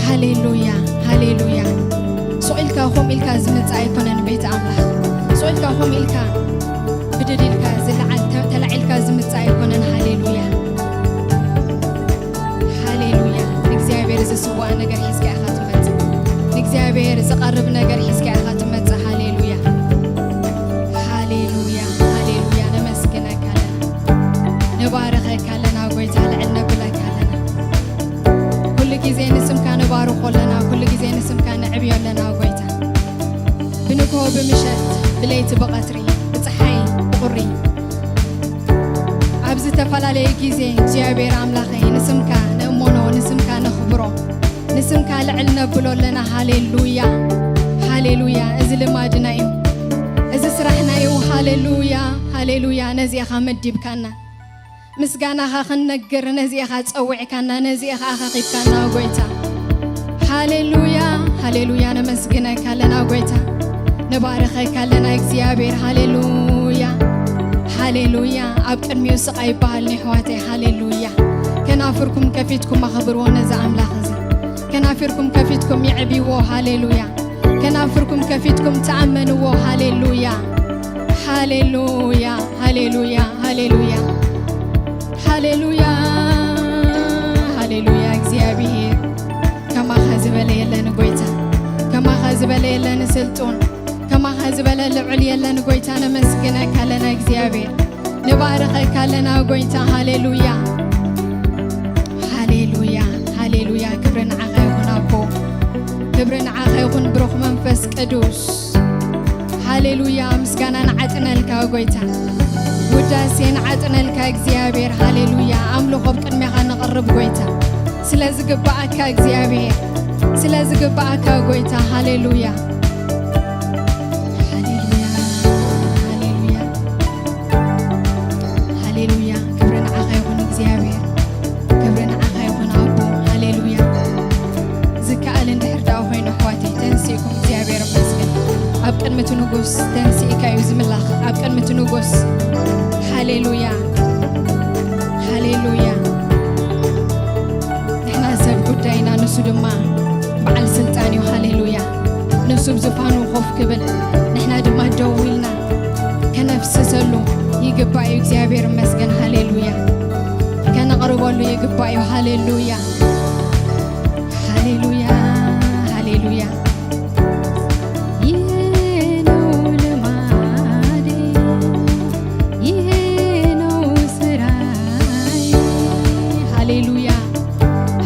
ሃሌሉያ፣ ሃሌሉያ። ሱቕ ኢልካ፣ ኾም ኢልካ ዝመጽእ ኣይኮነን ቤት ኣምላኽ። ሱቕ ኢልካ፣ ኾም ኢልካ፣ ብድድ ኢልካ ዝለዓል፣ ተ-፣ ተላዒልካ ዝመጽእ ኣይኮነን። ሃሌሉያ፣ ሃሌሉያ። ንእግዚኣብሔር ዝስዋእ ነገር ሒዝካ ኢኻ ትመጽእ። ንእግዚኣብሔር ዝቐርብ ነገር ሒዝካ ኢኻ ትመጽእ። ሃሌሉያ፣ ሃሌሉያ፣ ሃሌሉያ። ነመስግነካ ኣለና፣ ንባርኸካ ኣለና ጎይታ፣ ልዕል ነብለካ ኣለና። ኩሉ ግዜ ንስምካ ንባርኾ ኣለና፣ ኩሉ ግዜ ንስምካ ነዕብዮ ኣለና ጎይታ። ብንግሆ ብምሸት፣ ብለይቲ ብቐትሪ፣ ብፀሓይ ብቑሪ፣ ኣብ ዝተፈላለየ ግዜ እግዚኣብሔር ኣምላኸይ ንስምካ ንእሞኖ፣ ንስምካ ነኽብሮ፣ ንስምካ ልዕል ነብሎ ኣለና። ሃሌሉያ፣ ሃሌሉያ። እዚ ልማድና እዩ፣ እዚ ስራሕና እዩ። ሃሌሉያ፣ ሃሌሉያ። ነዚ ኢኻ መዲብካና። ምስጋናኻ ክንነግር ነዚ ኢኻ ጸዊዕካና፣ ነዚ ኢኻ ኣኻኺብካና ጎይታ። ሃሌሉያ፣ ሃሌሉያ። ነመስግነካ ኣለና ጎይታ፣ ንባርኸካ ኣለና እግዚኣብሔር። ሃሌሉያ፣ ሃሌሉያ። ኣብ ቅድሚኡ ስቕ ኣይበሃልን ኣሕዋተይ። ሃሌሉያ። ከናፍርኩም ከፊትኩም ኣኽብርዎ ነዚ ኣምላኽ እዚ። ከናፍርኩም ከፊትኩም የዕብይዎ። ሃሌሉያ። ከናፍርኩም ከፊትኩም ተኣመንዎ። ሃሌሉያ፣ ሃሌሉያ፣ ሃሌሉያ፣ ሃሌሉያ፣ ሃሌሉያ፣ ሃሌሉያ። እግዚኣብሔር ከማኻ ዝበለ የለን ጎይታ፣ ከማኻ ዝበለ የለን ስልጡን፣ ከማኻ ዝበለ ልዑል የለን ጎይታ። ነመስግነካ ኣለና እግዚኣብሔር፣ ንባርኸካ ኣለና ጎይታ። ሃሌሉያ፣ ሃሌሉያ፣ ሃሌሉያ። ክብሪ ንዓኻ ይኹን ኣቦ፣ ክብሪ ንዓኻ ይኹን ብሩኽ መንፈስ ቅዱስ። ሃሌሉያ። ምስጋና ንዓጥነልካ ጎይታ፣ ውዳሴ ንዓጥነልካ እግዚኣብሔር። ሃሌሉያ። ኣምልኾ ኣብ ቅድሜኻ ነቕርብ ጎይታ፣ ስለ ዝግብኣካ እግዚኣብሔር፣ ስለ ዝግብኣካ ጎይታ። ሃሌሉያ፣ ሃሌሉያ፣ ሃሌሉያ፣ ሃሌሉያ። ክብሪ ንዓኻ ይኹን እግዚኣብሔር፣ ክብሪ ንዓኻ ይኹን ኣቦ። ሃሌሉያ። ዝከኣል እንድሕር ደኣ ኮይኑ ኣሕዋተይ ተንሲእኩም እግዚኣብሔር ይመስገን። ኣብ ቅድሚ እቲ ንጉስ ተንሲእካ እዩ ዝምላኽ። ኣብ ቅድሚ እቲ ንጉስ። ሃሌሉያ፣ ሃሌሉያ። ንሕና ሰብ ጉዳይና፣ ንሱ ድማ በዓል ስልጣን እዩ። ሃሌሉያ። ንሱ ኣብ ዙፋኑ ኮፍ ክብል፣ ንሕና ድማ ደው ኢልና ከነፍስሰሉ ይግባእ እዩ። እግዚኣብሔር ይመስገን። ሃሌሉያ። ከነቕርበሉ ይግባእ እዩ። ሃሌሉያ፣ ሃሌሉያ፣ ሃሌሉያ። ይሄ ነው ልማዴ፣ ይሄ ነው ስራዬ። ሃሌሉያ፣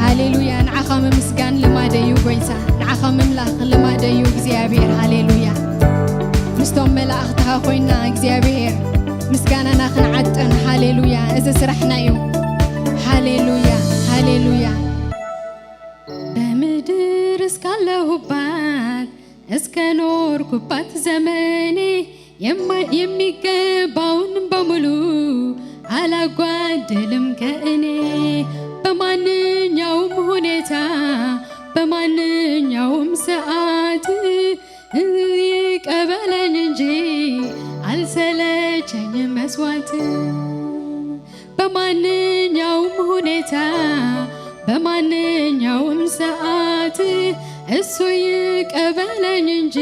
ሃሌሉያ። ንዓኻ ምምስጋን ልማደይ እዩ ጎይታ፣ ንዓኻ ምምላኽ ልማደይ እዩ እግዚኣብሔር። ሃሌሉያ። ምስቶም መላእኽትኻ ኮይና እግዚኣብሔር ምስጋናና ክንዓጥን። ሃሌሉያ። እዚ ስራሕና እዩ። ሃሌሉያ፣ ሃሌሉያ። በምድር እስካለሁባት እስከ ኖርኩባት ዘመኔ የማ-፣ የሚገባውን በሙሉ አላጓደልም ከእኔ። በማንኛውም ሁኔታ፣ በማንኛውም ሰዓት ይቀበለኝ እንጂ አልሰለቸኝም መስዋዕት። በማንኛውም ሁኔታ፣ በማንኛውም ሰዓት እሱ ይቀበለኝ እንጂ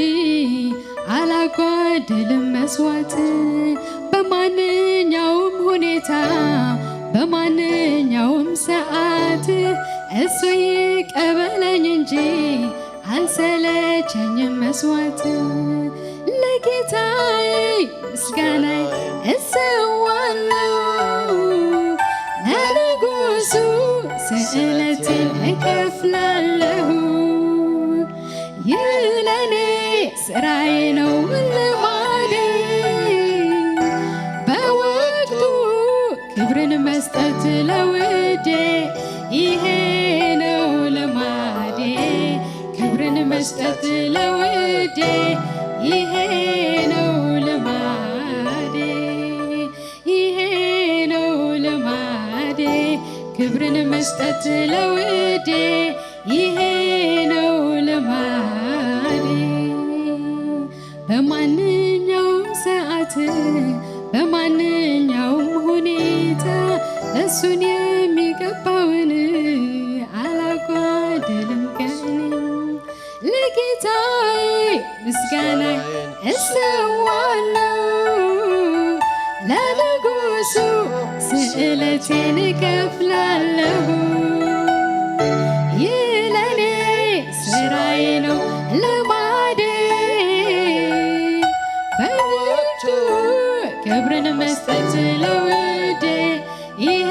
አላጓደልም መስዋዕት። በማንኛውም ሁኔታ፣ በማንኛውም ሰዓት እሱ ይቀበለኝ እንጂ አልሰለቸኝም መስዋዕት። ለጌታዬ ምስጋናዬ እሰዋለሁ፣ ለንጉሱ ስእለቴን እከፍላለሁ። ይህ ለኔ ስራዬ ነው ልማዴ፣ በወቅቱ ክብርን መስጠት ለውዴ። ይሄ ነው ልማዴ፣ ክብርን መስጠት ለውዴ። ይሄ ነው ልማዴ፣ ይሄ ነው ልማዴ፣ ክብርን መስጠት ለውዴ። ይሄ ነው ልማዴ። በማንኛውም ሰዓት፣ በማንኛውም ሁኔታ እሱን የሚገባውን አላጓደልም ከእኔ። ጌታዬ ምስጋናይ እሰዋለሁ፣ ለንጉሱ ስእለቴን እከፍላለሁ። ይህ ለኔ ስራዬ ነው ልማዴ፣ በወቅቱ ክብርን መስጠት ለውዴ። ይሄ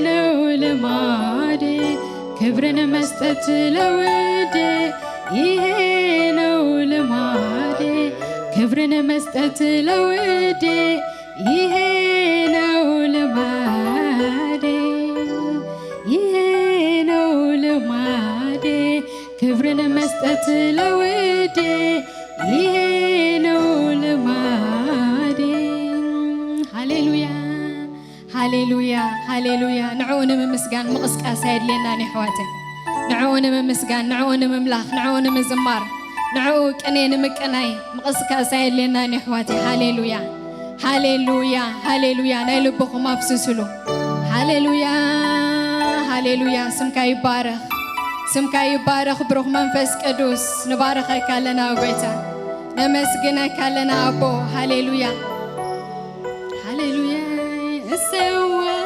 ነው ልማዴ፣ ክብርን መስጠት ለውዴ። ይሄ ነው ልማዴ፣ ክብርን መስጠት ለውዴ። ይሄ ነው ልማዴ፣ ይሄ ነው ልማዴ፣ ክብርን መስጠት ለውዴ። ይሄ ነው ልማዴ። ሃሌሉያ፣ ሃሌሉያ፣ ሃሌሉያ። ንዕኡ ንምምስጋን ምቕስቃስ ኣየድልየናን የሕዋተይ። ንዕኡ ንምምስጋን፣ ንዕኡ ንምምላኽ፣ ንዕኡ ንምዝማር፣ ንዕኡ ቅኔ ንምቅናይ ምቕስቃስ ኣየድልየናን የሕዋተይ። ሃሌሉያ፣ ሃሌሉያ፣ ሃሌሉያ። ናይ ልብኹም ኣፍስስሉ። ሃሌሉያ፣ ሃሌሉያ። ስምካ ይባረኽ፣ ስምካ ይባረኽ። ብሩኽ መንፈስ ቅዱስ፣ ንባረኸካ ኣለና ጎይታ፣ ነመስግነካ ኣለና ኣቦ። ሃሌሉያ፣ ሃሌሉያ። እሰዋለሁ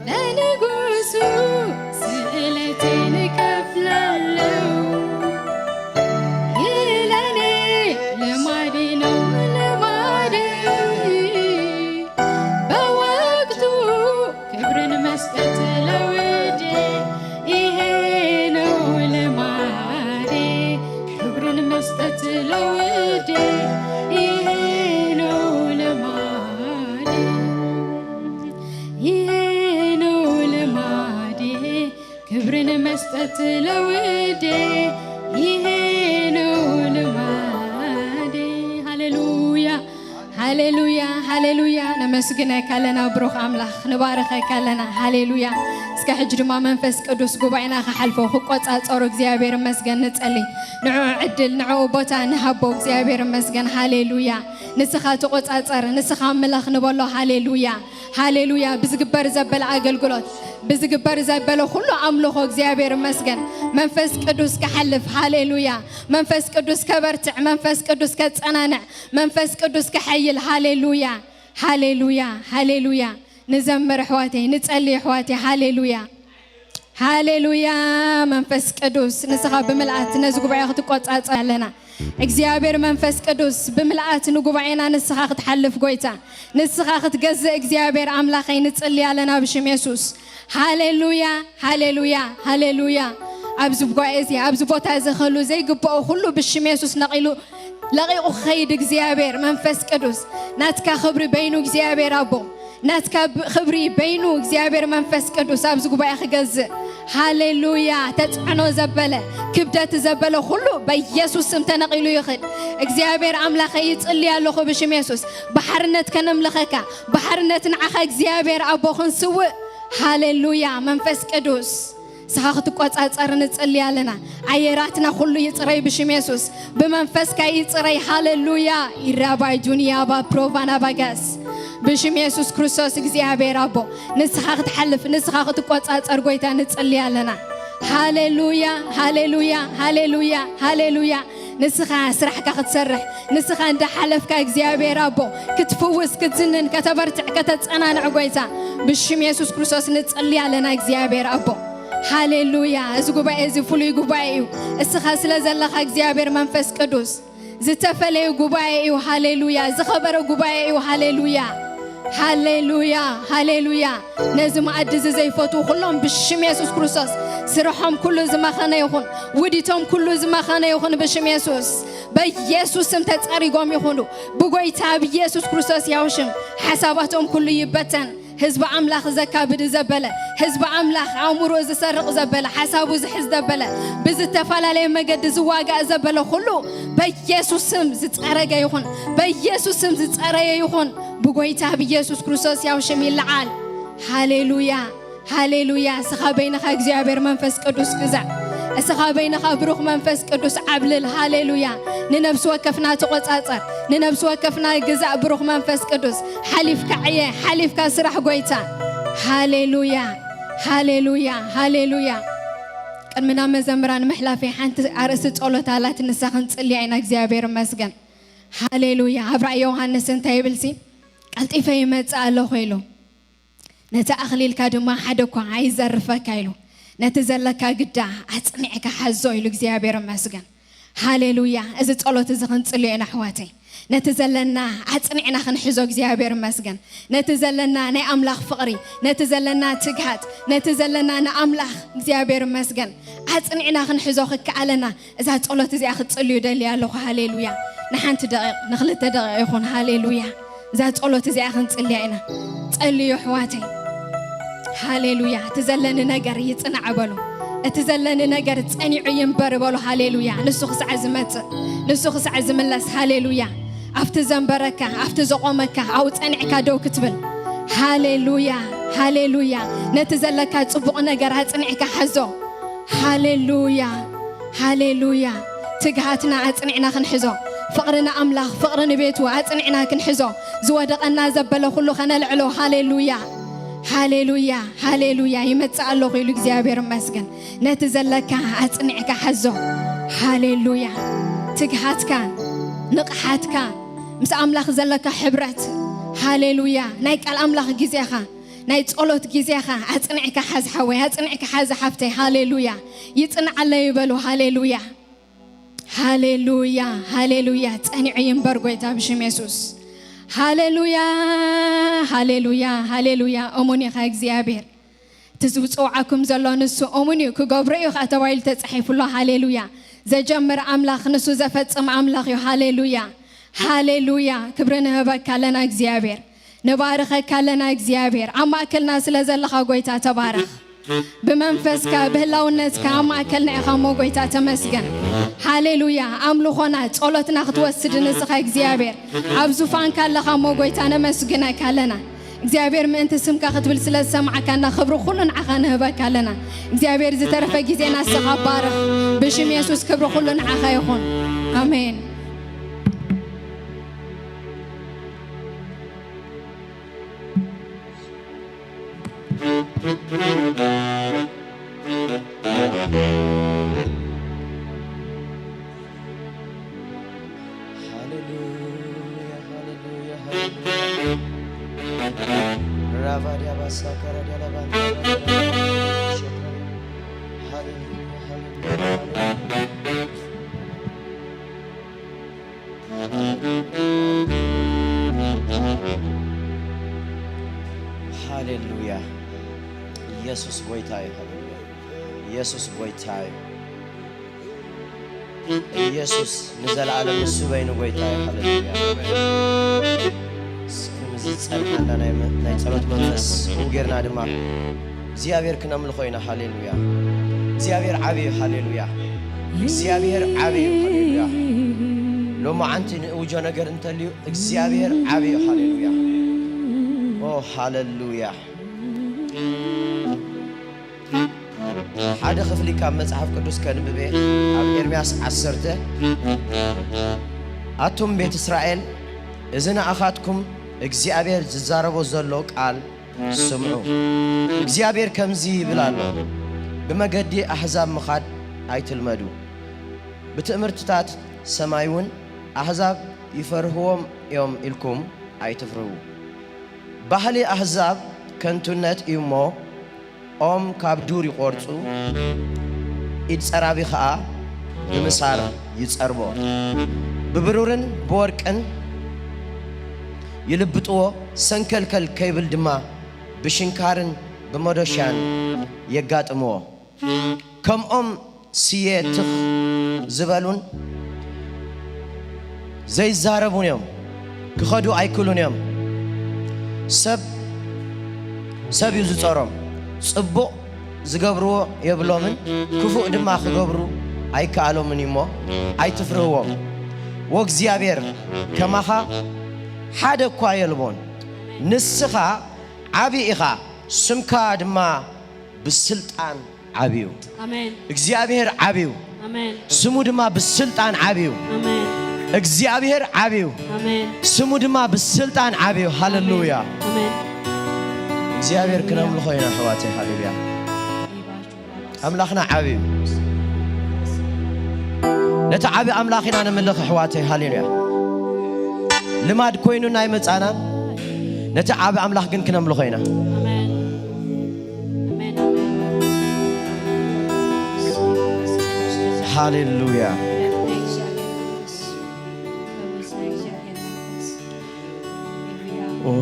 ለንጉሱ ስእለቴን እከፍላለሁ። ይህ ለኔ ልማዴ ነው ልማዴ፣ በወቅቱ ክብርን መስጠት ለውዴ። ይሄ ነው ልማዴ፣ ክብርን መስጠት ለውዴ። ይሄ ነው ልማዴ፣ ይሄ ነው ልማዴ፣ ክብርን መስጠት ለውዴ። ይሄ ነው ልማዴ። ሃሌሉያ፣ ሃሌሉያ፣ ሃሌሉያ። ነመስግነካ ኣለና ብሩኽ ኣምላኽ፣ ንባረኸካ ኣለና። ሃሌሉያ። እስከ ሕጂ ድማ መንፈስ ቅዱስ ጉባኤና ክሓልፎ ክቆጻጸሩ እግዚኣብሔር እመስገን ንጸሊ። ንዕኡ ዕድል፣ ንዕኡ ቦታ ንሃቦ። እግዚኣብሔር እመስገን። ሃሌሉያ። ንስኻ ተቆጻጸር፣ ንስኻ ምለኽ ንበሎ። ሃሌሉያ፣ ሃሌሉያ። ብዝግበር ዘበለ ኣገልግሎት፣ ብዝግበር ዘበለ ኩሉ ኣምልኾ እግዚኣብሔር እመስገን። መንፈስ ቅዱስ ክሓልፍ። ሃሌሉያ። መንፈስ ቅዱስ ከበርትዕ፣ መንፈስ ቅዱስ ከጸናንዕ፣ መንፈስ ቅዱስ ከሐይል። ሃሌሉያ፣ ሃሌሉያ፣ ሃሌሉያ። ንዘምር ኣሕዋተይ፣ ንጸሊ ኣሕዋተይ። ሃሌሉያ፣ ሃሌሉያ። መንፈስ ቅዱስ ንስኻ ብምልኣት ነዚ ጉባኤ ክትቆጻጸር ኣለና። እግዚኣብሔር መንፈስ ቅዱስ ብምልኣት ንጉባኤና ንስኻ ክትሓልፍ ጎይታ፣ ንስኻ ክትገዝእ እግዚኣብሔር ኣምላኸይ ንጽሊ ኣለና ብሽም የሱስ። ሃሌሉያ፣ ሃሌሉያ፣ ሃሌሉያ። ኣብዚ ጉባኤ እዚ፣ ኣብዚ ቦታ እዚ ክህሉ ዘይግብኦ ኩሉ ብሽም የሱስ ነቒሉ ለቒቑ ክኸይድ እግዚኣብሔር መንፈስ ቅዱስ፣ ናትካ ክብሪ በይኑ እግዚኣብሔር ኣቦ፣ ናትካ ብ-፣ ክብሪ በይኑ እግዚኣብሔር መንፈስ ቅዱስ ኣብዚ ጉባኤ ክገዝእ። ሃሌሉያ። ተጽዕኖ ዘበለ፣ ክብደት ዘበለ ኩሉ በኢየሱስ ስም ተነቒሉ ይኽድ። እግዚኣብሔር ኣምላኸ ይጽሊ ኣለኹ ብሽም የሱስ። ብሓርነት ከነምልኸካ፣ ብሓርነት ንዓኻ እግዚኣብሔር ኣቦ ክንስውእ። ሃሌሉያ። መንፈስ ቅዱስ ንስኻ ክትቆጻጸር ንጽሊ ኣለና። ኣየራትና ኩሉ ይጽረይ ብሽም የሱስ። ብመንፈስካ ይጽረይ። ሃሌሉያ። ኢራባይ ጁንያባ ፕሮቫና ባጋስ። ብሽም የሱስ ክርስቶስ እግዚኣብሔር ኣቦ፣ ንስኻ ክትሓልፍ፣ ንስኻ ክትቆጻጸር ጎይታ ንጽሊ ኣለና። ሃሌሉያ፣ ሃሌሉያ፣ ሃሌሉያ፣ ሃሌሉያ። ንስኻ ስራሕካ ክትሰርሕ፣ ንስኻ እንዳሓለፍካ እግዚኣብሔር ኣቦ ክትፍውስ፣ ክትዝንን፣ ከተበርትዕ፣ ከተጸናንዕ ጎይታ ብሽም የሱስ ክርስቶስ ንጽሊ ኣለና እግዚኣብሔር ኣቦ። ሃሌሉያ። እዚ ጉባኤ እዚ ፍሉይ ጉባኤ እዩ። እስኻ ስለ ዘለኻ እግዚኣብሔር መንፈስ ቅዱስ ዝተፈለየ ጉባኤ እዩ። ሃሌሉያ። ዝኸበረ ጉባኤ እዩ። ሃሌሉያ፣ ሃሌሉያ፣ ሃሌሉያ። ነዚ መኣዲ እዚ ዘይፈትዉ ኩሎም ብሽም የሱስ ክርስቶስ ስርሖም ኩሉ ዝመኸነ ይኹን፣ ውዲቶም ኩሉ ዝመኸነ ይኹን ብሽም የሱስ። በኢየሱስ ስም ተጸሪጎም ይኹኑ። ብጎይታ ብኢየሱስ ክርስቶስ ያው ሽም ሓሳባቶም ኩሉ ይበተን። ህዝቢ ኣምላኽ ዘካብድ ዘበለ፣ ህዝቢ ኣምላኽ ኣእምሮ ዝሰርቕ ዘበለ፣ ሓሳቡ ዝሕዝ ዘበለ፣ ብዝተፈላለየ መገዲ ዝዋጋእ ዘበለ ኩሉ በኢየሱስ ስም ዝጸረገ ይኹን፣ በኢየሱስ ስም ዝጸረየ ይኹን። ብጎይታ ብኢየሱስ ክርስቶስ ያው ሽም ይለዓል። ሃሌሉያ፣ ሃሌሉያ። እስኻ በይንኻ እግዚኣብሔር መንፈስ ቅዱስ ግዛእ። እስኻ በይንኻ ብሩኽ መንፈስ ቅዱስ ዓብልል። ሃሌሉያ። ንነፍሲ ወከፍና ተቖጻጸር። ንነፍሲ ወከፍና ግዛእ ብሩኽ መንፈስ ቅዱስ። ሓሊፍካ ዕየ፣ ሓሊፍካ ስራሕ ጎይታ። ሃሌሉያ፣ ሃሌሉያ፣ ሃሌሉያ። ቅድሚ ናብ መዘምራን ምሕላፈይ ሓንቲ ኣርእስቲ ጸሎት ኣላት፣ ንሳ ክንጽልያ ኢና። እግዚኣብሔር ይመስገን። ሃሌሉያ። ኣብ ራእይ ዮሃንስ እንታይ ይብልሲ? ቀልጢፈ ይመጽእ ኣለኹ ኢሉ። ነቲ ኣኽሊልካ ድማ ሓደ እኳ ኣይዘርፈካ ኢሉ። ነቲ ዘለካ ግዳ ኣጽኒዕካ ሓዞ ኢሉ። እግዚኣብሔር ይመስገን። ሃሌሉያ። እዚ ጸሎት እዚ ክንጽልዮ ኢና ኣሕዋተይ። ነቲ ዘለና ኣጽኒዕና ክንሕዞ እግዚኣብሔር ይመስገን። ነቲ ዘለና ናይ ኣምላኽ ፍቕሪ፣ ነቲ ዘለና ትግሃት፣ ነቲ ዘለና ንኣምላኽ እግዚኣብሔር ይመስገን ኣጽኒዕና ክንሕዞ ክከኣለና እዛ ጸሎት እዚኣ ክትጽልዩ ደልየ ኣለኹ። ሃሌሉያ። ንሓንቲ ደቂቕ፣ ንኽልተ ደቂቕ ይኹን። ሃሌሉያ። እዛ ጸሎት እዚኣ ክንጽልያ ኢና። ጸልዩ ኣሕዋተይ። ሃሌሉያ። እቲ ዘለኒ ነገር ይጽናዕ በሉ። እቲ ዘለኒ ነገር ጸኒዑ ይንበር በሉ። ሃሌሉያ። ንሱ ክሳዕ ዝመጽእ፣ ንሱ ክሳዕ ዝምለስ። ሃሌሉያ። ኣብቲ ዘንበረካ፣ ኣብቲ ዘቖመካ ኣብኡ ጸኒዕካ ደው ክትብል። ሃሌሉያ። ሃሌሉያ። ነቲ ዘለካ ጽቡቕ ነገር ኣጽኒዕካ ሓዞ። ሃሌሉያ። ሃሌሉያ። ትግሃትና ኣጽኒዕና ክንሕዞ፣ ፍቕሪ ንኣምላኽ፣ ፍቕሪ ንቤቱ ኣጽኒዕና ክንሕዞ፣ ዝወደቐና ዘበለ ኩሉ ከነልዕሎ። ሃሌሉያ። ሃሌሉያ። ሃሌሉያ። ይመጽእ ኣለኹ ኢሉ እግዚኣብሔር ይመስገን። ነቲ ዘለካ ኣጽኒዕካ ሓዞ። ሃሌሉያ። ትግሃትካ፣ ንቕሓትካ፣ ምስ ኣምላኽ ዘለካ ሕብረት። ሃሌሉያ። ናይ ቃል ኣምላኽ ግዜኻ፣ ናይ ጸሎት ግዜኻ ኣጽኒዕካ ሓዝ ሓወይ፣ ኣጽኒዕካ ሓዝ ሓፍተይ። ሃሌሉያ። ይጽንዓለይ ይበሉ። ሃሌሉያ። ሃሌሉያ። ሃሌሉያ። ጸኒዑ ይንበር ጎይታ ብሽም የሱስ። ሃሌሉያ። ሃሌሉያ። ሃሌሉያ። እሙን ኢኻ እግዚኣብሔር። እቲ ዝውጽውዓኩም ዘሎ ንሱ እሙን እዩ፣ ክገብሮ እዩ ኸኣ ተባሂሉ ተጻሒፉ ኣሎ። ሃሌሉያ። ዘጀምር ኣምላኽ ንሱ ዘፈጽም ኣምላኽ እዩ። ሃሌሉያ። ሃሌሉያ። ክብሪ ንህበካ ኣለና እግዚኣብሔር። ንባርኸካ ኣለና እግዚኣብሔር። ኣብ ማእከልና ስለ ዘለኻ ጎይታ ተባረኽ። ብመንፈስካ፣ ብህላውነትካ ኣብ ማእከልና ኢኻ እሞ ጎይታ ተመስገን። ሃሌሉያ። ኣምልኾና፣ ጸሎትና ክትወስድ ንስኻ እግዚኣብሔር ኣብ ዙፋንካ ኣለኻ እሞ ጎይታ ነመስግነካ ኣለና። እግዚኣብሔር ምእንቲ ስምካ ክትብል ስለ ዝሰማዕካና ክብሪ ኩሉ ንዓኻ ንህበካ ኣለና። እግዚኣብሔር ዝተረፈ ግዜና ንስኻ ባርኽ። ብሽም የሱስ ክብሪ ኩሉ ንዓኻ ይኹን። ኣሜን። ሃሌሉያ፣ ሃሌሉያ፣ ሃሌሉያ። ራቫዲያ ባሳ ካራዲያ ላባንታ ሃሌሉያ፣ ሃሌሉያ፣ ሃሌሉያ። ሃሌሉያ። ኢየሱስ ጎይታ እዩ። ሃሌሉያ። ኢየሱስ ጎይታ እዩ። ኢየሱስ ንዘለዓለም ንሱ በይኑ ጎይታ እዩ። ሃሌሉያ። እስኪ ምስዚ ዝጸንሓና ናይ መ-፣ ናይ ጸሎት መንፈስ ከምኡ ጌርና ድማ እግዚኣብሔር ክነምልኾ ኢና። ሃሌሉያ። እግዚኣብሔር ዓቢ እዩ። ሃሌሉያ። እግዚኣብሔር ዓቢ እዩ። ሃሌሉያ። ሎማዓንቲ ንእውጆ ነገር እንተልዩ እግዚኣብሔር ዓቢ እዩ። ሃሌሉያ። ኦ፣ ሃሌሉያ። ሓደ ክፍሊ ካብ መጽሓፍ ቅዱስ ከንብብ እየ። ኣብ ኤርምያስ ዓሰርተ፣ ኣቱም ቤት እስራኤል፣ እዚ ንኣኻትኩም እግዚኣብሔር ዝዛረቦ ዘሎ ቃል ስምዑ። እግዚኣብሔር ከምዚ ይብል ኣሎ፣ ብመገዲ ኣህዛብ ምኻድ ኣይትልመዱ፣ ብትእምርትታት ሰማይ እውን ኣህዛብ ይፈርህዎም እዮም ኢልኩም ኣይትፍርሁ። ባህሊ ኣህዛብ ከንቱነት እዩ እሞ፣ ኦም ካብ ዱር ይቖርጹ፣ ኢድ ጸራቢ ኸኣ ብምሳር ይጸርቦ። ብብሩርን ብወርቅን ይልብጥዎ፣ ሰንከልከል ከይብል ድማ ብሽንካርን ብመዶሻን የጋጥምዎ። ከምኦም ስየ ትኽ ዝበሉን ዘይዛረቡን እዮም። ክኸዱ ኣይክእሉን እዮም። ሰብ፣ ሰብ እዩ ዝጸሮም። ጽቡቕ ዝገብርዎ የብሎምን፣ ክፉእ ድማ ክገብሩ ኣይከኣሎምን እዩ እሞ ኣይትፍርህዎም። ወእግዚኣብሔር ከማኻ ሓደ እኳ የልቦን። ንስኻ ዓቢ ኢኻ፣ ስምካ ድማ ብስልጣን ዓብዩ። ኣሜን። እግዚኣብሔር ዓብዩ። ኣሜን። ስሙ ድማ ብስልጣን ዓብዩ። ኣሜን። እግዚኣብሔር ዓብዩ። ኣሜን። ስሙ ድማ ብስልጣን ዓብዩ። ሃሌሉያ። ኣሜን። እግዚኣብሔር ክነምልኾ ኢና ኣሕዋተይ። ሃሌሉያ። ኣምላኽና ዓቢ እዩ። ነቲ ዓቢ ኣምላኽ ኢና ንምልኽ ኣሕዋተይ። ሃሌሉያ። ልማድ ኮይኑና ኣይመጻናን። ነቲ ዓቢ ኣምላኽ ግን ክነምልኾ ኢና። ኣሜን። ኣሜን፣ ኣሜን። ሃሌሉያ። ኦ፣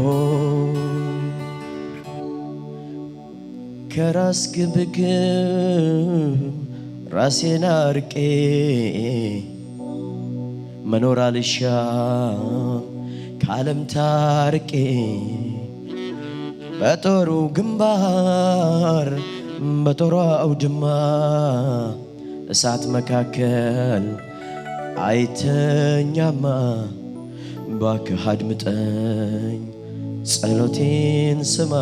ከራስ ግብግብ ራሴን አርቄ መኖር አልሻም ከዓለም ታርቄ በጦሩ ግንባር በጦሩ አውድማ እሳት መካከል አይተኛማ ባክህ አድምጠኝ ጸሎቴን ስማ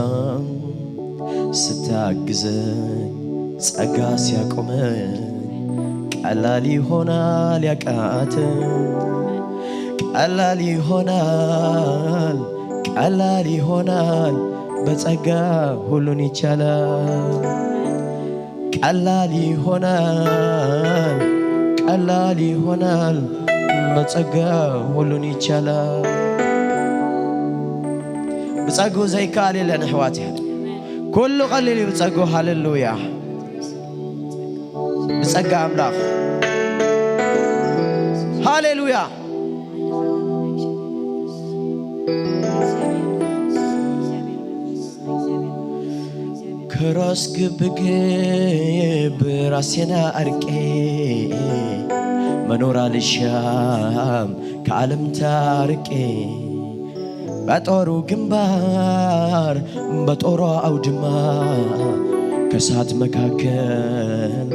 ስታግዘኝ ጸጋ ሲያቆመኝ ቀላል ይሆናል ያቃተኝ ቀላል ይሆናል ቀላል ይሆናል በጸጋ ሁሉን ይቻላል። ቀላል ይሆናል ቀላል ይሆናል በጸጋ ሁሉን ይቻላል። ብጸግኡ ዘይከኣል የለን ኣሕዋት ኩሉ ቀሊል እዩ ብጸግኡ። ሃሌሉያ ብጸጋ ኣምላኽ ሃሌሉያ። ከራስ ግብግብ ራሴና አርቄ መኖር አልሻም ከዓለም ታርቄ በጦሩ ግንባር በጦሩ አውድማ ከሳት መካከል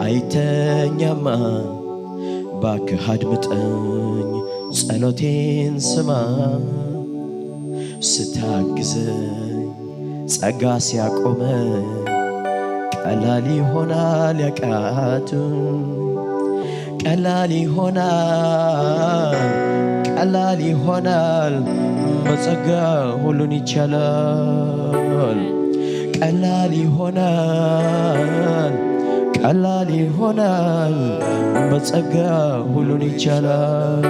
አይተኛማ ባክህ አድምጠኝ ጸሎቴን ስማ ስታግዘኝ ጸጋ ሲያቆመ ቀላል ይሆናል ያቃቱ ቀላል ይሆናል ቀላል ይሆናል በጸጋ ሁሉን ይቻላል። ቀላል ይሆናል ቀላል ይሆናል በጸጋ ሁሉን ይቻላል።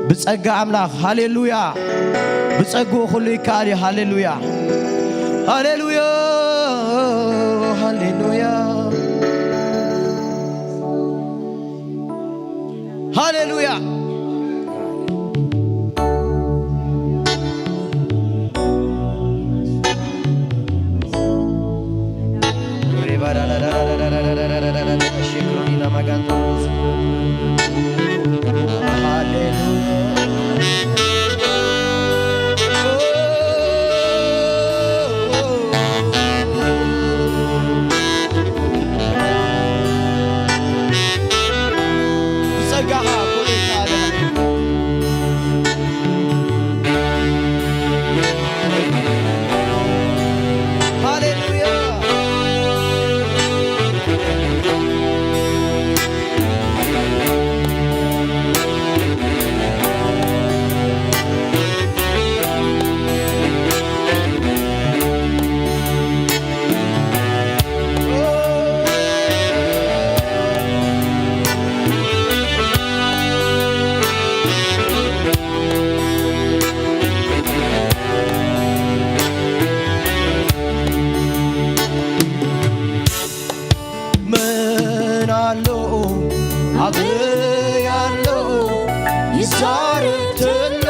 ብጸጋ ኣምላኽ ሃሌሉያ። ብጸግኡ ኩሉ ይከኣል እዩ። ሃሌሉያ ሃሌሉያ ሃሌሉያ ሃሌሉያ። ምን ኣሎ ኣበይ ኣሎ ይዛረብ ተሎ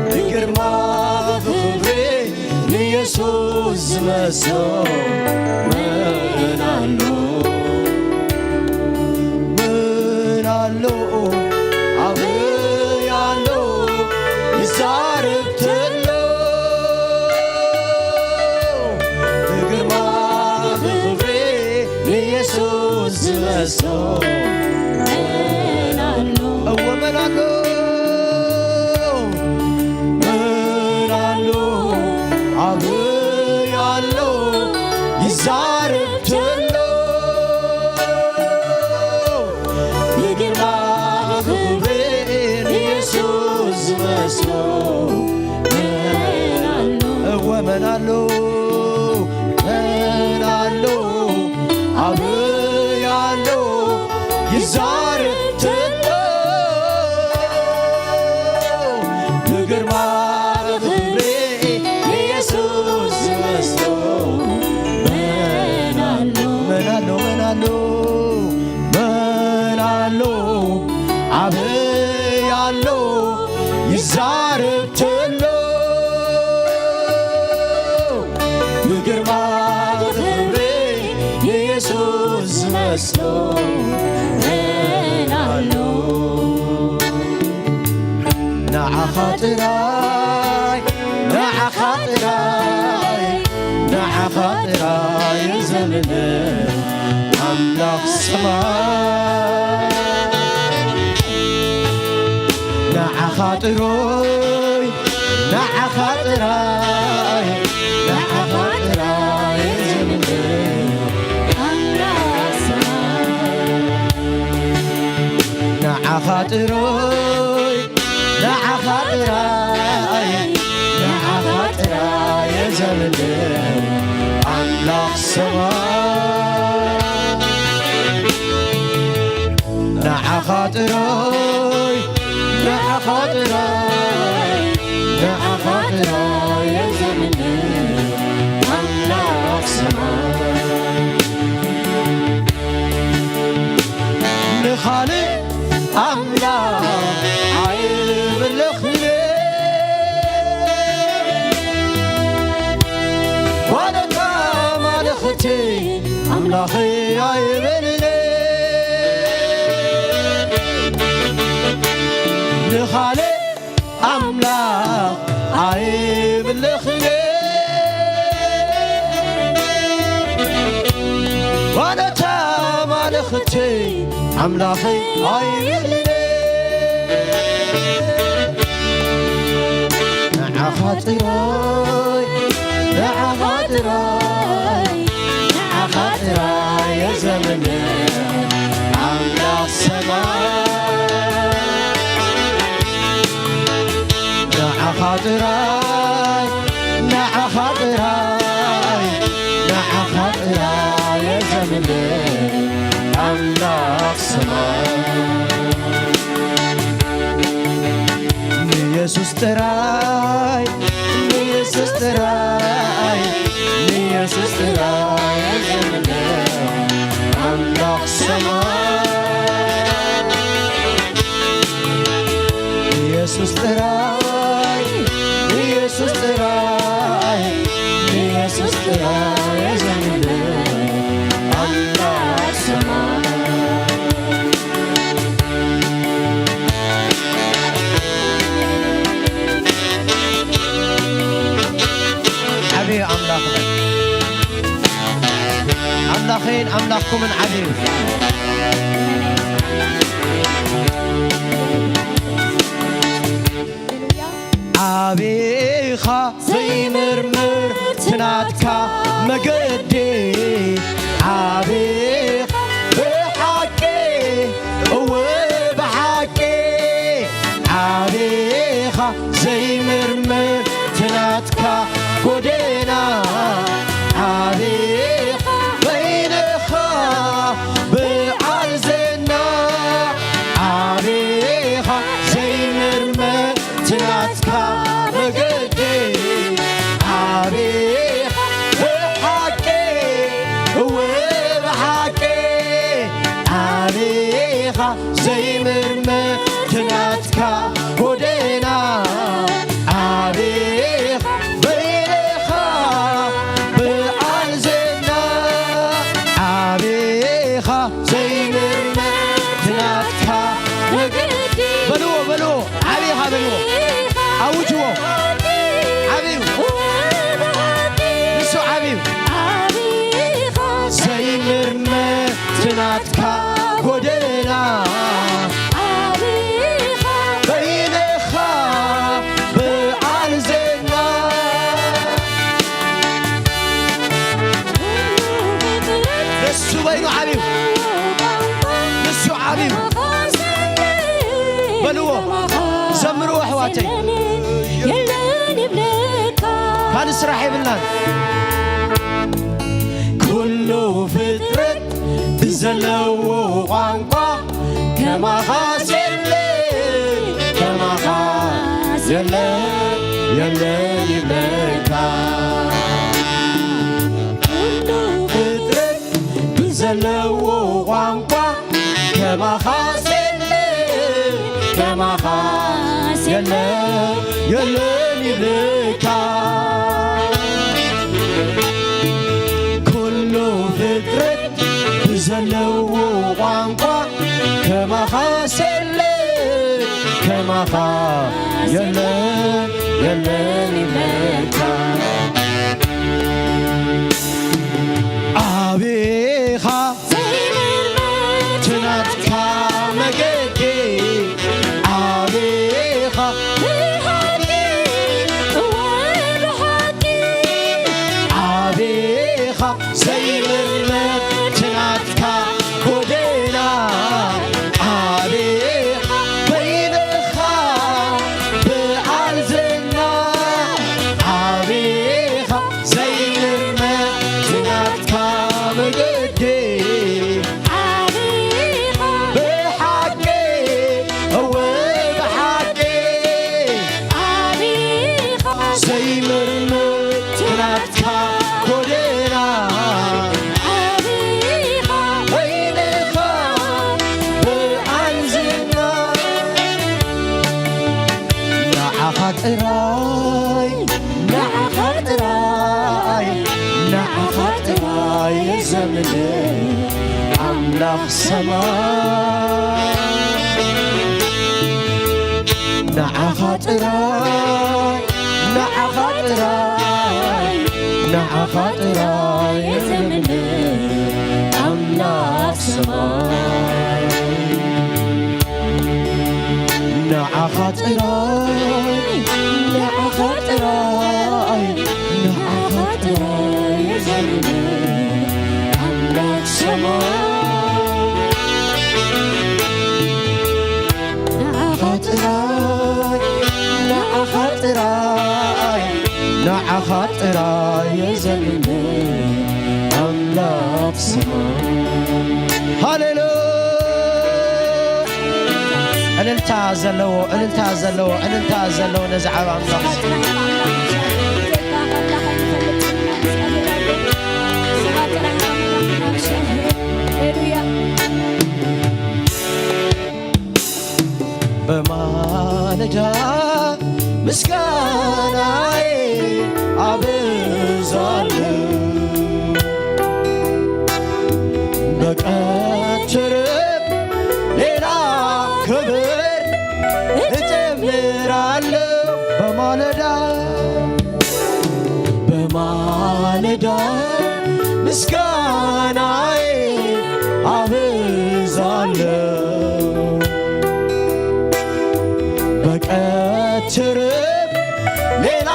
ብግርማ ብኽብሪ ንየሱስ ዝመስሎ ምን ኣሎ ምን ኣሎ ኣበይ ኣሎ ይዛረብ ተሎ ብግርማ ብኽብሪ ንየሱስ ዝመስሎ ምን ኣሎ እወ ምን ኣሎ ምን ኣሎ ኣበይ ኣሎ ይዛረብ ተሎ ብግርማ ብኽብሪ ንየሱስ ዝመስሎ ምን ኣሎ መን ኣሎ፣ መን ኣሎ፣ ኣበይ ኣሎ፣ ይዛረብ ተሎ፣ ብግርማ ብኽብሪ ኢየሱስ ዝመስሎ። መን ኣሎ፣ መን ኣሎ፣ መን ኣሎ፣ መን ኣሎ፣ ኣበይ ኣሎ፣ ይዛረብ ተሎ፣ ብግርማ ብኽብሪ ኢየሱስ ዝመስሎ መን ኣሎ? ንዓኻ ጥራይ፣ ንዓኻ ጥራይ፣ ንዓኻ ጥራይ ዘምልኽ ኣምላኽ ሰማይ። ንዓኻ ጥራይ፣ ንዓኻ ጥራይ፣ ንዓኻ ጥራይ ዝምልኽ ኣምላኽ ሰማይ። ንዓኻ ጥራይ፣ ንዓኻ ጥራይ፣ ንዓኻ ጥራይ ዘምልኽ ኣምላኽ ሰማይ። ንዓኻ ጥራይ፣ ንዓኻ ጥራይ፣ ንዓኻ ጥራይ ዘምልኽ ኣምላኽ ሰማይ። ንኻልእ ኣምላኽ ኣይምልኽን፣ ዋላ እታ ማልኽቲ ኣምላኸይ ኣይብልን። ንኻልእ ኣምላኽ ኣይምልኽን፣ ዋላ እታ ማልኽቲ ኣምላኸይ ኣይብልን። ንዓኻ ጥራይ፣ ንዓኻ ጥራይ፣ ንዓኻ ጥራይ የዘምልኽ ኣምላኽ ሰማይ። ንዓኻ ጥራይ፣ ንዓኻ ጥራይ፣ ንዓኻ ጥራይ የዘምልኽ ኣምላኽ ሰማይ። ንየሱስ ጥራይ፣ ንየሱስ ጥራይ፣ ንየሱስ ጥራይ የዘምልኽ ኣምላኽ ሰማይ። ንየሱስ ጥራይ፣ ንየሱስ ጥራይ፣ ንየሱስ ጥራይ የዘምልኽ ኣምላኽ ሰማይ። ዓብዩ ኣምላኽና፣ ኣምላኸይን ኣምላኽኩምን ዓብዩ። ዓብኻ ዘይምርምር ትናትካ መገዲ፣ ዓብኻ ብሓቂ፣ እወ ብሓቂ፣ ዓብኻ ዘይምርምር ትናትካ ጎደና፣ ዓብኻ በይንኻ ብዓል ዘና፣ ዓብኻ ዘይምርምር ትናትካ መገዲ፣ ዓብኻ ብሓቂ፣ እወ ብሓቂ፣ ዓብኻ ዘይምርምር ትናትካ ጎደና፣ ዓብኻ በይንኻ ብዓል ዘና፣ ዓብኻ ዘይምርመር ትናትካ መገዲ። በልዎ፣ በልዎ፣ ዓብኻ በልዎ። ኣውጅዎ። ዓብዩ። ንሱ ዓብዩ። ዘይምርመር ትናትካ ጎደና። በይንኻ ብዓል ዘና። ንሱ በይኑ ዓብዩ። ንሱ ዓብዩ። በልዎ። ዘምርዎ ኣሕዋተይ። የለን ይብለካ። ካልእ ስራሕ የብልናን። ኩሉ ፍጥረት ብዘለዎ ቋንቋ ከማኻስ የለ፣ ከማኻስ የለ፣ የለ ይብለካ። ኩሉ ፍጥረት ብዘለዎ ቋንቋ ከማኻስ የለ፣ ከማኻስ የለ፣ የለን ይብለካ። ኩሉ ፍጥረት ብዘለዎ ቋንቋ ከማኻስ የለ፣ ከማኻ የለ፣ የለን ይብለካ። ኣቤኻ ዘይምርመር ትናትካ መገዲ፣ ኣቤኻ ብሓቂ፣ እወ ብሓቂ፣ ኣቤኻ ዘይምርመር ትናትካ ጎደና፣ ኣቤኻ በይንኻ ብኣልዘና፣ ኣቤኻ ዘይምርመር ትናትካ መገዲ፣ ኣቤኻ ብሓቂ፣ እወ ብሓቂ፣ ኣቤኻ ዘይምርመር ትናትካ ጎደና፣ ኣቤኻ በይንኻ ብኣልዘና። ንዓኻ ጥራይ፣ ንዓኻ ጥራይ፣ ንዓኻ ጥራይ የዘምር ኣምላኽ ሰማይ። ንዓኻ ጥራይ፣ ንዓኻ ጥራይ፣ ንዓኻ ጥራይ የዘምር ኣምላኽ ሰማይ። ንዓኻ ጥራይ፣ ንዓኻ ጥራይ፣ ንዓኻ ጥራይ የዘምር ኣምላኽ ሰማይ። ንዓኻ ጥራይ፣ ንዓኻ ጥራይ፣ ንዓኻ ጥራይ የዘምር ኣምላኽ ሰማይ። ሃሌሉያ! እልልታ ዘለዎ፣ እልልታ ዘለዎ፣ እልልታ ዘለዎ ነዚ ዓቢ ኣምላኽ። ሃሌሉያ። በማለዳ ምስጋናዬ አበዛለሁ፣ በቀትርም ሌላ ክብር እጨምራለሁ። በማለዳ በማለዳ ምስጋናዬ አበዛለሁ፣ በቀትርም ሌላ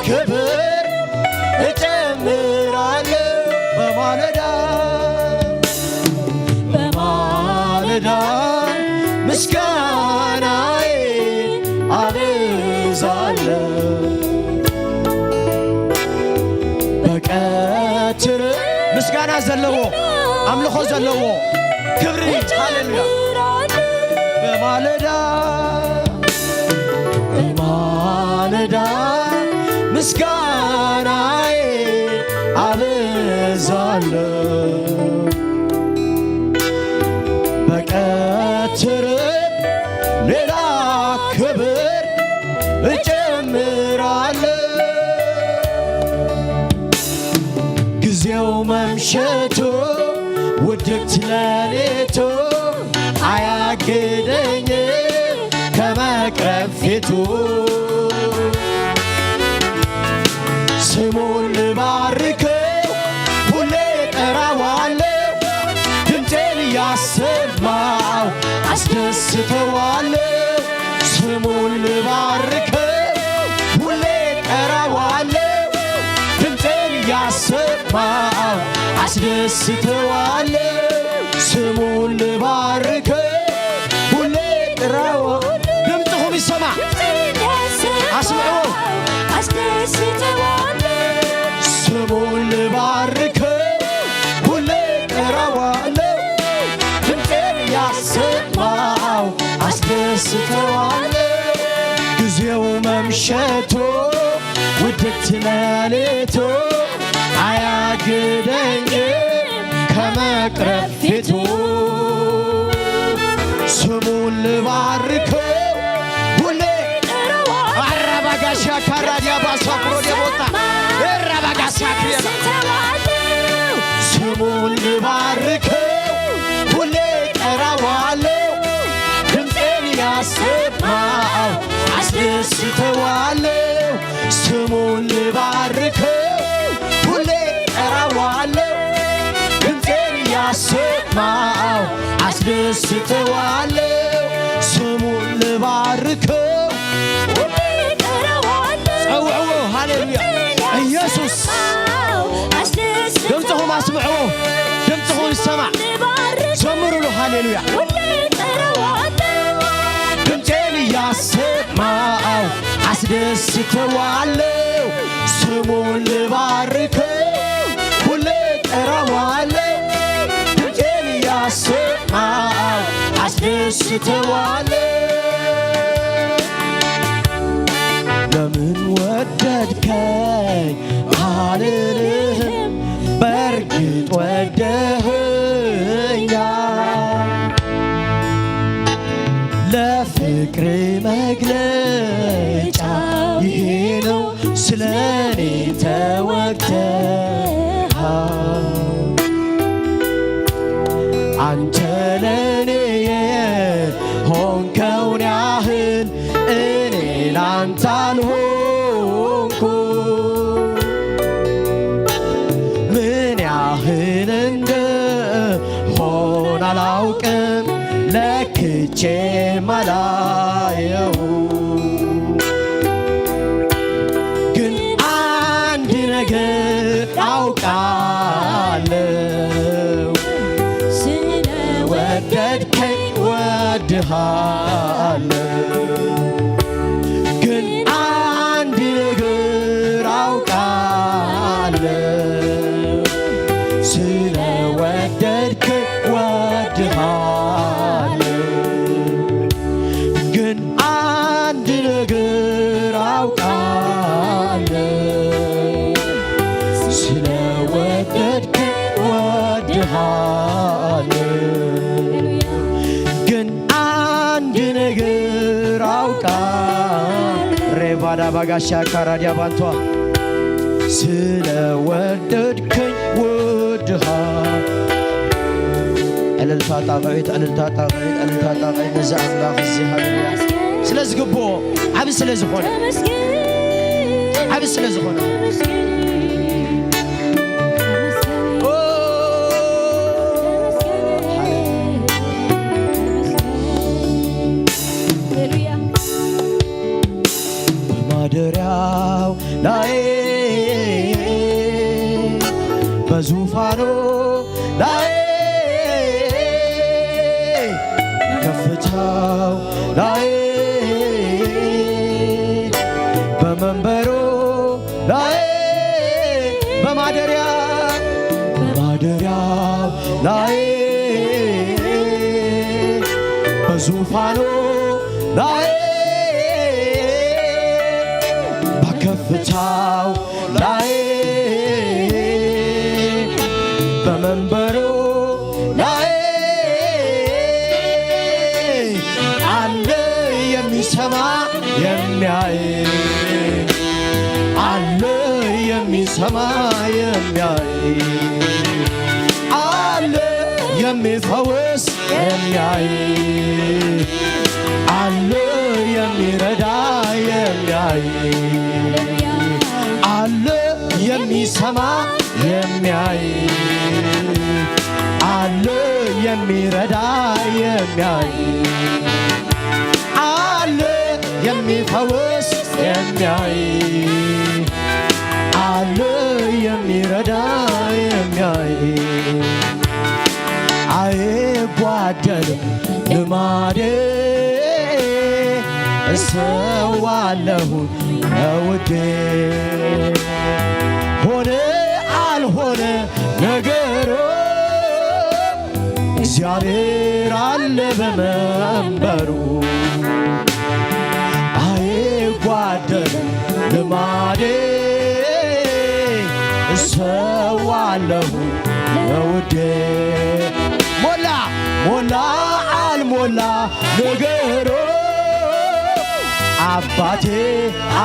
ክብር እጨምራለሁ። በማለዳ በማለዳ ምስጋናዬ አበዛለሁ፣ በቀትር ምስጋና ዘለዎ፣ ኣምልኾ ዘለዎ፣ ክብሪ፣ ሃሌሉያ። በማለዳ በማለዳ ምስጋናዬ አበዛለሁ፣ በቀትር ሌላ ክብር እጨምራለሁ። ጊዜው መምሸቱ ውድቅት ለሌቱ አያግደኝ ከመቅረብ ፊቱ። ስሙን ልባርከው ሁሌ ጠራዋለሁ፣ ድምጤን ያሰማው አስደስተዋለሁ። ስሙን ልባርከው ሁሌ ጠራዋለሁ፣ ድምጤን ያሰማው አስደስተዋለሁ። ስሙን ልባርከው ሁሌ ጥራዎ። ድምፅኹም ይሰማዕ። አስምዕዎ። ስሙን ልባርከው ሁሌ ጠራዋለው፣ ድምፄን ያሰማው አስደስተዋለው። ጊዜው መምሸቱ ውድቅት ለሌቱ አያግደኝም ከመቅረብ ፊቱ። ስሙን ልባርከው ሁሌ አራባጋሻ ካራዲያ ባሳክሮ ደቦታ ኤራባጋሳ ክሪያና ስሙን ልባርከው ሁሌ ጠራዋለው፣ ድምፄን ያሰማው አስደስተዋለው። ስሙን ልባርከው ሁሌ ጠራዋለው፣ ድምፄን ያሰማው አስደስተዋለው። ስሙን ልባርከው ጸውዕዎ። ሃሌሉያ ኢየሱስ። ድምፅኹም ኣስምዕዎ። ድምፅኹም ይሰማዕ። ዘምሩሉ። ሃሌሉያ። ድምፄን እያሰማው አስደስተዋለው። ስሙን ልባርከው ሁሌ ጠራዋለው። ድምፄን እያሰማው አስደስተዋለው። ለምን ወደድከኝ አልልህም፣ በእርግጥ ወደኸኛል። ለፍቅር መግለጫ ይሄ ነው፣ ስለኔ ተወግተሃል። አንተ ለኔ የሆንከውን ያህል እኔ ላንተ አልሆንኩ። ምን ያህል እንደሆን አላውቅም፣ ለክቼም አላየው። ግን አንድ ነገር አውቃለሁ፣ ስለወደድከኝ ወድሃለሁ። ግን አንድ ነገር አውቃለሁ፣ ስለወደድከኝ ወድሃለሁ። ግን አንድ ነገር አውቃለሁ፣ ስለወደድከኝ ወድሃለሁ። ግን አንድ ነገር አውቃለሁ። ሬባዳ ባጋሻ ካራዲያ ባንቷ ስለወደድከኝ ወድሃ። እልልታ ጣቕዒት፣ እልልታ ጣቕዒት፣ እልልታ ጣቕዒት ነዚ ኣምላኽ እዚ። ሃሌሉያ። ስለ ዝግብኦ፣ ዓቢ ስለ ዝኾነ፣ ዓቢ ስለ ዝኾነ። ኦ፣ ሃሌሉያ። በማደሪያው ላይ በዙፋኑ ላይ ከፍታው ላይ በመንበሩ ላይ በማደሪያ በማደሪያው ላይ በዙፋኑ ላይ በከፍታው ላይ በመንበሩ ላይ አለ የሚሰማ የሚያይ፣ አለ የሚሰማ የሚያይ፣ አለ የሚፈውስ የሚያይ፣ አለ የሚረዳ የሚያይ፣ አለ የሚሰማ የሚያይ፣ አለ የሚረዳ የሚያይ፣ አለ የሚፈውስ የሚያይ፣ አለ የሚረዳ የሚያይ። አይቧደንም ልማዴ፣ እሰዋለሁ ለውዴ። ሆነ እግዚአብሔር አለ በመንበሩ፣ አይጓደልም ልማዴ። እሰዋለሁ ለውዴ። ሞላ ሞላ አልሞላ ነገሩ፣ አባቴ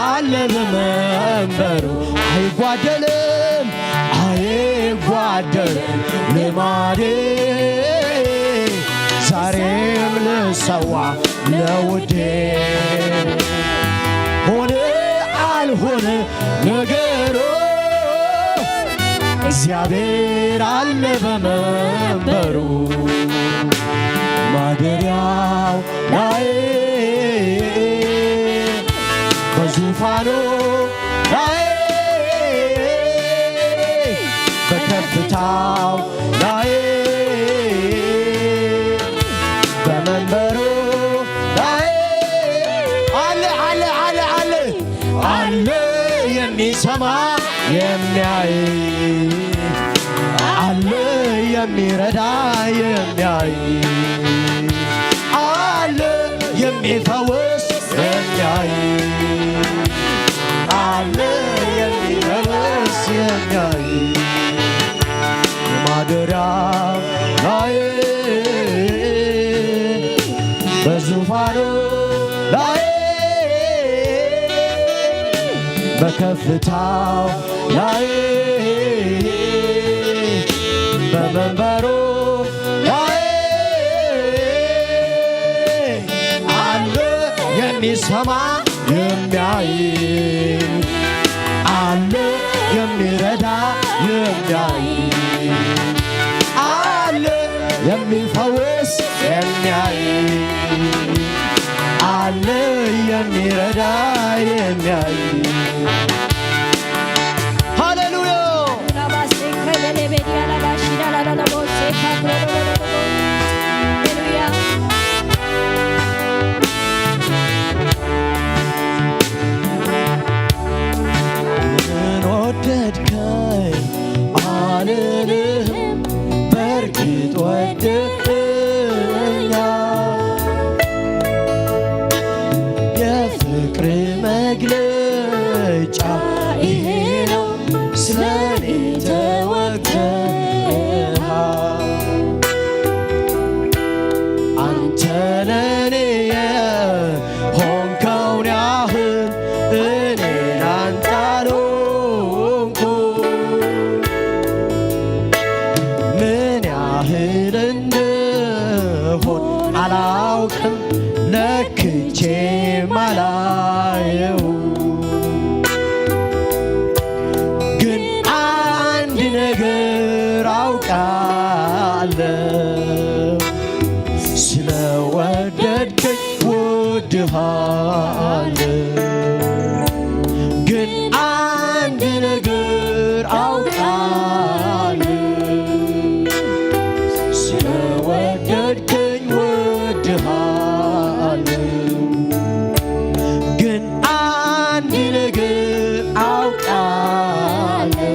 አለ በመንበሩ። አይጓደልም አይጓደልም ልማዴ፣ ዛሬም ልሰዋ ለውዴ። ሆነ አልሆነ ነገሩ፣ እግዚአብሔር አለ በመንበሩ። ማደሪያው ላይ በዙፋኑ ላይ በከፍታው ላይ በመንበሩ ላይ አለ፣ አለ፣ አለ፣ አለ፣ አለ የሚሰማ የሚያይ፣ አለ የሚረዳ የሚያይ፣ አለ የሚፈውስ የሚያይ፣ አለ የሚፈውስ የሚያይ። ማደሪያ ላይ በዙፋኑ ላይ በከፍታው ላይ በመንበሩ ላይ አለ የሚሰማ የሚያይ፣ አለ የሚረዳ የሚያይ፣ አለ የሚፈውስ የሚያይ፣ አለ የሚረዳ የሚያይ። ሃሌሉያ። ምን ወደድከኝ አልልህም፣ በእርግጥ ወደድከኛል። የፍቅር መግለጫ ይሄ ነው፣ ስለኔ ተወግተሃል። አንተ ለኔ የሆንከውን ያህል እኔ ላንተ አልሆንኩም። ምን ያህል እንደሆን አላውቅም፣ ለክቼም አላየው። ግን አንድ ነገር አውቃለሁ፣ ስለወደድከኝ ወድሃለሁ። ግን አንድ ነገር አውቃለሁ፣ ስለወደድከኝ ወድሃለሁ። ግን አንድ ነገር አውቃለሁ፣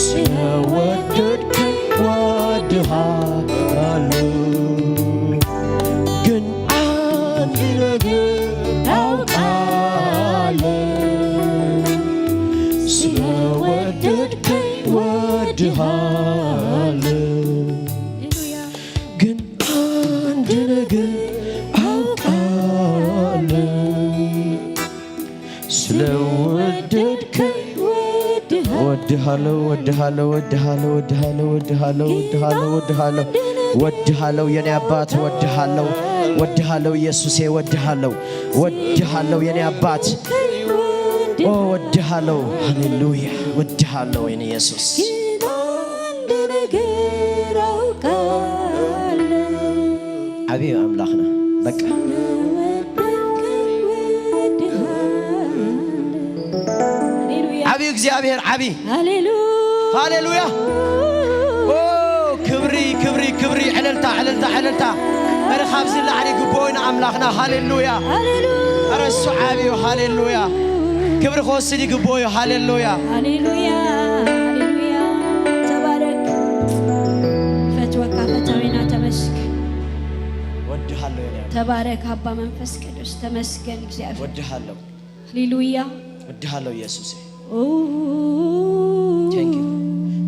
ስለወደድከኝ ወድሃለሁ። ግን አንድ ነገር አውቃለሁ፣ ስለወደድከኝ ወድሃለሁ። ግን አንድ ነገር አውቃለሁ፣ ስለወደድከኝ ወድሃለሁ። ወድሃለሁ፣ ወድሃለሁ፣ ወድሃለሁ፣ ወድሃለሁ፣ ወድሃለሁ፣ ወድሃለሁ፣ ወድሃለሁ፣ ወድሃለሁ፣ የኔ አባት ወድሃለሁ፣ ወድሃለሁ ኢየሱሴ፣ ወድሃለሁ፣ ወድሃለሁ የኔ አባት፣ ኦ ወድሃለሁ፣ ሃሌሉያ፣ ወድሃለሁ የኔ ኢየሱስ። ግን አንድ ነገር አውቃለሁ። ዓብዪ ኣምላኽና፣ በቃ። ሃሌሉያ። ዓብዪ እግዚኣብሔር፣ ዓብዪ። ሃሌሉያ። ሃሌሉያ። ኦ፣ ክብሪ፣ ክብሪ፣ ክብሪ፣ ዕልልታ፣ ዕልልታ፣ ዕልልታ። እረ ካብዚ ላዕሊ ይግብኦ እዩ ንኣምላኽና። ሃሌሉያ። ሃሌሉያ። እረ እሱ ዓብዪ እዩ። ሃሌሉያ። ክብሪ ክወስድ ይግብኦ እዩ። ሃሌሉያ። ሃሌሉያ። ሃሌሉያ። ተባረክ። ፈትወካ ሃሌሉያ። ተባረክ ኣባ መንፈስ ቅዱስ፣ ተመስገን እግዚኣብሔር። ወድሃለሁ። ሃሌሉያ። ወድሃለሁ ኢየሱስ። ኦ፣ Thank you።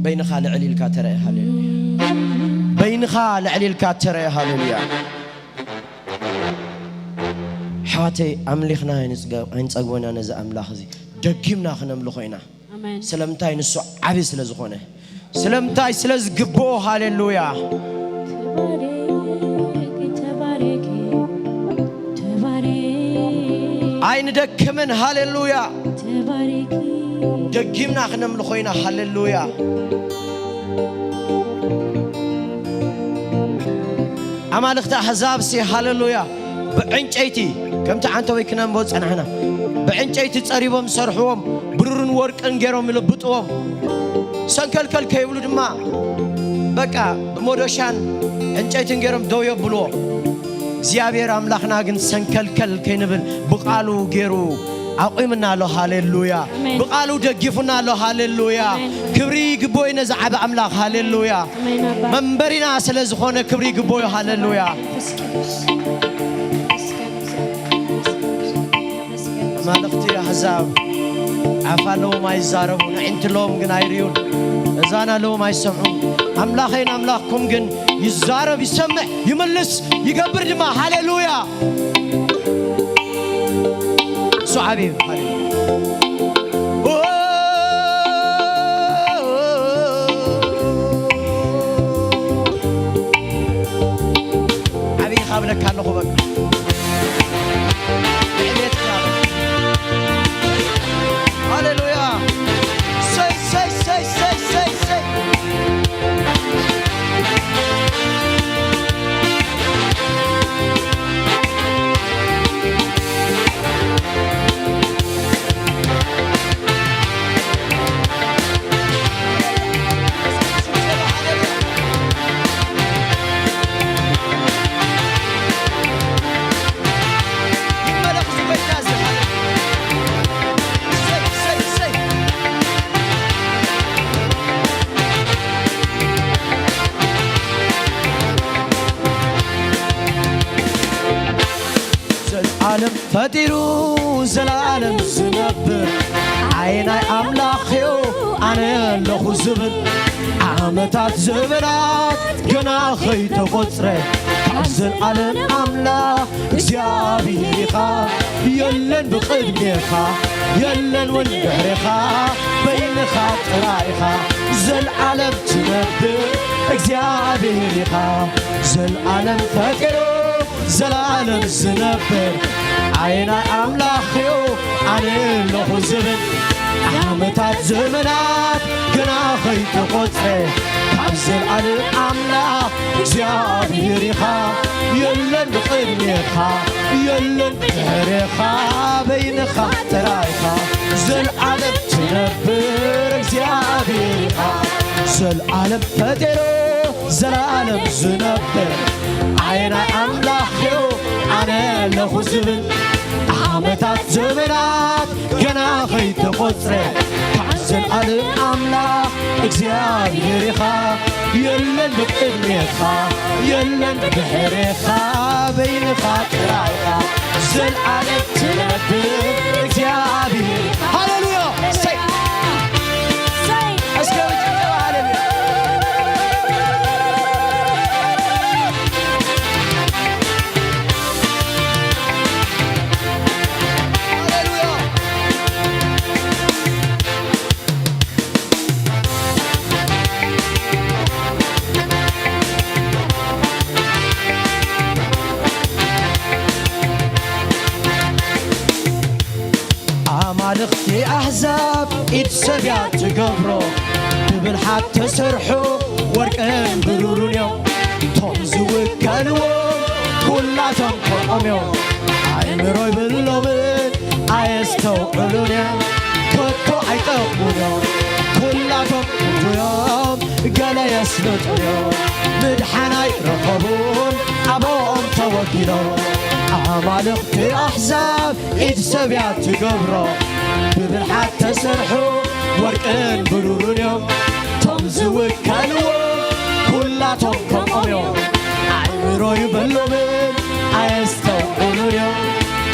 በይንኻ ልዕል ኢልካ ተረአ። ሃሌሉያ። በይንኻ ልዕል ኢልካ ተረአ። ሃሌሉያ። ኣሕዋተይ ኣምሊኽና ኣይንጽገ-፣ ኣይንጸግቦና ነዚ ኣምላኽ እዚ። ደጊምና ክነምልኾ ኢና። ኣሜን። ስለምንታይ ንሱ ዓቢ ስለ ዝኾነ። ስለምንታይ ስለ ዝግብኦ። ሃሌሉያ። ተባረክ፣ ተባረክ፣ ተባረክ፣ ኣይንደክምን። ሃሌሉያ። ተባረክ። ደጊምና ክነምልኾ ኢና። ሃሌሉያ። ኣማልኽቲ ኣሕዛብ ሲ። ሃሌሉያ። ብዕንጨይቲ ከምቲ ዓንተወይ ክነንቦ ጸናሕና። ብዕንጨይቲ ጸሪቦም ሰርሕዎም፣ ብሩርን ወርቅን ገይሮም ይልብጥዎም። ሰንከልከል ከይብሉ ድማ በቃ ብመዶሻን ዕንጨይትን ገይሮም ደው የብልዎ። እግዚኣብሔር ኣምላኽና ግን ሰንከልከል ከይንብል ብቓሉ ገይሩ ኣቑምና ኣሎ። ሃሌሉያ። ኣሜን። ብቓሉ ደጊፉና ኣሎ። ሃሌሉያ። ኣሜን። ክብሪ ይግብኦ ነዚ ዓቢ ኣምላኽ። ሃሌሉያ። ኣሜን ኣባ። መንበሪና ስለ ዝኾነ ክብሪ ይግብኦ። ሃሌሉያ። መንፈስ ቅዱስ። ተመስገን፣ ተመስገን፣ ተመስገን። ኣማልኽቲ ኣሕዛብ ኣፍ ኣለዎም ኣይዛረቡን፣ ኣዒንቲ ኣለዎም ግን ኣይርእዩን፣ እዛን ኣለዎም ኣይሰምዑን። ኣምላኸይን ኣምላኽኩም ግን ይዛረብ፣ ይሰምዕ፣ ይምልስ፣ ይገብር ድማ። ሃሌሉያ። እሱ ዓቢ እዩ። ሃሌሉያ። ዓብዪ ካብለካ ኣለኹ በቃ። ንዕቤትካ። ሃሌሉያ። ሰይ፣ ሰይ፣ ሰይ። ዘልዓለም ፈጢሩ ዘልዓለም ዝነብር ኣየናይ ኣምላኽዮ ኣነ ኣለኹ ዝብል ዓመታት ዘበናት ገና ኸይተቖጽረ ካብ ዘልዓለም ኣምላኽ እግዚኣብሔር ኢኻ የለን ብቕድሜኻ የለን እውን ድሕሬኻ በይንኻ ጥራይ ኢኻ ዘልዓለም ትነብር እግዚኣብሔር ኢኻ ዘልዓለም ፈጢሩ ዘላለም ዝነብር ኣየናይ ኣምላኽዮ ኣነ ኣለኹ ዝብል ዓመታት ዘመናት ገና ኸይተቖጽረ ካብ ዘልዓለም ኣምላኽ እግዚኣብሔር ኢኻ የለን ብቕድሜኻ የለን ብድሕሬኻ በይንኻ ጥራይኻ ዘልዓለም ትነብር እግዚኣብሔር ኢኻ ዘልዓለም ፈጢሩ ዘላለም ዝነብር ኣየናይ ኣምላኽዮ ኣነ ኣለኹ ዝብል ዓመታት ዘመናት ገና ኸይተቖጽረ ካብ ዘልዓለም ኣምላኽ እግዚኣብሔር ኢኻ የለን ብቕድሜኻ የለን ብድሕሬኻ በይንኻ ጥራይኻ ዘልዓለም ትነብር እግዚኣብሔር ሃሌሉያ ሰይ እስከ ብጭብጨባ ሃሌሉያ ሃሌሉያ ኣማልኽቲ ኣሕዛብ ኢድ ሰብ እያ ትገብሮ ብብልሓት ተሰርሑ ወርቅን ብሩርን እዮም እቶም ዝውከልዎም ኩላቶም ከምኦም እዮም ኣእምሮ ይብሎምን ኣየስተውዕሉን እዮም ከቶ ኣይጠቕሙን እዮም ኩላቶም እዮም ገለ የስልጡ እዮም ምድሓን ኣይረኸቡን ኣብኦም ተወኪሎም ኣማልኽቲ ኣሕዛብ ኢድ ሰብ እያ ትገብሮ ብብልሓት ተሰርሑ ወርቅን ብሩርን እዮም እቶም ዝውከልዎ ኩላቶም ከምኦም እዮም ኣእምሮ ይብሎምን ኣየስተውዕሉን እዮም፣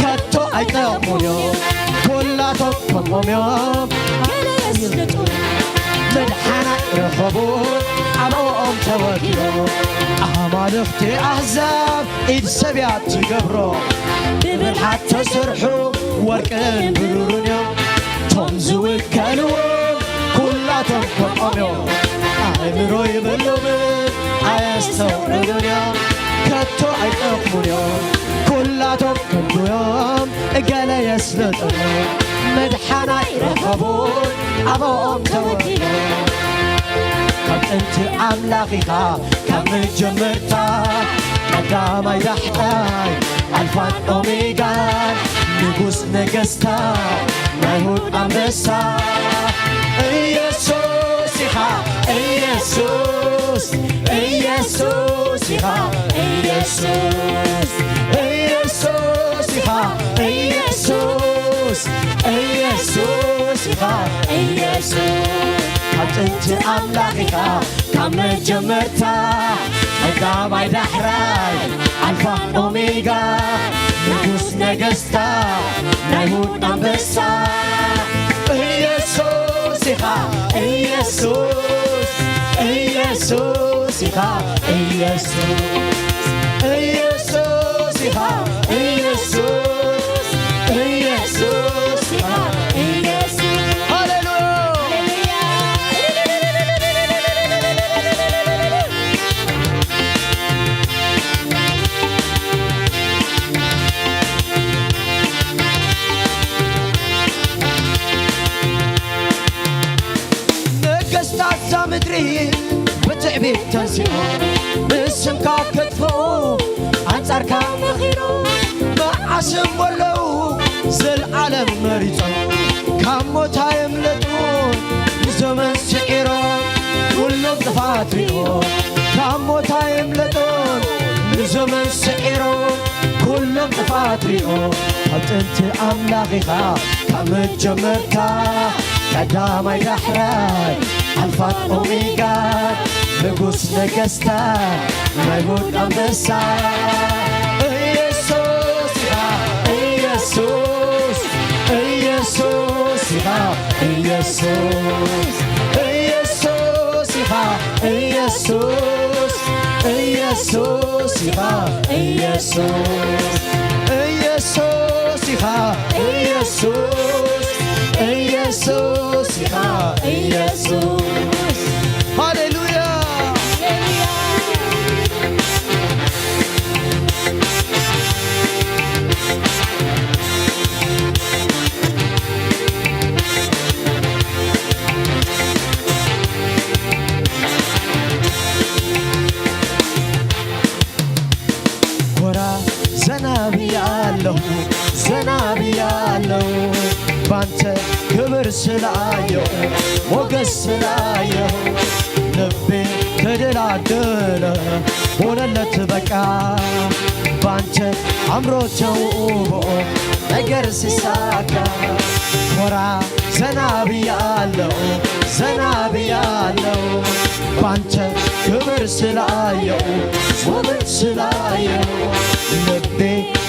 ከቶ ኣይጠቕሙን እዮም። ኩላቶም ከምኦም እዮም፣ ገለ የስልጡን። ምድሓን ኣይረኸቡ፣ ኣብኦም ተወኪሎም። ኣማልኽቲ ኣህዛብ ኢድ ሰብ እያ ትገብሮ፣ ብብልሓት ተሰርሑ ወርቅን ብሩርን እዮም። ቶም ዝውከልዎም ኩላቶም ከምኦም እዮም። ኣእምሮ ይብሉምን ኣየስተውዕሉን እዮም፣ ከቶ ኣይጠቕሙን እዮም። ኩላቶም ከንቱ እዮም፣ ገለ የስልጡን እዮም። ምድሓን ኣይረኸቡን፣ ኣብኦም ተወኪሎም። ካብ ጥንቲ ኣምላኽ ኢኻ፣ ካብ መጀመርታ፣ ቀዳማይ ዳሕራይ፣ ኣልፋን ኦሜጋን፣ ንጉስ ነገስታት፣ ናይ ይሁዳ ኣንበሳ። ኢየሱስ ኢኻ፣ ኢየሱስ፣ ኢየሱስ ኢኻ፣ ኢየሱስ፣ ኢየሱስ ኢኻ፣ ኢየሱስ፣ ኢየሱስ ኢኻ፣ ኢየሱስ። ካብ ጥንቲ ኣምላኽ ኢኻ፣ ካብ መጀመርታ፣ ቀዳማይ ዳሕራይ፣ ኣልፋን ኦሜጋ፣ ንጉስ ነገስታት፣ ናይ ይሁዳ ኣንበሳ። ኢየሱስ ኢኻ፣ ኢየሱስ፣ ኢየሱስ ኢኻ፣ ኢየሱስ፣ ኢየሱስ ኢኻ፣ ኢየሱስ፣ ኢየሱስ ኢኻ፣ ኢየሱስ። ሃሌሉያ! ነገስታት እዛ ምድሪ ብትዕቢት ተንሲኦም፣ ንስምካ ከጥፍኡ ኣንጻርካ መኺሮም። መዓስ እሞ ኣለዉ ዘልዓለም መሪጾም፣ ካብ ሞት ኣየምለጡን ንዘመን ስዒሮም፣ ኩሎም ጥፋት ሪኦም። ካብ ሞት ኣየምለጡን ንዘመን ስዒሮም፣ ኩሎም ጥፋት ሪኦም። ካብ ጥንቲ ኣምላኽ ኢኻ፣ ካብ መጀመርታ፣ ቀዳማይ ዳሕራይ፣ ኣልፋን ኦሜጋን፣ ንጉስ ነገስታት፣ ናይ ይሁዳ ኣንበሳ። ኢየሱስ ኢኻ፣ ኢየሱስ፣ ኢየሱስ ኢኻ፣ ኢየሱስ፣ ኢየሱስ ኢኻ፣ ኢየሱስ፣ ኢየሱስ ኢኻ፣ ኢየሱስ፣ ኢየሱስ ኢኻ፣ ኢየሱስ፣ ኢየሱስ ኢኻ፣ ኢየሱስ። ሃሌሉያ። ኮራ ዘና ብያለሁ፣ ዘና ብያለሁ፣ ባንተ ክብር ስላየሁ፣ ሞገስ ስላየሁ፣ ልቤ ተደላደለ፣ ሆነለት በቃ። ባንተ አምሮ ተውቦ ነገር ሲሳካ፣ ኮራ ዘና ብያለው፣ ዘና ብያለው። ባንተ ክብር ስላየው፣ ውበት ስላየው፣ ልቤ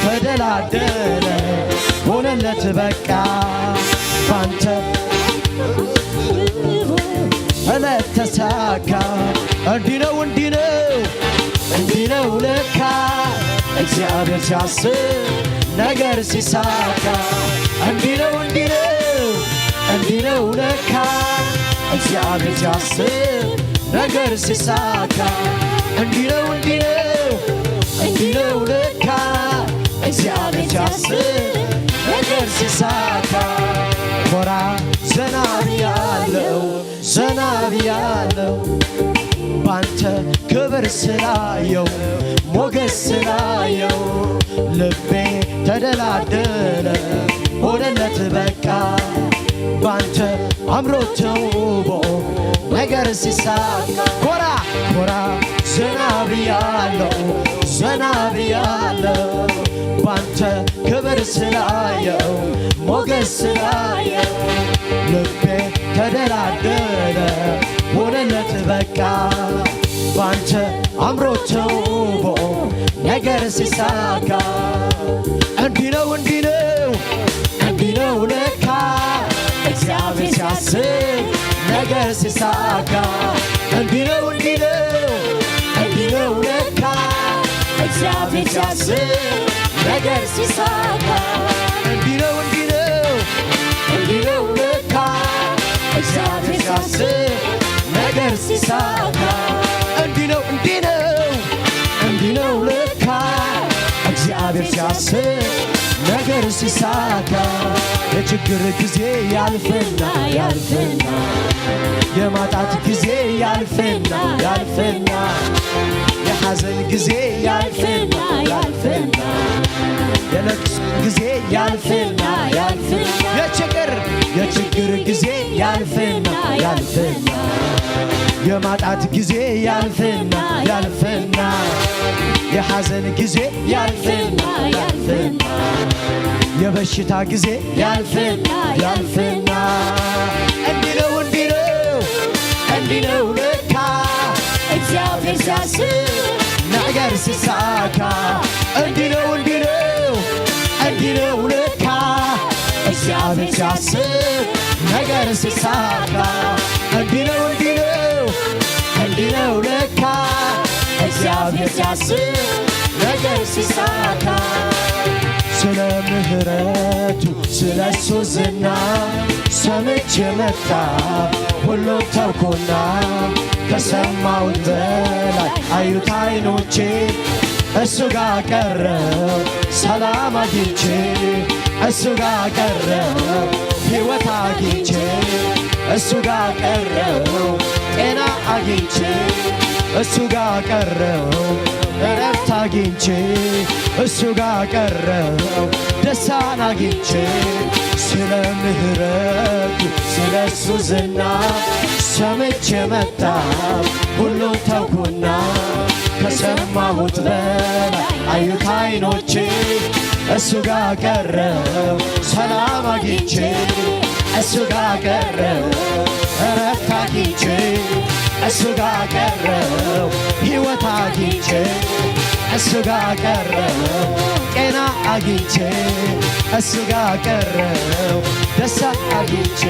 ተደላደለ፣ ሆነለት በቃ። ባንተ እለት ተሳካ። እንዲህ ነው፣ እንዲህ ነው፣ እንዲህ ነው ለካ እግዚአብሔር ሲያስብ ነገር ሲሳካ። እንዲህ ነው፣ እንዲህ ነው፣ እንዲህ ነው ለካ እግዚአብሔር ሲያስብ ነገር ሲሳካ። እንዲህ ነው፣ እንዲህ ነው፣ እንዲህ ነው ለካ እግዚአብሔር ሲያስብ ነገር ሲሳካ። ኮራ ዘና ብያለው፣ ዘና ብያለው፣ ባንተ ክብር ስላየው፣ ሞገስ ስላየው፣ ልቤ ተደላደለ፣ ሆነለት በቃ። ባንተ አምሮ ተውቦ ነገር ሲሳካ። ኮራ ኮራ ዘና ብያለው፣ ዘና ብያለው፣ ባንተ ክብር ስላየው፣ ሞገስ ስላየው፣ ልቤ ተደላደለ፣ ሆነለት በቃ። ባንተ አምሮ ተውቦ ነገር ሲሳካ እንዲህ ነው፣ እንዲህ ነው፣ እንዲህ ነው ለካ። እግዚአብሔር ሲያስብ ነገር ሲሳካ እንዲህ ነው፣ እንዲህ ነው፣ እንዲህ ነው ለካ። እግዚአብሔር ሲያስብ ነገር ሲሳካ እንዲህ ነው፣ እንዲህ ነው፣ እንዲህ ነው ለካ። እግዚአብሔር ሲያስብ ነገር ሲሳካ እንዲህ ነው፣ እንዲህ ነው፣ እንዲህ ነው ለካ። እግዚአብሔር ሲያስብ ነገር ሲሳካ የችግር ጊዜ ያልፍና፣ ያልፍና፣ የማጣት ጊዜ ያልፍና፣ ያልፍና፣ የሐዘን ጊዜ ያልፍና፣ ያልፍና፣ የለቅሶ ጊዜ ያልፍና፣ ያልፍና፣ የችግር፣ የችግር ጊዜ ያልፍና፣ ያልፍና፣ የማጣት ጊዜ ያልፍና፣ ያልፍና፣ የሐዘን ጊዜ ያልፍና፣ ያልፍና፣ የበሽታ ጊዜ ያልፍና፣ ያልፍና፣ እንዲህ ነው፣ እንዲህ ነው፣ እንዲህ ነው ለካ። እግዚአብሔር ሲያስብ ነገር ሲሳካ እንዲህ ነው፣ እንዲህ ነው፣ እንዲህ ነው ለካ። እግዚአብሔር ሲያስብ ነገር ሲሳካ እንዲህ ነው፣ እንዲህ ነው፣ እንዲህ ነው ለካ። እግዚአብሔር ሲያስብ ነገር ሲሳካ ስለ ምህረቱ ስለ እሱ ዝና ሰምቼ መጣ ሁሉም ተውኩና ከሰማሁት በላይ አዩት አይኖቼ። እሱ ጋር ቀረው ሰላም አግኝቼ፣ እሱ ጋር ቀረው ሕይወት አግኝቼ፣ እሱ ጋር ቀረው ጤና አግኝቼ፣ እሱ ጋር ቀረው እረፍት አግኝቼ፣ እሱ ጋር ቀረው ደስታን አግኝቼ። ስለ ምህረቱ ስለ እሱ ዝና ሰምቼ መጣ ሁሉን ተውኩና ከሰማሁት በላይ አዩት አይኖቼ። እሱ ጋር ቀረው ሰላም አግኝቼ፣ እሱ ጋር ቀረው እረፍት አግኝቼ፣ እሱ ጋር ቀረው ሕይወት አግኝቼ፣ እሱ ጋር ቀረው ጤና አግኝቼ፣ እሱ ጋር ቀረው ደስታ አግኝቼ።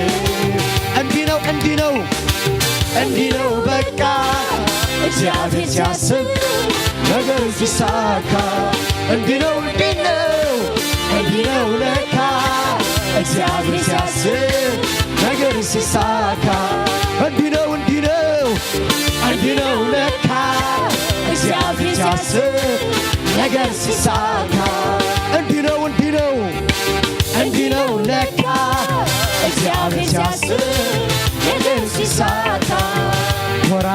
እንዲህ ነው፣ እንዲህ ነው፣ እንዲህ ነው በቃ እግዚአብሔር ሲያስብ ነገር ሲሳካ። እንዲህ ነው፣ እንዲህ ነው፣ እንዲህ ነው ለካ እግዚአብሔር ሲያስብ ነገር ሲሳካ። እንዲህ ነው፣ እንዲህ ነው፣ እንዲህ ነው ለካ እግዚአብሔር ሲያስብ ነገር ሲሳካ። እንዲህ ነው፣ እንዲህ ነው፣ እንዲህ ነው ለካ እግዚአብሔር ሲያስብ ነገር ሲሳካ። ኮራ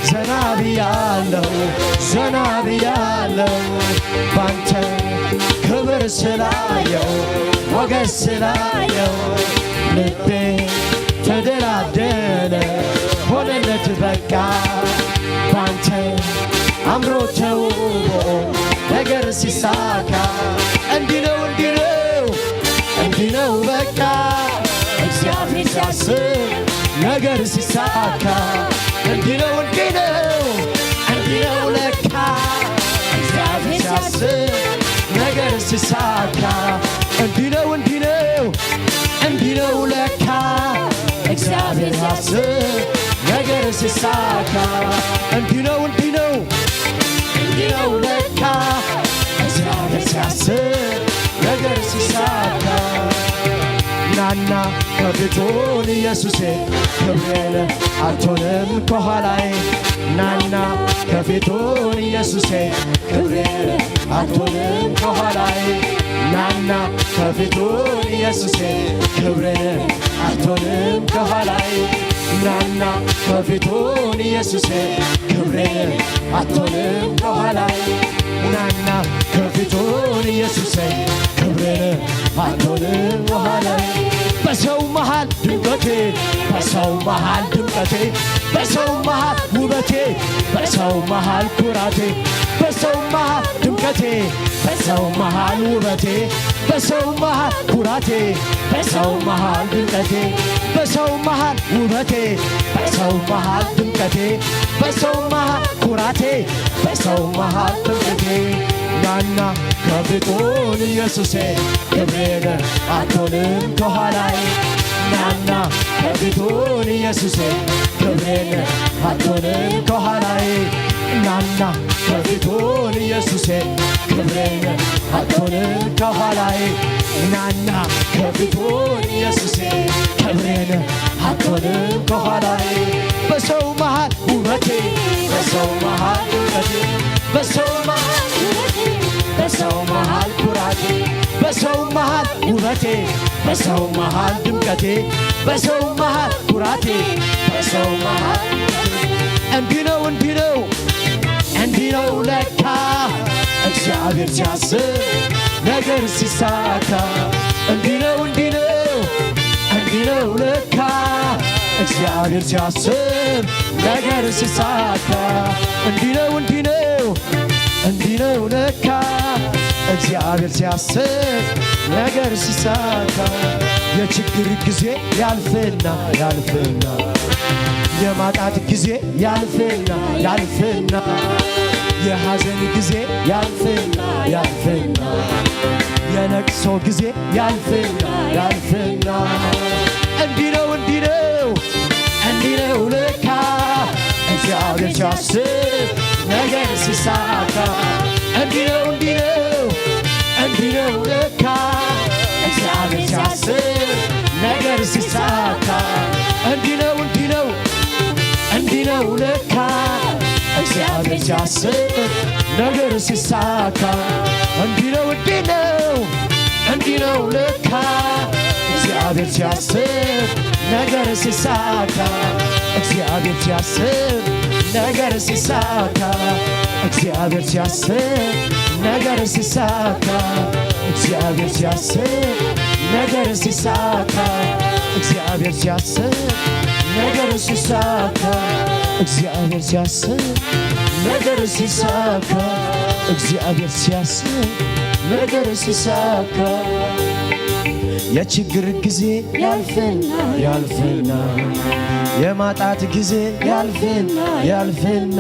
ዘና ብያለው፣ ዘና ብያለው ባንተ ክብር ስላየው፣ ሞገስ ስላየው ልቤ ተደላደለ፣ ሆነለት በቃ ባንተ አምሮ ተውቦ ነገር ሲሳካ። እንዲህ ነው፣ እንዲህ ነው፣ እንዲህ ነው በቃ እግዚአብሔር ሲያስብ ነገር ሲሳካ። እንዲህ ነው፣ እንዲህ ነው፣ እንዲህ ነው ለካ እግዚአብሔር ሲያስብ ነገር ሲሳካ። እንዲህ ነው፣ እንዲህ ነው፣ እንዲህ ነው ለካ እግዚአብሔር ሲያስብ ነገር ሲሳካ። እንዲህ ነው፣ እንዲህ ነው፣ እንዲህ ነው ለካ እግዚአብሔር ሲያስብ ነገር ሲሳካ። ናና ከፊቱን ኢየሱሴ ክብሬን አትሆንም ከኋላዬ። ናና ከፊቱን ኢየሱሴ ክብሬን አትሆንም ከኋላዬ። ናና ከፊቱን ኢየሱሴ ክብሬን አትሆንም ከኋላዬ። ናና ከፊቱን ኢየሱሴ ክብሬን አትሆንም ከኋላዬ። ናና ከፊቱን ኢየሱሴ ክብሬን አትሆንም ከኋላዬ። በሰው መሃል ድምቀቴ፣ በሰው መሃል ድምቀቴ፣ በሰው መሃል ውበቴ፣ በሰው መሃል ኩራቴ፣ በሰው መሃል ድምቀቴ፣ በሰው መሃል ውበቴ፣ በሰው መሃል ኩራቴ፣ በሰው መሃል ድምቀቴ፣ በሰው መሃል ውበቴ፣ በሰው መሃል ድምቀቴ፣ በሰው መሃል ኩራቴ፣ በሰው መሃል ድምቀቴ። ናና ከፊቱን ኢየሱሴ ክብሬን ኣቶንም ከኋላዬ ናና ከፊቱን ኢየሱሴ ክብሬን ኣቶንም ከኋላዬ ናና ከፊቱን ኢየሱሴ ክብሬን ኣቶንም ከኋላዬ ናና ከፊቱን ኢየሱሴ ክብሬን ኣቶንም ከኋላዬ በሰው መሃል ውበቴ በሰው መሃል ውበቴ በሰው መሃል ውበቴ በሰው መሃል ኩራቴ በሰው መሃል ውበቴ በሰው መሃል ድምቀቴ በሰው መሃል ኩራቴ በሰው መሃል እንዲህ ነው እንዲህ ነው እንዲህ ነው ለካ እግዚአብሔር ሲያስብ ነገር ሲሳካ እንዲህ ነው እንዲህ ነው እንዲህ ነው ለካ እግዚአብሔር ሲያስብ ነገር ሲሳካ እንዲህ ነው እንዲህ ነው እንዲህ ነው ለካ እግዚአብሔር ሲያስብ ነገር ሲሳካ የችግር ጊዜ ያልፍና ያልፍና የማጣት ጊዜ ያልፍና ያልፍና የሐዘን ጊዜ ያልፍና ያልፍና የለቅሶ ጊዜ ያልፍና ያልፍና እንዲህ ነው እንዲህ ነው እንዲህ ነው ለካ እግዚአብሔር ሲያስብ ነገር ሲሳካ እንዲህ ነው እንዲህ ነው እንዲህ ነው ለካ እግዚአብሔር ሲያስብ ነገር ሲሳካ እንዲህ ነው እንዲህ ነው እንዲህ ነው ለካ እግዚአብሔር ሲያስብ ነገር ሲሳካ እንዲህ ነው እንዲህ ነው እንዲህ ነው ለካ እግዚአብሔር ሲያስብ ነገር ሲሳካ እግዚአብሔር ሲያስብ ነገር ሲሳካ እግዚአብሔር ሲያስብ ነገር ሲሳካ እግዚአብሔር ሲያስብ ነገር ሲሳካ እግዚአብሔር ሲያስብ ነገር ሲሳካ እግዚአብሔር ሲያስብ ነገር ሲሳካ እግዚአብሔር ሲያስብ ነገር ሲሳካ የችግር ጊዜ ያልፍና ያልፍና የማጣት ጊዜ ያልፍና ያልፍና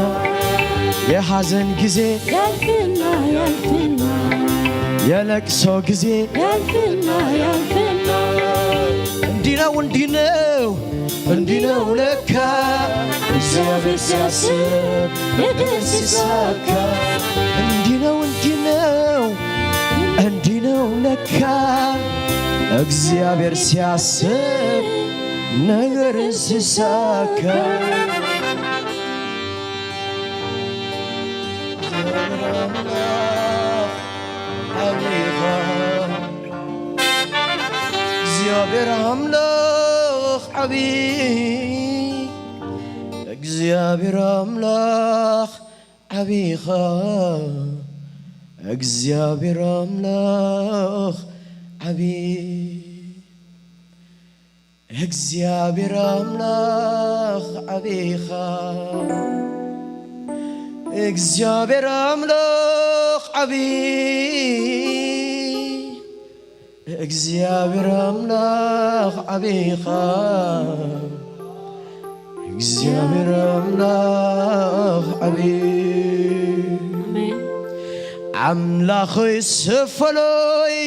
የሐዘን ጊዜ ያልፍና ያልፍና የለቅሶ ጊዜ ያልፍና ያልፍና እንዲህ ነው እንዲህ ነው እንዲህ ነው ለካ እግዚአብሔር ሲያስብ ነገር ሲሳካ እንዲህ ነው እንዲህ ነው እንዲህ ነው ለካ እግዚአብሔር ሲያስብ ነገር ሲሳካ እግዚአብሔር አምላኽ ዓቢ እግዚኣብሔር ኣምላኽ ዓቢኻ እግዚኣብሔር ኣምላኽ ዓቢ እግዚኣብሔር ኣምላኽ ዓቢኻ እግዚኣብሔር ኣምላኽ ዓቢ እግዚኣብሔር ኣምላኽ ዓቢኻ እግዚኣብሔር ኣምላኽ ዓቢ ኣሜን። ኣምላኸይ ስፈሎይ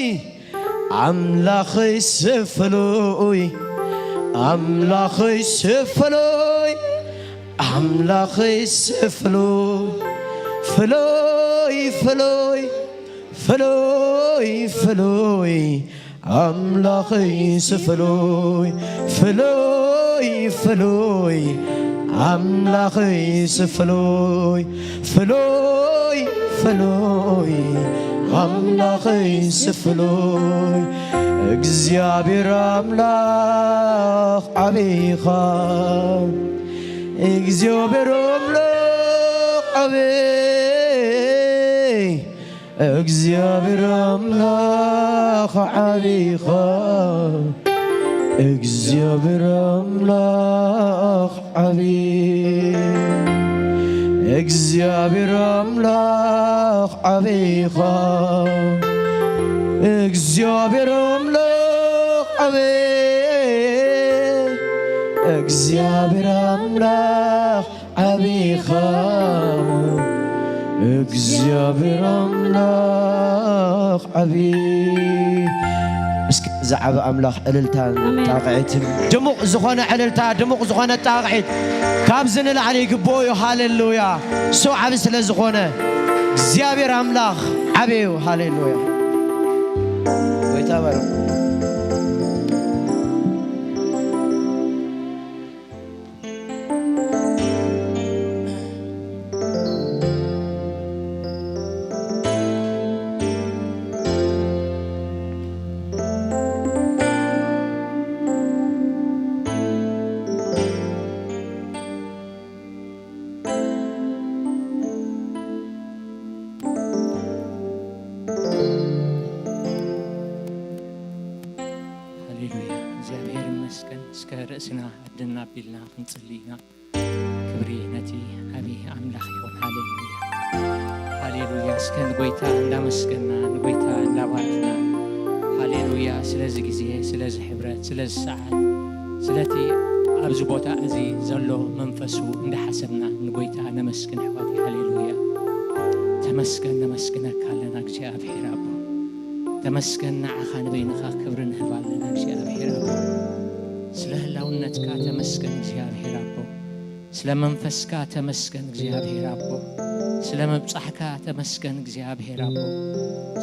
ኣምላኸይ ስፈሎይ ኣምላኸይ ስፈሎይ ኣምላኸይ ስፈሎይ ፍሎይ ፍሎይ ፍሎይ ፍሎይ ኣምላኸይ ስፍሎይ ፍሎይ ፍሎይ ኣምላኸይ ስፍሎይ ፍሎይ ፍሎይ ኣምላኸይ ስፍሎይ እግዚኣብሔር ኣምላኽ ዓቢኻ እግዚኣብሔር ኣምላኽ ዓቢ እግዚኣብሔር ኣምላኽ ዓቢኻ እግዚኣብሔር ኣምላኽ ዓቢ እግዚኣብሔር ኣምላኽ ዓቢኻ እግዚኣብሔር ኣምላኽ ዓቢ እግዚኣብሔር ኣምላኽ ዓቢኻ እግዚኣብሔር ኣምላኽ ዓቢ። እስኪ ዝዓበ ኣምላኽ ዕልልታን ኣሜን። ጣቕዒትን ድሙቕ ዝኾነ ዕልልታ፣ ድሙቕ ዝኾነ ጣቕዒት ካብዚ ንላዕሊ ይግብኦ እዩ። ሃሌሉያ። እሱ ዓቢ ስለ ዝኾነ እግዚኣብሔር ኣምላኽ ዓቢ እዩ። ሃሌሉያ። ጎይታ ባርክ። ሃሌሉያ፣ እግዚኣብሔር ይመስገን። እስከ ርእስና ኣድንና ኣቢልና ክንጽሊ ኢና። ክብሪ ነቲ ዓቢ ኣምላኽ ይኹን። ሃሌሉያ፣ ሃሌሉያ። እስከ ንጎይታ እንዳመስገና፣ ንጎይታ እንዳባረኽና፣ ሃሌሉያ፣ ስለዚ ግዜ፣ ስለዚ ሕብረት፣ ስለዚ ሰዓት፣ ስለቲ ኣብዚ ቦታ እዚ ዘሎ መንፈሱ እንዳሓሰብና ንጎይታ ነመስግን ኣሕዋተይ። ሃሌሉያ። ተመስገን፣ ነመስግነካ ኣለና እግዚኣብሔር ኣቦ። ተመስገን፣ ንዓኻ ንበይንኻ ክብሪ ንህብ ኣለና እግዚኣብሔር ኣቦ። ስለ ህላውነትካ ተመስገን እግዚኣብሔር ኣቦ። ስለ መንፈስካ ተመስገን እግዚኣብሔር ኣቦ። ስለ ምብጻሕካ ተመስገን እግዚኣብሔር ኣቦ።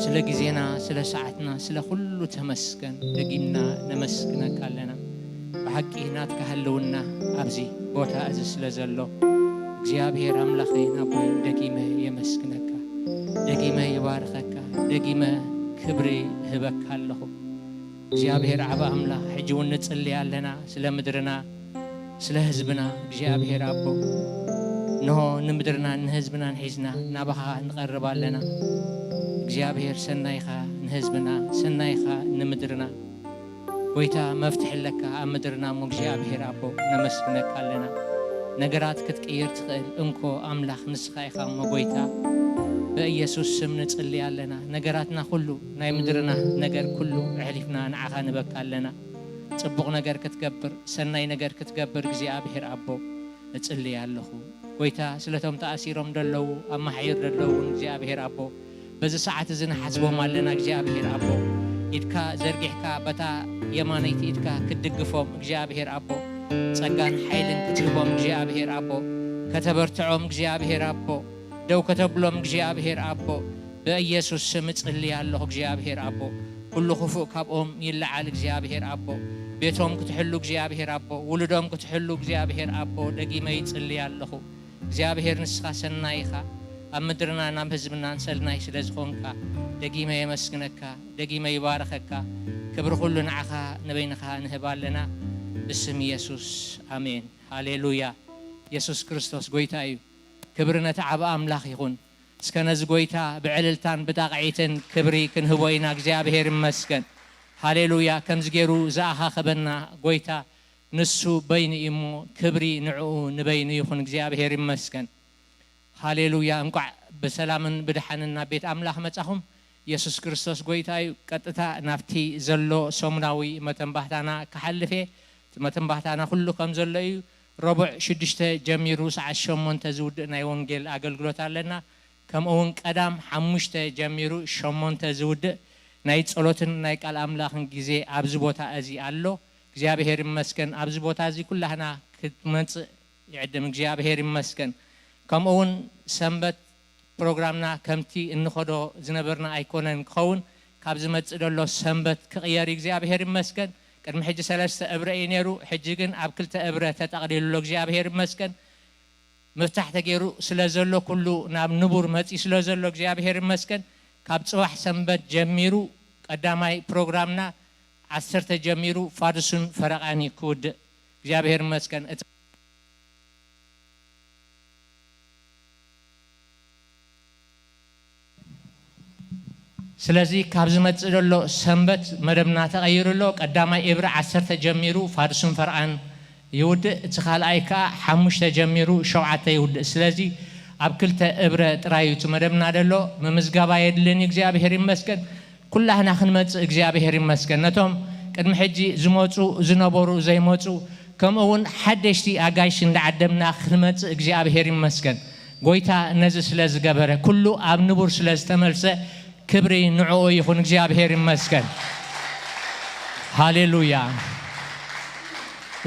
ስለ ግዜና፣ ስለ ሰዓትና፣ ስለ ኩሉ ተመስገን። ደጊምና ነመስግነካ ኣለና። ብሓቂ ናትካ ህልውና ኣብዚ ቦታ እዚ ስለ ዘሎ እግዚኣብሔር ኣምላኸይን ኣቦይን ደጊመ የመስግነካ፣ ደጊመ ይባርኸካ፣ ደጊመ ክብሪ እህበካ ኣለኹ። እግዚኣብሔር ዓቢ ኣምላኽ፣ ሕጂ እውን ንጽሊ ኣለና ስለ ምድርና፣ ስለ ህዝብና እግዚኣብሔር ኣቦ። እንሆ ንምድርናን ንህዝብናን ሒዝና ናባኻ ንቐርብ ኣለና። እግዚኣብሔር ሰናይኻ ንህዝብና፣ ሰናይኻ ንምድርና። ጎይታ መፍትሒ ኣለካ ኣብ ምድርና እሞ እግዚኣብሔር ኣቦ ነመስግነካ ኣለና። ነገራት ክትቅይር ትኽእል እንኮ ኣምላኽ ንስኻ ኢኻ እሞ ጎይታ። በኢየሱስ ስም ንጽሊ ኣለና። ነገራትና ኩሉ ናይ ምድርና ነገር ኩሉ ኣሕሊፍና ንዓኻ ንበካ ኣለና። ጽቡቕ ነገር ክትገብር፣ ሰናይ ነገር ክትገብር እግዚኣብሔር ኣቦ እጽሊ ኣለኹ። ጎይታ ስለቶም ተኣሲሮም ደለዉ፣ ኣብ ማሕዩር ደለዉ እውን እግዚኣብሔር ኣቦ በዚ ሰዓት እዚ ንሓስቦም ኣለና እግዚኣብሔር ኣቦ። ኢድካ ዘርጊሕካ በታ የማነይቲ ኢድካ ክትድግፎም እግዚኣብሔር ኣቦ። ጸጋን ሓይልን ክትህቦም እግዚኣብሔር ኣቦ። ከተበርትዖም እግዚኣብሔር ኣቦ። ደው ከተብሎም እግዚኣብሔር ኣቦ። በኢየሱስ ስም እጽሊ ኣለኹ እግዚኣብሔር ኣቦ። ኩሉ ክፉእ ካብኦም ይለዓል እግዚኣብሔር ኣቦ። ቤቶም ክትሕሉ እግዚኣብሔር ኣቦ። ውሉዶም ክትሕሉ እግዚኣብሔር ኣቦ። ደጊመ ይጽሊ ኣለኹ። እግዚኣብሔር ንስኻ ሰናይ ኢኻ። ኣብ ምድርና ናብ ህዝብናን ሰናይ ስለ ዝኾንካ ደጊመ የመስግነካ፣ ደጊመ ይባርኸካ። ክብሪ ኩሉ ንዓኻ ንበይንኻ ንህብ ኣለና። ብስም ኢየሱስ ኣሜን። ሃሌሉያ። ኢየሱስ ክርስቶስ ጎይታ እዩ። ክብሪ ነቲ ዓቢ ኣምላኽ ይኹን። እስከ ነዚ ጎይታ ብዕልልታን ብጣቕዒትን ክብሪ ክንህቦ ኢና። እግዚኣብሔር ይመስገን። ሃሌሉያ። ከምዚ ገይሩ ዝኣኻኸበና ጎይታ ንሱ በይኑ እዩ እሞ ክብሪ ንዕኡ ንበይኑ ይኹን። እግዚኣብሔር ይመስገን። ሃሌሉያ። እንቋዕ ብሰላምን ብድሓንን ናብ ቤት ኣምላኽ መጻኹም። የሱስ ክርስቶስ ጎይታ እዩ። ቀጥታ ናብቲ ዘሎ ሰሙናዊ መተንባህታና ክሓልፍ እየ። እቲ መተንባህታና ኩሉ ከም ዘሎ እዩ። ረቡዕ ሽዱሽተ ጀሚሩ ሰዓት ሸሞንተ ዝውድእ ናይ ወንጌል ኣገልግሎት ኣለና። ከምኡ እውን ቀዳም ሓሙሽተ ጀሚሩ ሸሞንተ ዝውድእ ናይ ጸሎትን ናይ ቃል ኣምላኽን ግዜ ኣብዚ ቦታ እዚ ኣሎ። እግዚኣብሔር ይመስገን። ኣብዚ ቦታ እዚ ኩላህና ክትመጽእ ይዕድም። እግዚኣብሔር ይመስገን። ከምኡ እውን ሰንበት ፕሮግራምና ከምቲ እንኸዶ ዝነበርና ኣይኮነን ክኸውን፣ ካብ ዝመጽእ ዘሎ ሰንበት ክቕየር እዩ። እግዚኣብሔር ይመስገን። ቅድሚ ሕጂ ሰለስተ እብረ እዩ ነይሩ፣ ሕጂ ግን ኣብ ክልተ እብረ ተጠቕሊሉ ኣሎ። እግዚኣብሔር ይመስገን። ምፍታሕ ተገይሩ ስለ ዘሎ፣ ኩሉ ናብ ንቡር መጺኡ ስለ ዘሎ እግዚኣብሔር ይመስገን። ካብ ጽባሕ ሰንበት ጀሚሩ ቀዳማይ ፕሮግራምና ዓሰርተ ጀሚሩ ፋዱስን ፈረቓን እዩ ክውድእ። እግዚኣብሔር ይመስገን። እቲ ስለዚ ካብ ዝመጽእ ዘሎ ሰንበት መደብና ተቐይሩ ኣሎ። ቀዳማይ እብሪ ዓሰርተ ጀሚሩ ፋዱስን ፈርቓን ይውድእ። እቲ ካልኣይ ከኣ ሓሙሽተ ጀሚሩ ሸውዓተ ይውድእ። ስለዚ ኣብ ክልተ እብረ ጥራይ እዩ እቲ መደብና ዘሎ። ምምዝጋብ ኣየድልን እዩ። እግዚኣብሔር ይመስገን። ኩላህና ክንመጽእ እግዚኣብሔር ይመስገን። ነቶም ቅድሚ ሕጂ ዝመጹ ዝነበሩ ዘይመጹ፣ ከምኡ እውን ሓደሽቲ ኣጋይሽ እንዳዓደምና ክንመጽእ እግዚኣብሔር ይመስገን። ጎይታ ነዚ ስለ ዝገበረ፣ ኩሉ ኣብ ንቡር ስለ ዝተመልሰ፣ ክብሪ ንዕኡ ይኹን። እግዚኣብሔር ይመስገን። ሃሌሉያ።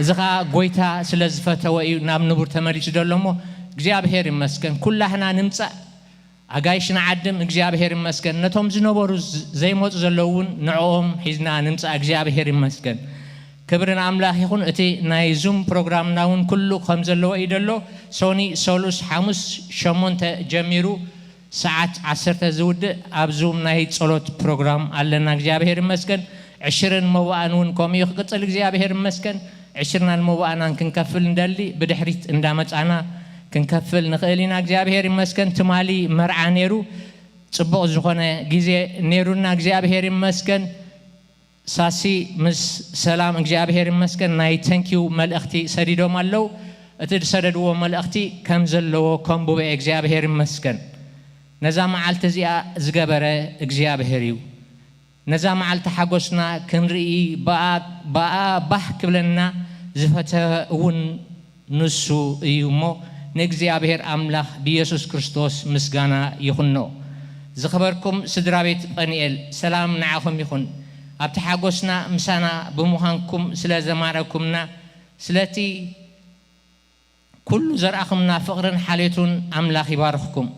እዚ ኸኣ ጎይታ ስለ ዝፈተወ እዩ ናብ ንቡር ተመሊሱ ዘሎ እሞ፣ እግዚኣብሔር ይመስገን። ኩላህና ንምጻእ፣ ኣጋይሽ ንዓድም፣ እግዚኣብሔር ይመስገን። ነቶም ዝነበሩ ዝ-፣ ዘይመጹ ዘለዉ እውን ንዕኦም ሒዝና ንምጻእ፣ እግዚኣብሔር ይመስገን። ክብሪ ንኣምላኽ ይኹን። እቲ ናይ ዙም ፕሮግራምና እውን ኩሉ ከም ዘለዎ እዩ ዘሎ። ሶኒ፣ ሰሉስ፣ ሓሙስ ሸሞንተ ጀሚሩ ሰዓት ዓሰርተ ዝውድእ ኣብ ዙም ናይ ጸሎት ፕሮግራም ኣለና። እግዚኣብሔር ይመስገን። ዕሽርን መዋእን እውን ከምኡ እዩ ክቅጽል። እግዚኣብሔር ይመስገን። ዕሽርናን መዋእናን ክንከፍል እንደሊ ብድሕሪት እንዳመጻና ክንከፍል ንኽእል ኢና። እግዚኣብሔር ይመስገን። ትማሊ መርዓ ነይሩ፣ ጽቡቕ ዝኾነ ግዜ ነይሩና። እግዚኣብሔር ይመስገን። ሳሲ ምስ ሰላም እግዚኣብሔር ይመስገን ናይ ተንኪው መልእኽቲ ሰዲዶም ኣለዉ። እቲ ዝሰደድዎ መልእኽቲ ከም ዘለዎ ከንብቦ እየ። እግዚኣብሔር ይመስገን። ነዛ መዓልቲ እዚኣ ዝገበረ እግዚኣብሔር እዩ። ነዛ መዓልቲ ሓጎስና ክንርኢ፣ ብኣ፣ ብኣ ባህ ክብለና ዝፈተ እውን ንሱ እዩ እሞ፣ ንእግዚኣብሔር ኣምላኽ ብኢየሱስ ክርስቶስ ምስጋና ይኹኖ። ዝኸበርኩም ስድራ ቤት ጳኒኤል፣ ሰላም ንዓኹም ይኹን። ኣብቲ ሓጎስና ምሳና ብምዃንኩም ስለ ዘማረኩምና፣ ስለቲ ኩሉ ዘርኣኹምና ፍቕርን ሓልዮቱን ኣምላኽ ይባርኽኩም።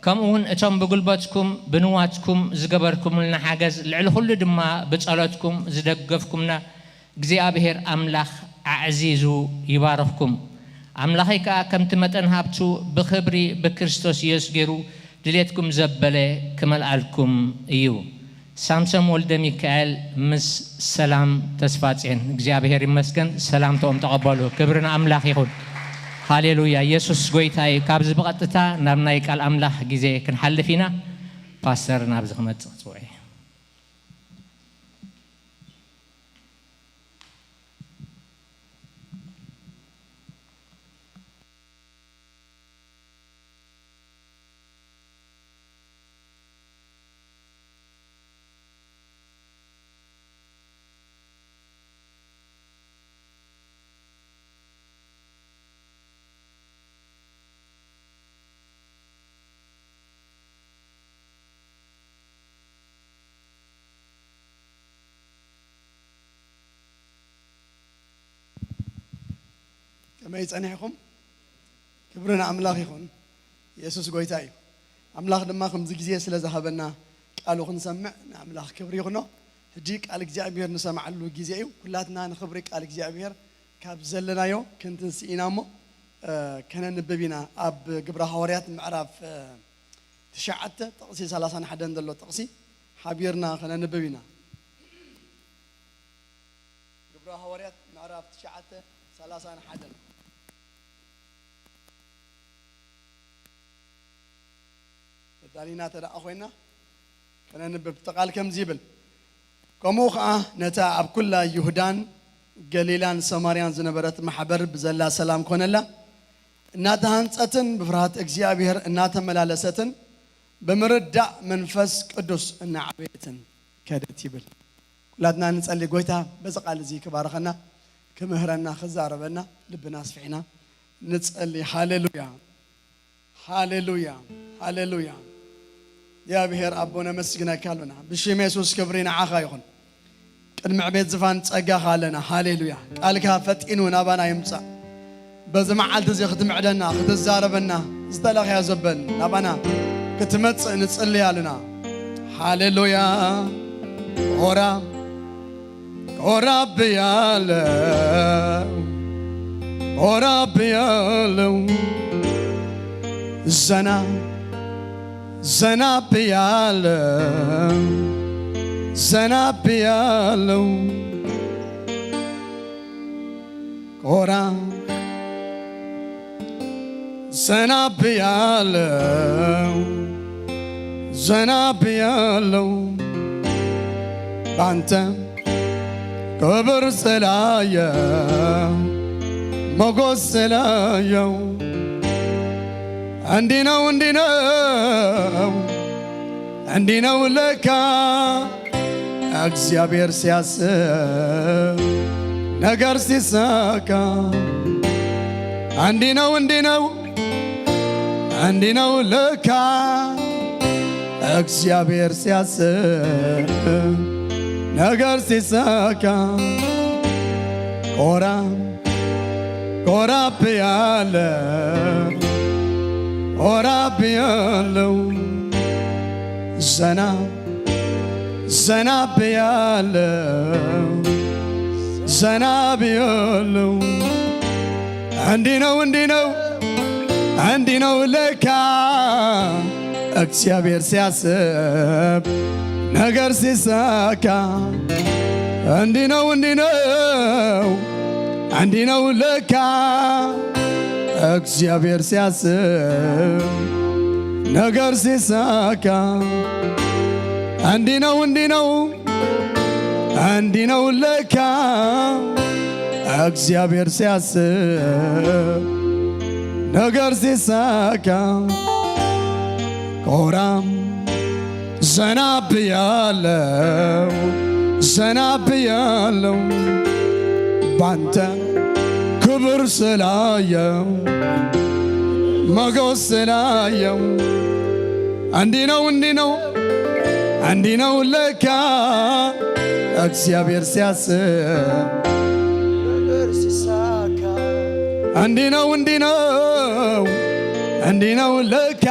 ከምኡ እውን እቶም ብጉልበትኩም ብንዋትኩም ዝገበርኩምልና ሓገዝ፣ ልዕሊ ኩሉ ድማ ብጸሎትኩም ዝደገፍኩምና እግዚኣብሔር ኣምላኽ ኣዕዚዙ ይባርኽኩም። ኣምላኸይ ከኣ ከምቲ መጠን ሃብቱ ብኽብሪ ብክርስቶስ ኢየሱስ ገይሩ ድሌትኩም ዘበለ ክመልኣልኩም እዩ። ሳምሶም ወልደ ሚካኤል ምስ ሰላም ተስፋጽዮን። እግዚኣብሔር ይመስገን። ሰላምታኦም ተቐበሉ። ክብሪ ንኣምላኽ ይኹን። ሃሌሉያ። ኢየሱስ ጎይታ እዩ። ካብዚ ብቐጥታ ናብ ናይ ቃል ኣምላኽ ግዜ ክንሓልፍ ኢና። ፓስተር ናብዚ ክመጽእ ክጽውዕ እየ። ከመይ ጸኒሕኩም? ክብሪ ንኣምላኽ ይኹን። የሱስ ጎይታ እዩ። ኣምላኽ ድማ ከምዚ ግዜ ስለ ዝሃበና ቃሉ ክንሰምዕ ንኣምላኽ ክብሪ ይኹኖ። ሕጂ ቃል እግዚኣብሔር ንሰምዓሉ ግዜ እዩ። ኩላትና ንኽብሪ ቃል እግዚኣብሔር ካብ ዘለናዮ ክንትንስእ ኢና እሞ፣ እ፣ ከነንብብ ኢና። ኣብ ግብረ ሃዋርያት ምዕራፍ፣ እ፣ ትሽዓተ ጥቕሲ ሰላሳን ሓደን ዘሎ ጥቕሲ ሓቢርና ከነንብብ ኢና። ግብረ ሃዋርያት ምዕራፍ ትሽዓተ ሰላሳን ሓደን። ተዳሊና ተደኣ ኮይና ከነንብብ። እቲ ቃል ከምዚ ይብል፣ ከምኡ ኸዓ ነታ ኣብ ኩላ ይሁዳን ገሊላን ሰማርያን ዝነበረት ማሕበር ብዘላ ሰላም ኮነላ፣ እናተሃንጸትን ብፍርሃት እግዚኣብሔር እናተመላለሰትን ብምርዳእ መንፈስ ቅዱስ እናዓበየትን ከደት ይብል። ኩላትና ንጸሊ። ጎይታ በዚ ቃል እዚ ክባርኸና፣ ክምህረና፣ ክዛረበና ልብና ኣስፊሕና ንጸሊ። ሃሌሉያ፣ ሃሌሉያ፣ ሃሌሉያ። እግዚኣብሔር ኣቦ ነመስግነካ ኣሎና። ብሽም የሱስ ክብሪ ንዓኻ ይኹን። ቅድሚ ዕቤት ዝፋን ጸጋኻ ኣለና። ሃሌሉያ። ቃልካ ፈጢኑ ናባና ይምጻእ። በዚ መዓልቲ እዚ ክትምዕደና፣ ክትዛረበና፣ ዝተለኽያ ዘበን ናባና ክትመጽእ ንጽሊ ኣለና። ሃሌሉያ። ኦራ፣ ኦራ ብያለው፣ ኦራ ብያለው፣ ዘና፣ ዘና ብያለው፣ ዘና ብያለው። ቆራ ዘና ብያለው፣ ዘና ብያለው ባንተ ክብር ስላየው፣ ሞገስ ስላየው። እንዲህ ነው፣ እንዲህ ነው፣ እንዲህ ነው ለካ እግዚአብሔር ሲያስብ ነገር ሲሳካ። እንዲህ ነው፣ እንዲህ ነው፣ እንዲህ ነው ለካ እግዚአብሔር ሲያስብ ነገር ሲሳካ። ኮራ ኮራ ብያለሁ፣ ኮራ ብያለሁ፣ ዘና ዘና ብያለሁ፣ ዘና ብያለሁ። እንዲህ ነው፣ እንዲህ ነው፣ እንዲህ ነው ለካ እግዚአብሔር ሲያስብ ነገር ሲሳካ። እንዲህ ነው፣ እንዲህ ነው፣ እንዲህ ነው ለካ እግዚአብሔር ሲያስብ ነገር ሲሳካ። እንዲህ ነው፣ እንዲህ ነው፣ እንዲህ ነው ለካ እግዚአብሔር ሲያስብ ነገር ሲሳካ። ኮራም ዘና ብያለው፣ ዘና ብያለው ባንተ ክብር ስላየው፣ ሞገስ ስላየው። እንዲህ ነው፣ እንዲህ ነው፣ እንዲህ ነው ለካ እግዚአብሔር ሲያስብ። ነገር ሲሳካ። እንዲህ ነው፣ እንዲህ ነው፣ እንዲህ ነው ለካ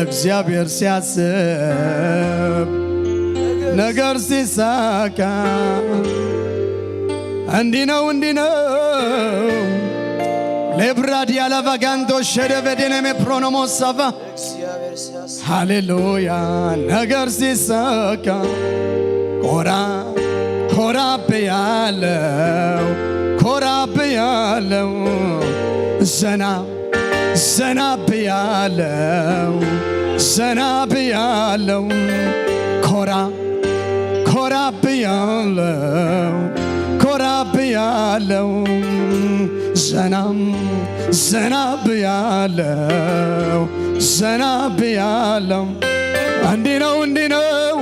እግዚአብሔር ሲያስብ ነገር ሲሳካ። እንዲህ ነው፣ እንዲህ ነው። ሌብራዲያ ላቫጋንዶ ሸደበደነሜ ፕሮኖሞ ሳቫ። እግዚአብሔር ሲያስብ። ሃሌሉያ። ነገር ሲሳካ ኮራ ኮራ ብያለው፣ ኮራ ብያለው። ዘና ዘና ብያለው፣ ዘና ብያለው። ኮራ ኮራ ብያለው፣ ኮራ ብያለው። ዘናም ዘና ብያለው፣ ዘና ብያለው። እንዲህ ነው፣ እንዲህ ነው፣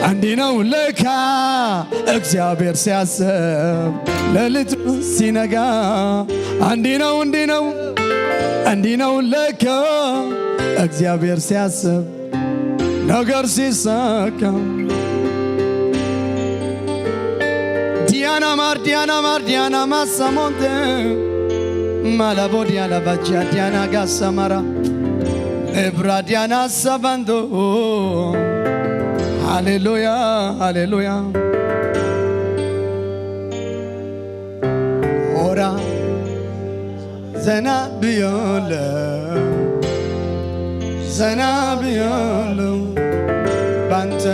እንዲህ ነው ለካ እግዚአብሔር ሲያስብ ሌሊት ሲነጋ። እንዲህ ነው፣ እንዲህ ነው፣ እንዲህ ነው ለካ እግዚአብሔር ሲያስብ ነገር ሲሳካ። ዲያና ማር፣ ዲያና ማር፣ ዲያና ማሳሞንቴ ማላቦ፣ ዲያና ባጃ፣ ዲያና ጋሳማራ፣ ኤብራ፣ ዲያና ሳባንዶ። ሃሌሉያ፣ ሃሌሉያ። ኦራ ዘና ብያለው፣ ዘና ብያለው ባንተ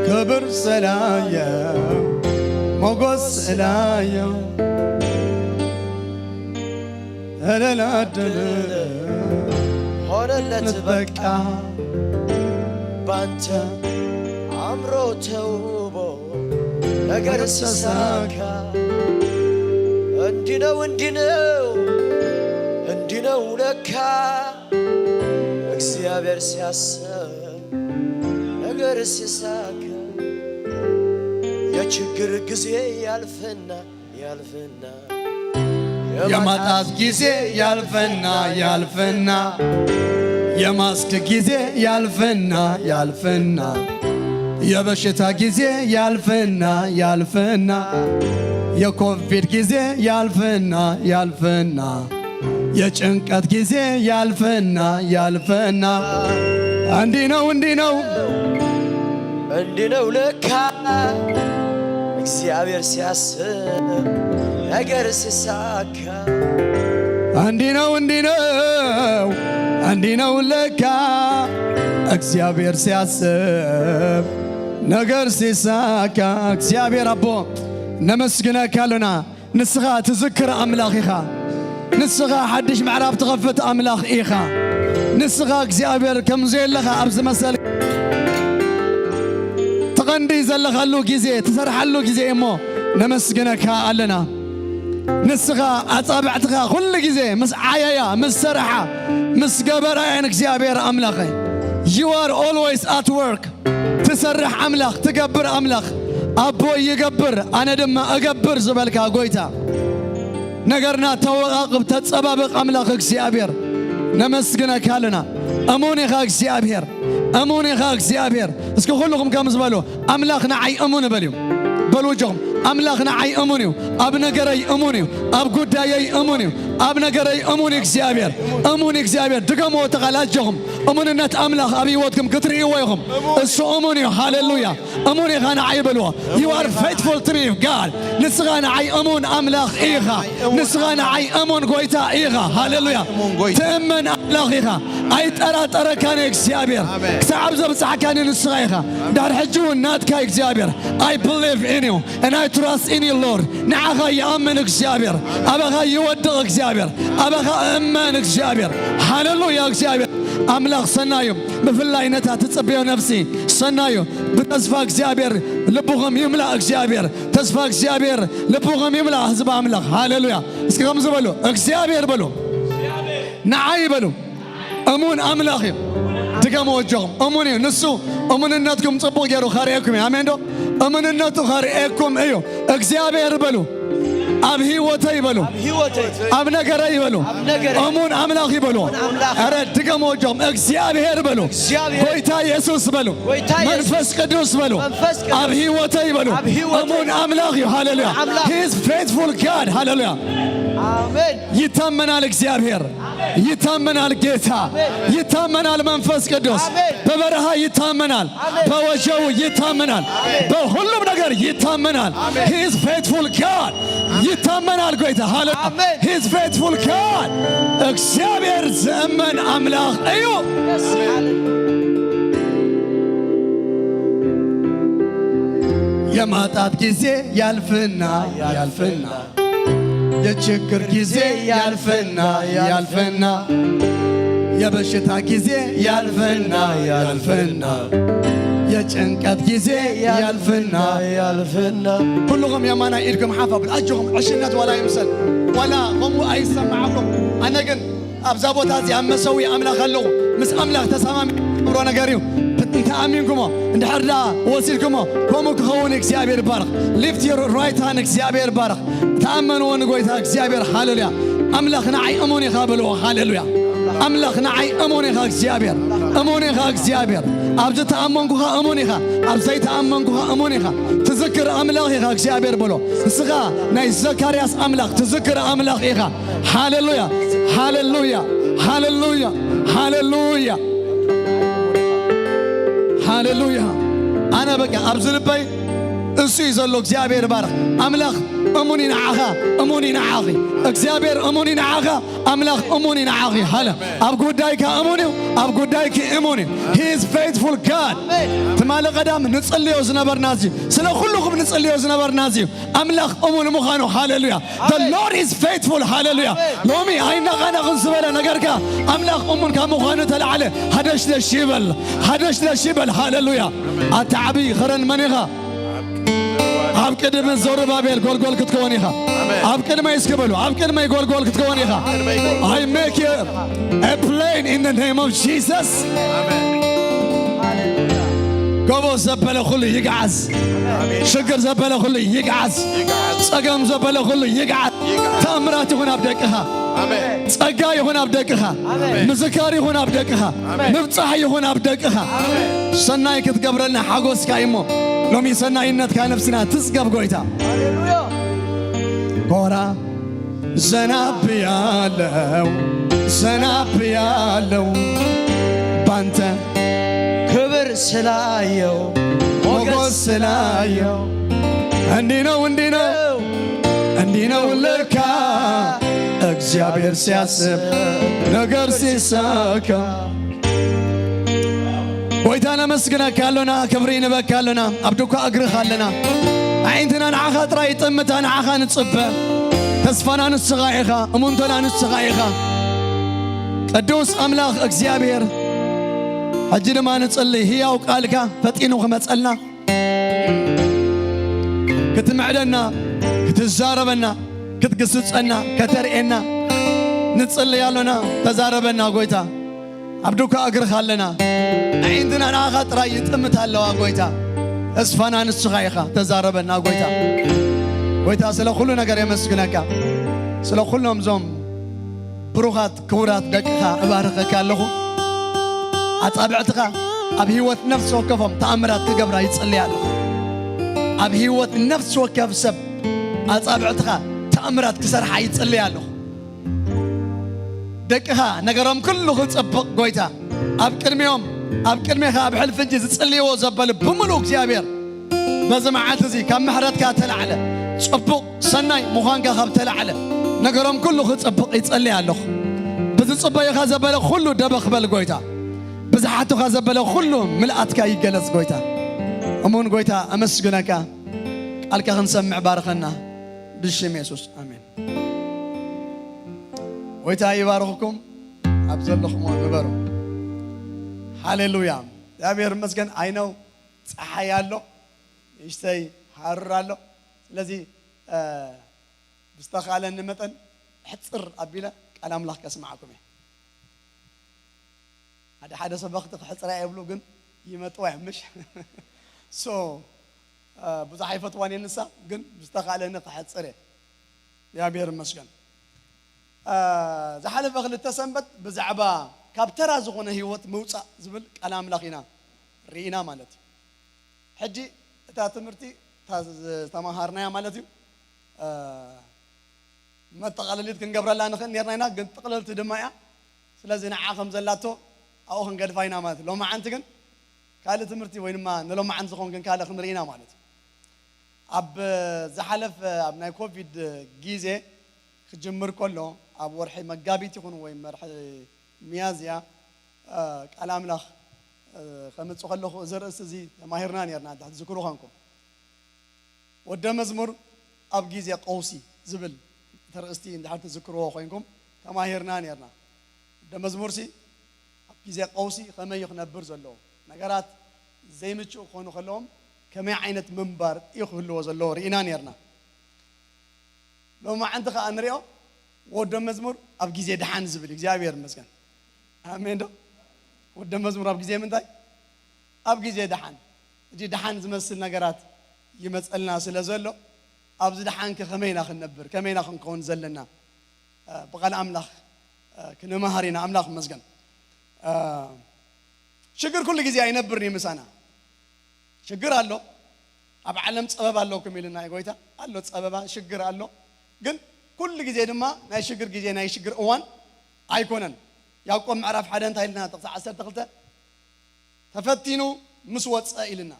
ክብር ስላየው፣ ሞገስ ስላየው። እልል አድል ሆነለት በቃ ባንተ አምሮ ተውቦ ነገር ሲሳካ። እንዲህ ነው፣ እንዲህ ነው፣ እንዲህ ነው ለካ እግዚአብሔር ሲያስብ ነገር ሲሳካ። የችግር ጊዜ ያልፍና ያልፍና፣ የማጣት ጊዜ ያልፍና ያልፍና፣ የማስክ ጊዜ ያልፍና ያልፍና፣ የበሽታ ጊዜ ያልፍና ያልፍና፣ የኮቪድ ጊዜ ያልፍና ያልፍና፣ የጭንቀት ጊዜ ያልፍና ያልፍና። እንዲህ ነው፣ እንዲህ ነው፣ እንዲህ ነው ለካ እግዚአብሔር ሲያስብ ነገር ሲሳካ። እንዲህ ነው፣ እንዲህ ነው፣ እንዲህ ነው ለካ እግዚአብሔር ሲያስብ ነገር ሲሳካ። እግዚኣብሔር ኣቦ፣ ነመስግነካ ኣሎና። ንስኻ ትዝክር ኣምላኽ ኢኻ። ንስኻ ሓድሽ ምዕራፍ ትኸፍት ኣምላኽ ኢኻ። ንስኻ እግዚኣብሔር ከም ዘየለኻ ኣብ ዝመሰል ትቐንዲ ዘለኻሉ ግዜ፣ ትሰርሓሉ ግዜ እሞ ነመስግነካ ኣለና። ንስኻ ኣጻብዕትኻ ኩሉ ግዜ ምስ ዓየያ፣ ምስ ሰርሓ፣ ምስ ገበራ እየን እግዚኣብሔር ኣምላኸይ። You are always at work። ትሰርሕ ኣምላኽ፣ ትገብር ኣምላኽ፣ ኣቦይ ይገብር ኣነ ድማ እገብር ዝበልካ ጎይታ፣ ነገርና ተወቓቕብ፣ ተጸባበቕ ኣምላኽ እግዚኣብሔር። ነመስግነካ ኣለና። እሙን ኢኻ እግዚኣብሔር፣ እሙን ኢኻ እግዚኣብሔር። እስኪ ኩልኹም ከም ዝበሉ፣ ኣምላኽ ንዓይ እሙን በልዩ። በሉ እጆኹም፣ ኣምላኽ ንዓይ እሙን እዩ፣ ኣብ ነገረይ እሙን እዩ፣ ኣብ ጉዳየይ እሙን እዩ፣ ኣብ ነገረይ እሙን እዩ እግዚኣብሔር፣ እሙን እዩ እግዚኣብሔር። ድገምዎ እቲ ቃል ኣጆኹም። እሙንነት ኣምላኽ ኣብ ህይወትኩም ክትርእይዎ ኢኹም። እሱ እሙን እዩ። ሃሌሉያ። እሙን ኢኻ ንዓይ በልዎ። You are faithful to me, God. ንስኻ ንዓይ እሙን ኣምላኽ ኢኻ። ንስኻ ንዓይ እሙን ጎይታ ኢኻ። ሃሌሉያ። ትእመን ኣምላኽ ኢኻ። ኣይጠራጠረካን እግዚኣብሔር። ክሳብ ዘብጽሓካኒ ንስኻ ኢኻ። ድሕሪ ሕጂ እውን ናትካ እግዚኣብሔር። I believe in you and I trust in you, Lord. ንዓኻ ይኣምን እግዚኣብሔር። ኣባኻ ይወድቕ እግዚኣብሔር። ኣባኻ እመን እግዚኣብሔር። ሃሌሉያ እግዚኣብሔር። ኣምላኽ ሰናዩ። ብፍላይ ነታ ትጽበዮ ነፍሲ ሰናዩ። ብተስፋ እግዚኣብሔር ልብኹም ይምላእ እግዚኣብሔር። ተስፋ እግዚኣብሔር ልብኹም ይምላእ ህዝቢ ኣምላኽ። ሃሌሉያ። እስኪ ከምዚ በሉ፣ እግዚኣብሔር በሉ፣ ንዓይ በሉ፣ እሙን ኣምላኽ እዩ። ድገሙ ወጆኹም፣ እሙን እዩ ንሱ። እሙንነትኩም ጽቡቕ ገይሩ ከርእየኩም እዩ። ኣሜን ዶ? እሙንነቱ ከርእየኩም እዩ። እግዚኣብሔር በሉ፣ ኣብ ህይወተይ በሉ፣ ኣብ ህይወተይ፣ ኣብ ነገረይ በሉ፣ ኣብ ነገረይ፣ እሙን ኣምላኽ ይበሉ። እሙን ኣምላኽ። ኧረ ድገሙ ወጆኹም፣ እግዚኣብሔር በሉ፣ እግዚኣብሔር፣ ጎይታ የሱስ በሉ፣ ጎይታ የሱስ፣ መንፈስ ቅዱስ በሉ፣ መንፈስ ቅዱስ፣ ኣብ ህይወተይ በሉ፣ ኣብ ህይወተይ፣ እሙን ኣምላኽ እዩ። ሃሌሉያ። ኣምላኽ። He is faithful God. ሃሌሉያ። ኣሜን። ይታመናል እግዚኣብሔር፣ ይታመናል ጌታ፣ ይታመናል መንፈስ ቅዱስ። አሜን። በበረሃ ይታመናል፣ አሜን። በወጀቡ ይታመናል፣ አሜን። በሁሉም ነገር ይታመናል። አሜን። He is faithful God. ይታመናል ጌታ። ሃሌሉያ። አሜን። He is faithful God. እግዚኣብሔር ዝእመን ኣምላኽ እዩ። ደስ ይላል። የማጣት ጊዜ ያልፍና ያልፍና የችግር ጊዜ ያልፍና ያልፍና የበሽታ ጊዜ ያልፍና ያልፍና የጭንቀት ጊዜ ያልፍና ያልፍና ኩልኹም የማናይ ኢድኩም ሓፍ ኣብሉ። ኣጆኹም፣ ዕሽነት ዋላ ይምሰል ዋላ ከምኡ ኣይሰማዓኩም። ኣነ ግን ኣብዛ ቦታ እዚ ኣብ መሰዊ ኣምላኽ ኣለኹ። ምስ ኣምላኽ ተሰማሚ ብሮ ነገር እዩ። እንተ ኣሚንኩሞ እንድሕር ደኣ ወሲድኩሞ ከምኡ ክኸውን እግዚኣብሔር ይባረኽ። Lift your right hand፣ እግዚኣብሔር ይባረኽ። ተኣመንዎ ንጎይታ እግዚኣብሔር። ሃሌሉያ። ኣምላኽ ንዓይ እሙን ኢኻ በልዎ። ሃሌሉያ። ኣምላኽ ንዓይ እሙን ኢኻ እግዚኣብሔር። እሙን ኢኻ እግዚኣብሔር። ኣብ ዝተኣመንኩኻ እሙን ኢኻ። ኣብ ዘይተኣመንኩኻ እሙን ኢኻ። ትዝክር ኣምላኽ ኢኻ እግዚኣብሔር በሎ። ንስኻ ናይ ዘካርያስ ኣምላኽ ትዝክር ኣምላኽ ኢኻ። ሃሌሉያ፣ ሃሌሉያ፣ ሃሌሉያ፣ ሃሌሉያ፣ ሃሌሉያ። ኣነ በቃ ኣብዚ ልበይ እሱ እዩ ዘሎ። እግዚኣብሔር ይባረኽ። ኣምላኽ እሙን እዩ ንዓኻ፣ እሙን እዩ ንዓኺ። እግዚኣብሔር እሙን እዩ ንዓኻ፣ ኣምላኽ እሙን እዩ ንዓኺ። ሃለ ኣብ ጉዳይካ እሙን እዩ፣ ኣብ ጉዳይኪ እሙን እዩ። He is faithful God። ትማሊ ቀዳም ንጽልዮ ዝነበርና እዚ፣ ስለ ኩልኹም ንጽልዮ ዝነበርና እዚ፣ ኣምላኽ እሙን ምዃኑ። ሃሌሉያ። The Lord is faithful። ሃሌሉያ። ሎሚ ኣይነቓነቕን ዝበለ ነገርካ ኣምላኽ እሙን ካብ ምዃኑ ተላዕለ ሃደሽደሽ ይበል፣ ሃደሽደሽ ይበል። ሃሌሉያ። ኣታ ዓብዪ ኸረን መን ኢኻ? ኣብ ቅድሚ ዘሩባቤል ጎልጎል ክትከውን ኢኻ። ኣብ ቅድመይ እስኪ በሉ፣ ኣብ ቅድመይ ጎልጎል ክትከውን ኢኻ። I make you a plain in the name of Jesus. ጎቦ ዘበለ ኩሉ ይግዓዝ። ሽግር ዘበለ ኩሉ ይግዓዝ። ጸገም ዘበለ ኩሉ ይግዓዝ። ተኣምራት ይኹን ኣብ ደቅኻ። ጸጋ ይኹን ኣብ ደቅኻ። ምዝካር ይኹን ኣብ ደቅኻ። ምብጻሕ ይኹን ኣብ ደቅኻ። ሰናይ ክትገብረልና ሓጎስካ እሞ ሎሚ ሰናይነትካ ነፍስና ትጽገብ ጎይታ። ሃሌሉያ። ኮራ ዘናብያለው ዘናብያለው ባንተ ክብር ስላየው ሞገስ ሞገስ ስላየው። እንዲህ ነው እንዲህ ነው እንዲህ ነው ለካ እግዚአብሔር ሲያስብ ነገር ሲሳካ። ጎይታ ነመስግነካ ኣሎና፣ ክብሪ ንበካ ኣሎና፣ ኣብ ዱኳ እግርኻ ኣለና። ኣዒንትና ንዓኻ ጥራይ ይጥምታ፣ ንዓኻ ንጽበ። ተስፋና ንስኻ ኢኻ፣ እሙንቶና ንስኻ ኢኻ። ቅዱስ ኣምላኽ እግዚኣብሔር፣ ሕጂ ድማ ንጽሊ፣ ህያው ቃልካ ፈጢኑ ክመጸልና፣ ክትምዕደና፣ ክትዛረበና፣ ክትግስጸና፣ ከተርእየና ንጽሊ ኣሎና። ተዛረበና ጎይታ። ኣብ ዱካ እግርኻ ኣለና። ኣዒንትና ንዓኻ ጥራይ ይጥምት ኣለዋ ጎይታ። ተስፋና ንስኻ ኢኻ። ተዛረበና ጎይታ። ጎይታ ስለ ኩሉ ነገር የመስግነካ። ስለ ኩሎም እዞም ብሩኻት ክቡራት ደቅኻ እባርኸካ ኣለኹ። ኣጻብዕትኻ ኣብ ህይወት ነፍሲ ወከፎም ተኣምራት ክገብራ ይጽልይ ኣለኹ። ኣብ ህይወት ነፍሲ ወከፍ ሰብ ኣጻብዕትኻ ተኣምራት ክሰርሓ ይጽልይ ኣለኹ። ደቅኻ ነገሮም ኩሉ ክጽብቕ ጎይታ፣ ኣብ ቅድሚኦም ኣብ ቅድሜኻ ኣብ ሕልፊ እጂ ዝጽልይዎ ዘበሉ ብምሉእ እግዚኣብሔር በዚ መዓልቲ እዚ ካብ ምሕረትካ ተላዕለ ጽቡቕ ሰናይ ምዃንካ ካብ ተላዕለ ነገሮም ኩሉ ክጽብቕ ይጸልይ ኣለኹ። ብዝጽበዩኻ ዘበለ ኩሉ ደበኽ በል ጎይታ። ብዝሓቱኻ ዘበለ ኩሉ ምልኣትካ ይገለጽ ጎይታ። እሙን ጎይታ ኣመስግነካ። ቃልካ ክንሰምዕ ባርኸና ብሽም የሱስ ኣሜን። ጎይታ ይባርኽኩም። ኣብ ዘለኹም ንበሩ። ሃሌሉያ። እግዚኣብሔር ይመስገን። ኣይነው ፀሓይ ኣሎ፣ ንእሽተይ ሃሩር ኣሎ። ስለዚ ብዝተኻእለኒ መጠን ሕፅር ኣቢለ ቃል ኣምላኽ ከስምዓኩም እየ። ሓደ ሓደ ሰበኽቲ ክሕፅራ የብሉ ግን ይመጥዋ እዮም ምሽ ሶ ብዙሕ ኣይፈትዋን እየ ንሳ ግን ብዝተኻእለኒ ክሕፅር እየ። እግዚኣብሔር ይመስገን። ዝሓለፈ ክልተ ሰንበት ብዛዕባ ካብ ተራ ዝኾነ ህይወት ምውፃእ ዝብል ቃል ኣምላኽ ኢና ርኢና ማለት እዩ። ሕጂ እታ ትምህርቲ እታ ዝተመሃርናያ ማለት እዩ መጠቓለሊት ክንገብረላ ንኽእል ነርና ኢና፣ ግን ጥቕልልቲ ድማ እያ። ስለዚ ንዓ ከም ዘላቶ ኣብኡ ክንገድፋ ኢና ማለት እዩ። ሎማዓንቲ ግን ካልእ ትምህርቲ ወይ ድማ ንሎማዓንቲ ዝኾን ግን ካልእ ክንርኢ ኢና ማለት እዩ። ኣብ ዝሓለፈ ኣብ ናይ ኮቪድ ግዜ ክጅምር ከሎ ኣብ ወርሒ መጋቢት ይኹን ወይ መርሒ ሚያዝያ ቃል ኣምላኽ ከምጽእ ከለኹ እዚ ርእሲ እዚ ተማሂርና ነርና እንተ ትዝክሩ ኾንኩም። ወደ መዝሙር ኣብ ግዜ ቀውሲ ዝብል ተርእስቲ እንድሕር ትዝክርዎ ኮይንኩም ተማሂርና ነርና። ወደ መዝሙር ሲ ኣብ ግዜ ቀውሲ ከመይ እዩ ክነብር ዘለዎ፣ ነገራት ዘይምቹእ ክኾኑ ከለዎም ከመይ ዓይነት ምንባር እዩ ክህልዎ ዘለዎ ርኢና ነርና። ሎማዓንቲ ከኣ ንሪኦ ወደ መዝሙር ኣብ ግዜ ደሓን ዝብል እግዚኣብሔር ይመስገን። ኣሜን ዶ? ወደ መዝሙር ኣብ ግዜ ምንታይ? ኣብ ግዜ ደሓን። እቲ ደሓን ዝመስል ነገራት ይመጸልና ስለ ዘሎ ኣብዚ ደሓንከ ከመይ ኢና ክንነብር፣ ከመይ ኢና ክንከውን ዘለና? ብቓል ኣምላኽ ክንመሃር ኢና። ኣምላኽ ይመስገን። ሽግር ኩሉ ግዜ ኣይነብርን እዩ ምሳና። ሽግር ኣሎ። ኣብ ዓለም ጸበባ ኣለኩም ኢልና እዩ ጎይታ። ኣሎ ጸበባ፣ ሽግር ኣሎ። ግን ኩሉ ግዜ ድማ ናይ ሽግር ግዜ፣ ናይ ሽግር እዋን ኣይኮነን። ያዕቆብ ምዕራፍ ሓደ እንታይ ኢልና ጥቕሲ ዓሰርተ ክልተ ተፈቲኑ ምስ ወጸ ኢልና።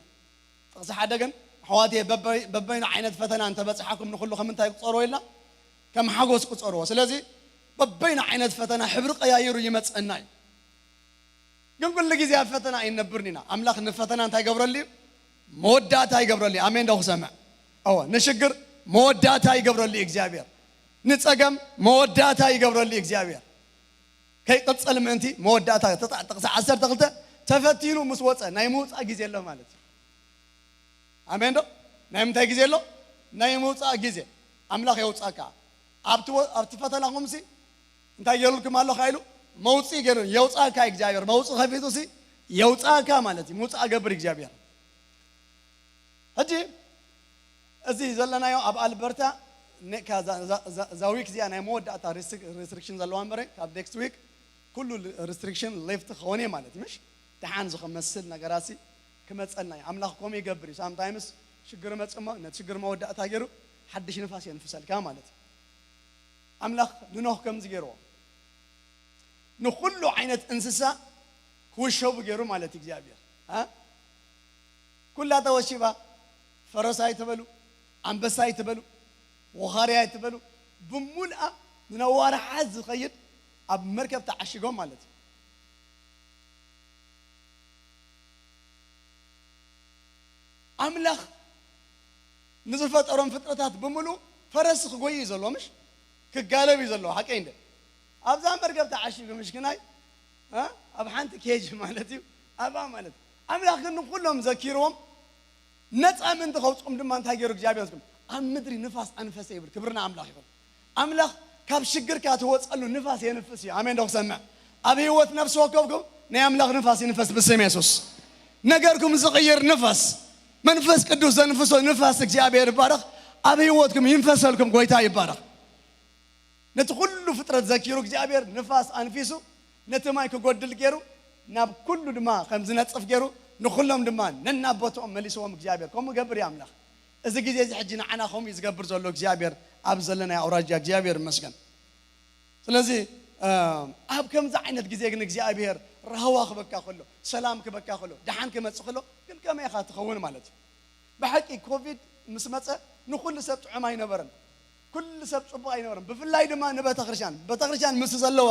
ጥቕሲ ሓደ ግን ኣሕዋትየ በበይ-፣ በበይኑ ዓይነት ፈተና እንተበጽሓኩም ንኹሉ ከም እንታይ ቁጸርዎ ኢልና? ከም ሓጎስ ቁጸርዎ። ስለዚ በበይኑ ዓይነት ፈተና ሕብሪ ቀያይሩ ይመጸና እዩ። ግን ኩሉ ግዜ ኣብ ፈተና ኣይንነብርን ኢና። ኣምላኽ ንፈተና እንታይ ይገብረሉ እዩ? መወዳእታ ይገብረሉ እዩ። ኣሜን ዶ ክሰምዕ? እወ፣ ንሽግር መወዳእታ ይገብረሉ እዩ እግዚኣብሔር። ንጸገም መወዳእታ ይገብረሉ እዩ እግዚኣብሔር። ከይቅጽል ምእንቲ መወዳእታ ተጣ-፣ ጥቕሲ ዓሰርተ ክልተ ተፈቲኑ ምስ ወጸ ናይ ምውጻእ ግዜ ኣሎ ማለት እዩ። ኣሜን ዶ? ናይ ምንታይ ግዜ ኣሎ? ናይ ምውጻእ ግዜ። ኣምላኽ የውጻእካ። ኣብቲ ወ-፣ ኣብቲ ፈተናኹምሲ እንታይ ገይሩልኩም ኣሎ ኢሉ መውጽኢ ገይሩ የውጻእካ እግዚኣብሔር። መውጽኢ ከፊቱሲ የውጻእካ ማለት እዩ። ምውጻእ ገብር እግዚኣብሔር። ሕጂ እዚ ዘለናዮ ኣብ ኣልበርታ ነ-፣ ካ-፣ ዛ-፣ ዛ-፣ ዛ-፣ እዛ ዊክ እዚኣ ናይ መወዳእታ ሪስትሪክ-፣ ሪስትሪክሽን ዘለዋ እምበረ ካብ ኔክስት ዊክ ኩሉ ሪስትሪክሽን ሊፍት ክኸውን እዩ ማለት እዩ። ምሽ ደሓን ዝመስል ነገራሲ ክመጸልና እዩ። ኣምላኽ ከምኡ ይገብር እዩ። ሳምታይምስ ሽግር መጽእ እሞ ነቲ ሽግር መወዳእታ ገይሩ ሓድሽ ንፋስ የንፍሰልካ ማለት እዩ። ኣምላኽ ንኖህ ከምዚ ገይርዎ፣ ንኹሉ ዓይነት እንስሳ ክውሸቡ ገይሩ ማለት እዩ እግዚኣብሔር። እ? ኩላ ተወሺባ፣ ፈረስ ኣይትበሉ፣ ኣንበሳ ኣይትበሉ፣ ወኻርያ ኣይትበሉ፣ ብሙልኣ ንነዋርሓት ዝኸይድ ኣብ መርከብ ተዓሺጎም ማለት እዩ። ኣምላኽ ንዝፈጠሮም ፍጥረታት ብምሉእ ፈረስ ክጎይ እዩ ዘለዎ፣ ምሽ ክጋለብ እዩ ዘለዎ። ሓቀይ እንደ ኣብዛ መርከብ ተዓሺጉ ምሽክናይ፣ እ? ኣብ ሓንቲ ኬጅ ማለት እዩ፣ ኣብኣ ማለት እዩ። ኣምላኽ ግን ንኩሎም ዘኪርዎም፣ ነፃ ምእንቲ ከውፅኦም ድማ እንታይ ገይሩ እግዚኣብሔር? ዝኩም ኣብ ምድሪ ንፋስ ኣንፈሰ ይብል። ክብርና ኣምላኽ ይኹን። ኣምላኽ ካብ ሽግርካ ትወፀሉ ንፋስ የንፍስ እዩ። ኣሜን ዶ ክሰምዕ? ኣብ ህይወት ነፍሲ ወከፍኩም ናይ ኣምላኽ ንፋስ ይንፈስ ብስም የሱስ። ነገርኩም ዝቕይር ንፋስ፣ መንፈስ ቅዱስ ዘንፍሶ ንፋስ እግዚኣብሔር ይባረኽ። ኣብ ህይወትኩም ይንፈሰልኩም። ጎይታ ይባረኽ። ነቲ ኩሉ ፍጥረት ዘኪሩ እግዚኣብሔር ንፋስ ኣንፊሱ ነቲ ማይ ክጎድል ገይሩ ናብ ኩሉ ድማ ከም ዝነጽፍ ገይሩ ንኹሎም ድማ ነናቦትኦም መሊስዎም እግዚኣብሔር። ከምኡ ገብር እዩ ኣምላኽ። እዚ ግዜ እዚ ሕጂ ንዓና ከምኡ እዩ ዝገብር ዘሎ እግዚኣብሔር ኣብ ዘለናዮ ኣውራጃ። እግዚኣብሔር ይመስገን። ስለዚ ኣብ ከምዚ ዓይነት ግዜ ግን እግዚኣብሔር ራህዋ ክበካ ከሎ፣ ሰላም ክበካ ከሎ፣ ደሓን ክመጽእ ከሎ ግን ከመይ ኢኻ ትኸውን ማለት እዩ። ብሓቂ ኮቪድ ምስ መጸ ንኹሉ ሰብ ጥዑም ኣይነበረን። ኩሉ ሰብ ጽቡቕ ኣይነበረን። ብፍላይ ድማ ንቤተክርስትያን። ቤተክርስትያን ምስ ዘለዋ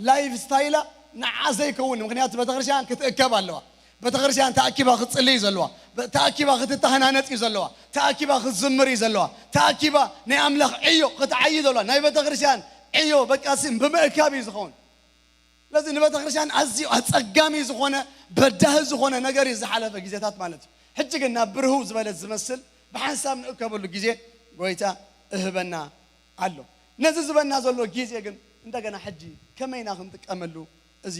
ላይፍ ስታይላ ንዓ ዘይከውን፣ ምኽንያቱ ቤተክርስትያን ክትእከብ ኣለዋ። ቤተክርስትያን ተኣኪባ ክትጽልይ እዩ ዘለዋ። ተኣኪባ ክትተሃናነጽ እዩ ዘለዋ። ተኣኪባ ክትዝምር እዩ ዘለዋ። ተኣኪባ ናይ ኣምላኽ ዕዮ ክትዓዪ ዘለዋ። ናይ ቤተክርስትያን ዕዮ በቃ ሲ ብምእካብ እዩ ዝኸውን። ስለዚ ንቤተክርስትያን ኣዝዩ ኣጸጋሚ ዝኾነ በዳሂ ዝኾነ ነገር እዩ ዝሓለፈ ግዜታት ማለት እዩ። ሕጂ ግን ናብ ብርህው ዝበለት ዝመስል ብሓንሳብ ንእከበሉ ግዜ ጎይታ እህበና ኣሎ። ነዚ ዝበና ዘሎ ግዜ ግን እንደገና ሕጂ ከመይና ክንጥቀመሉ እዚ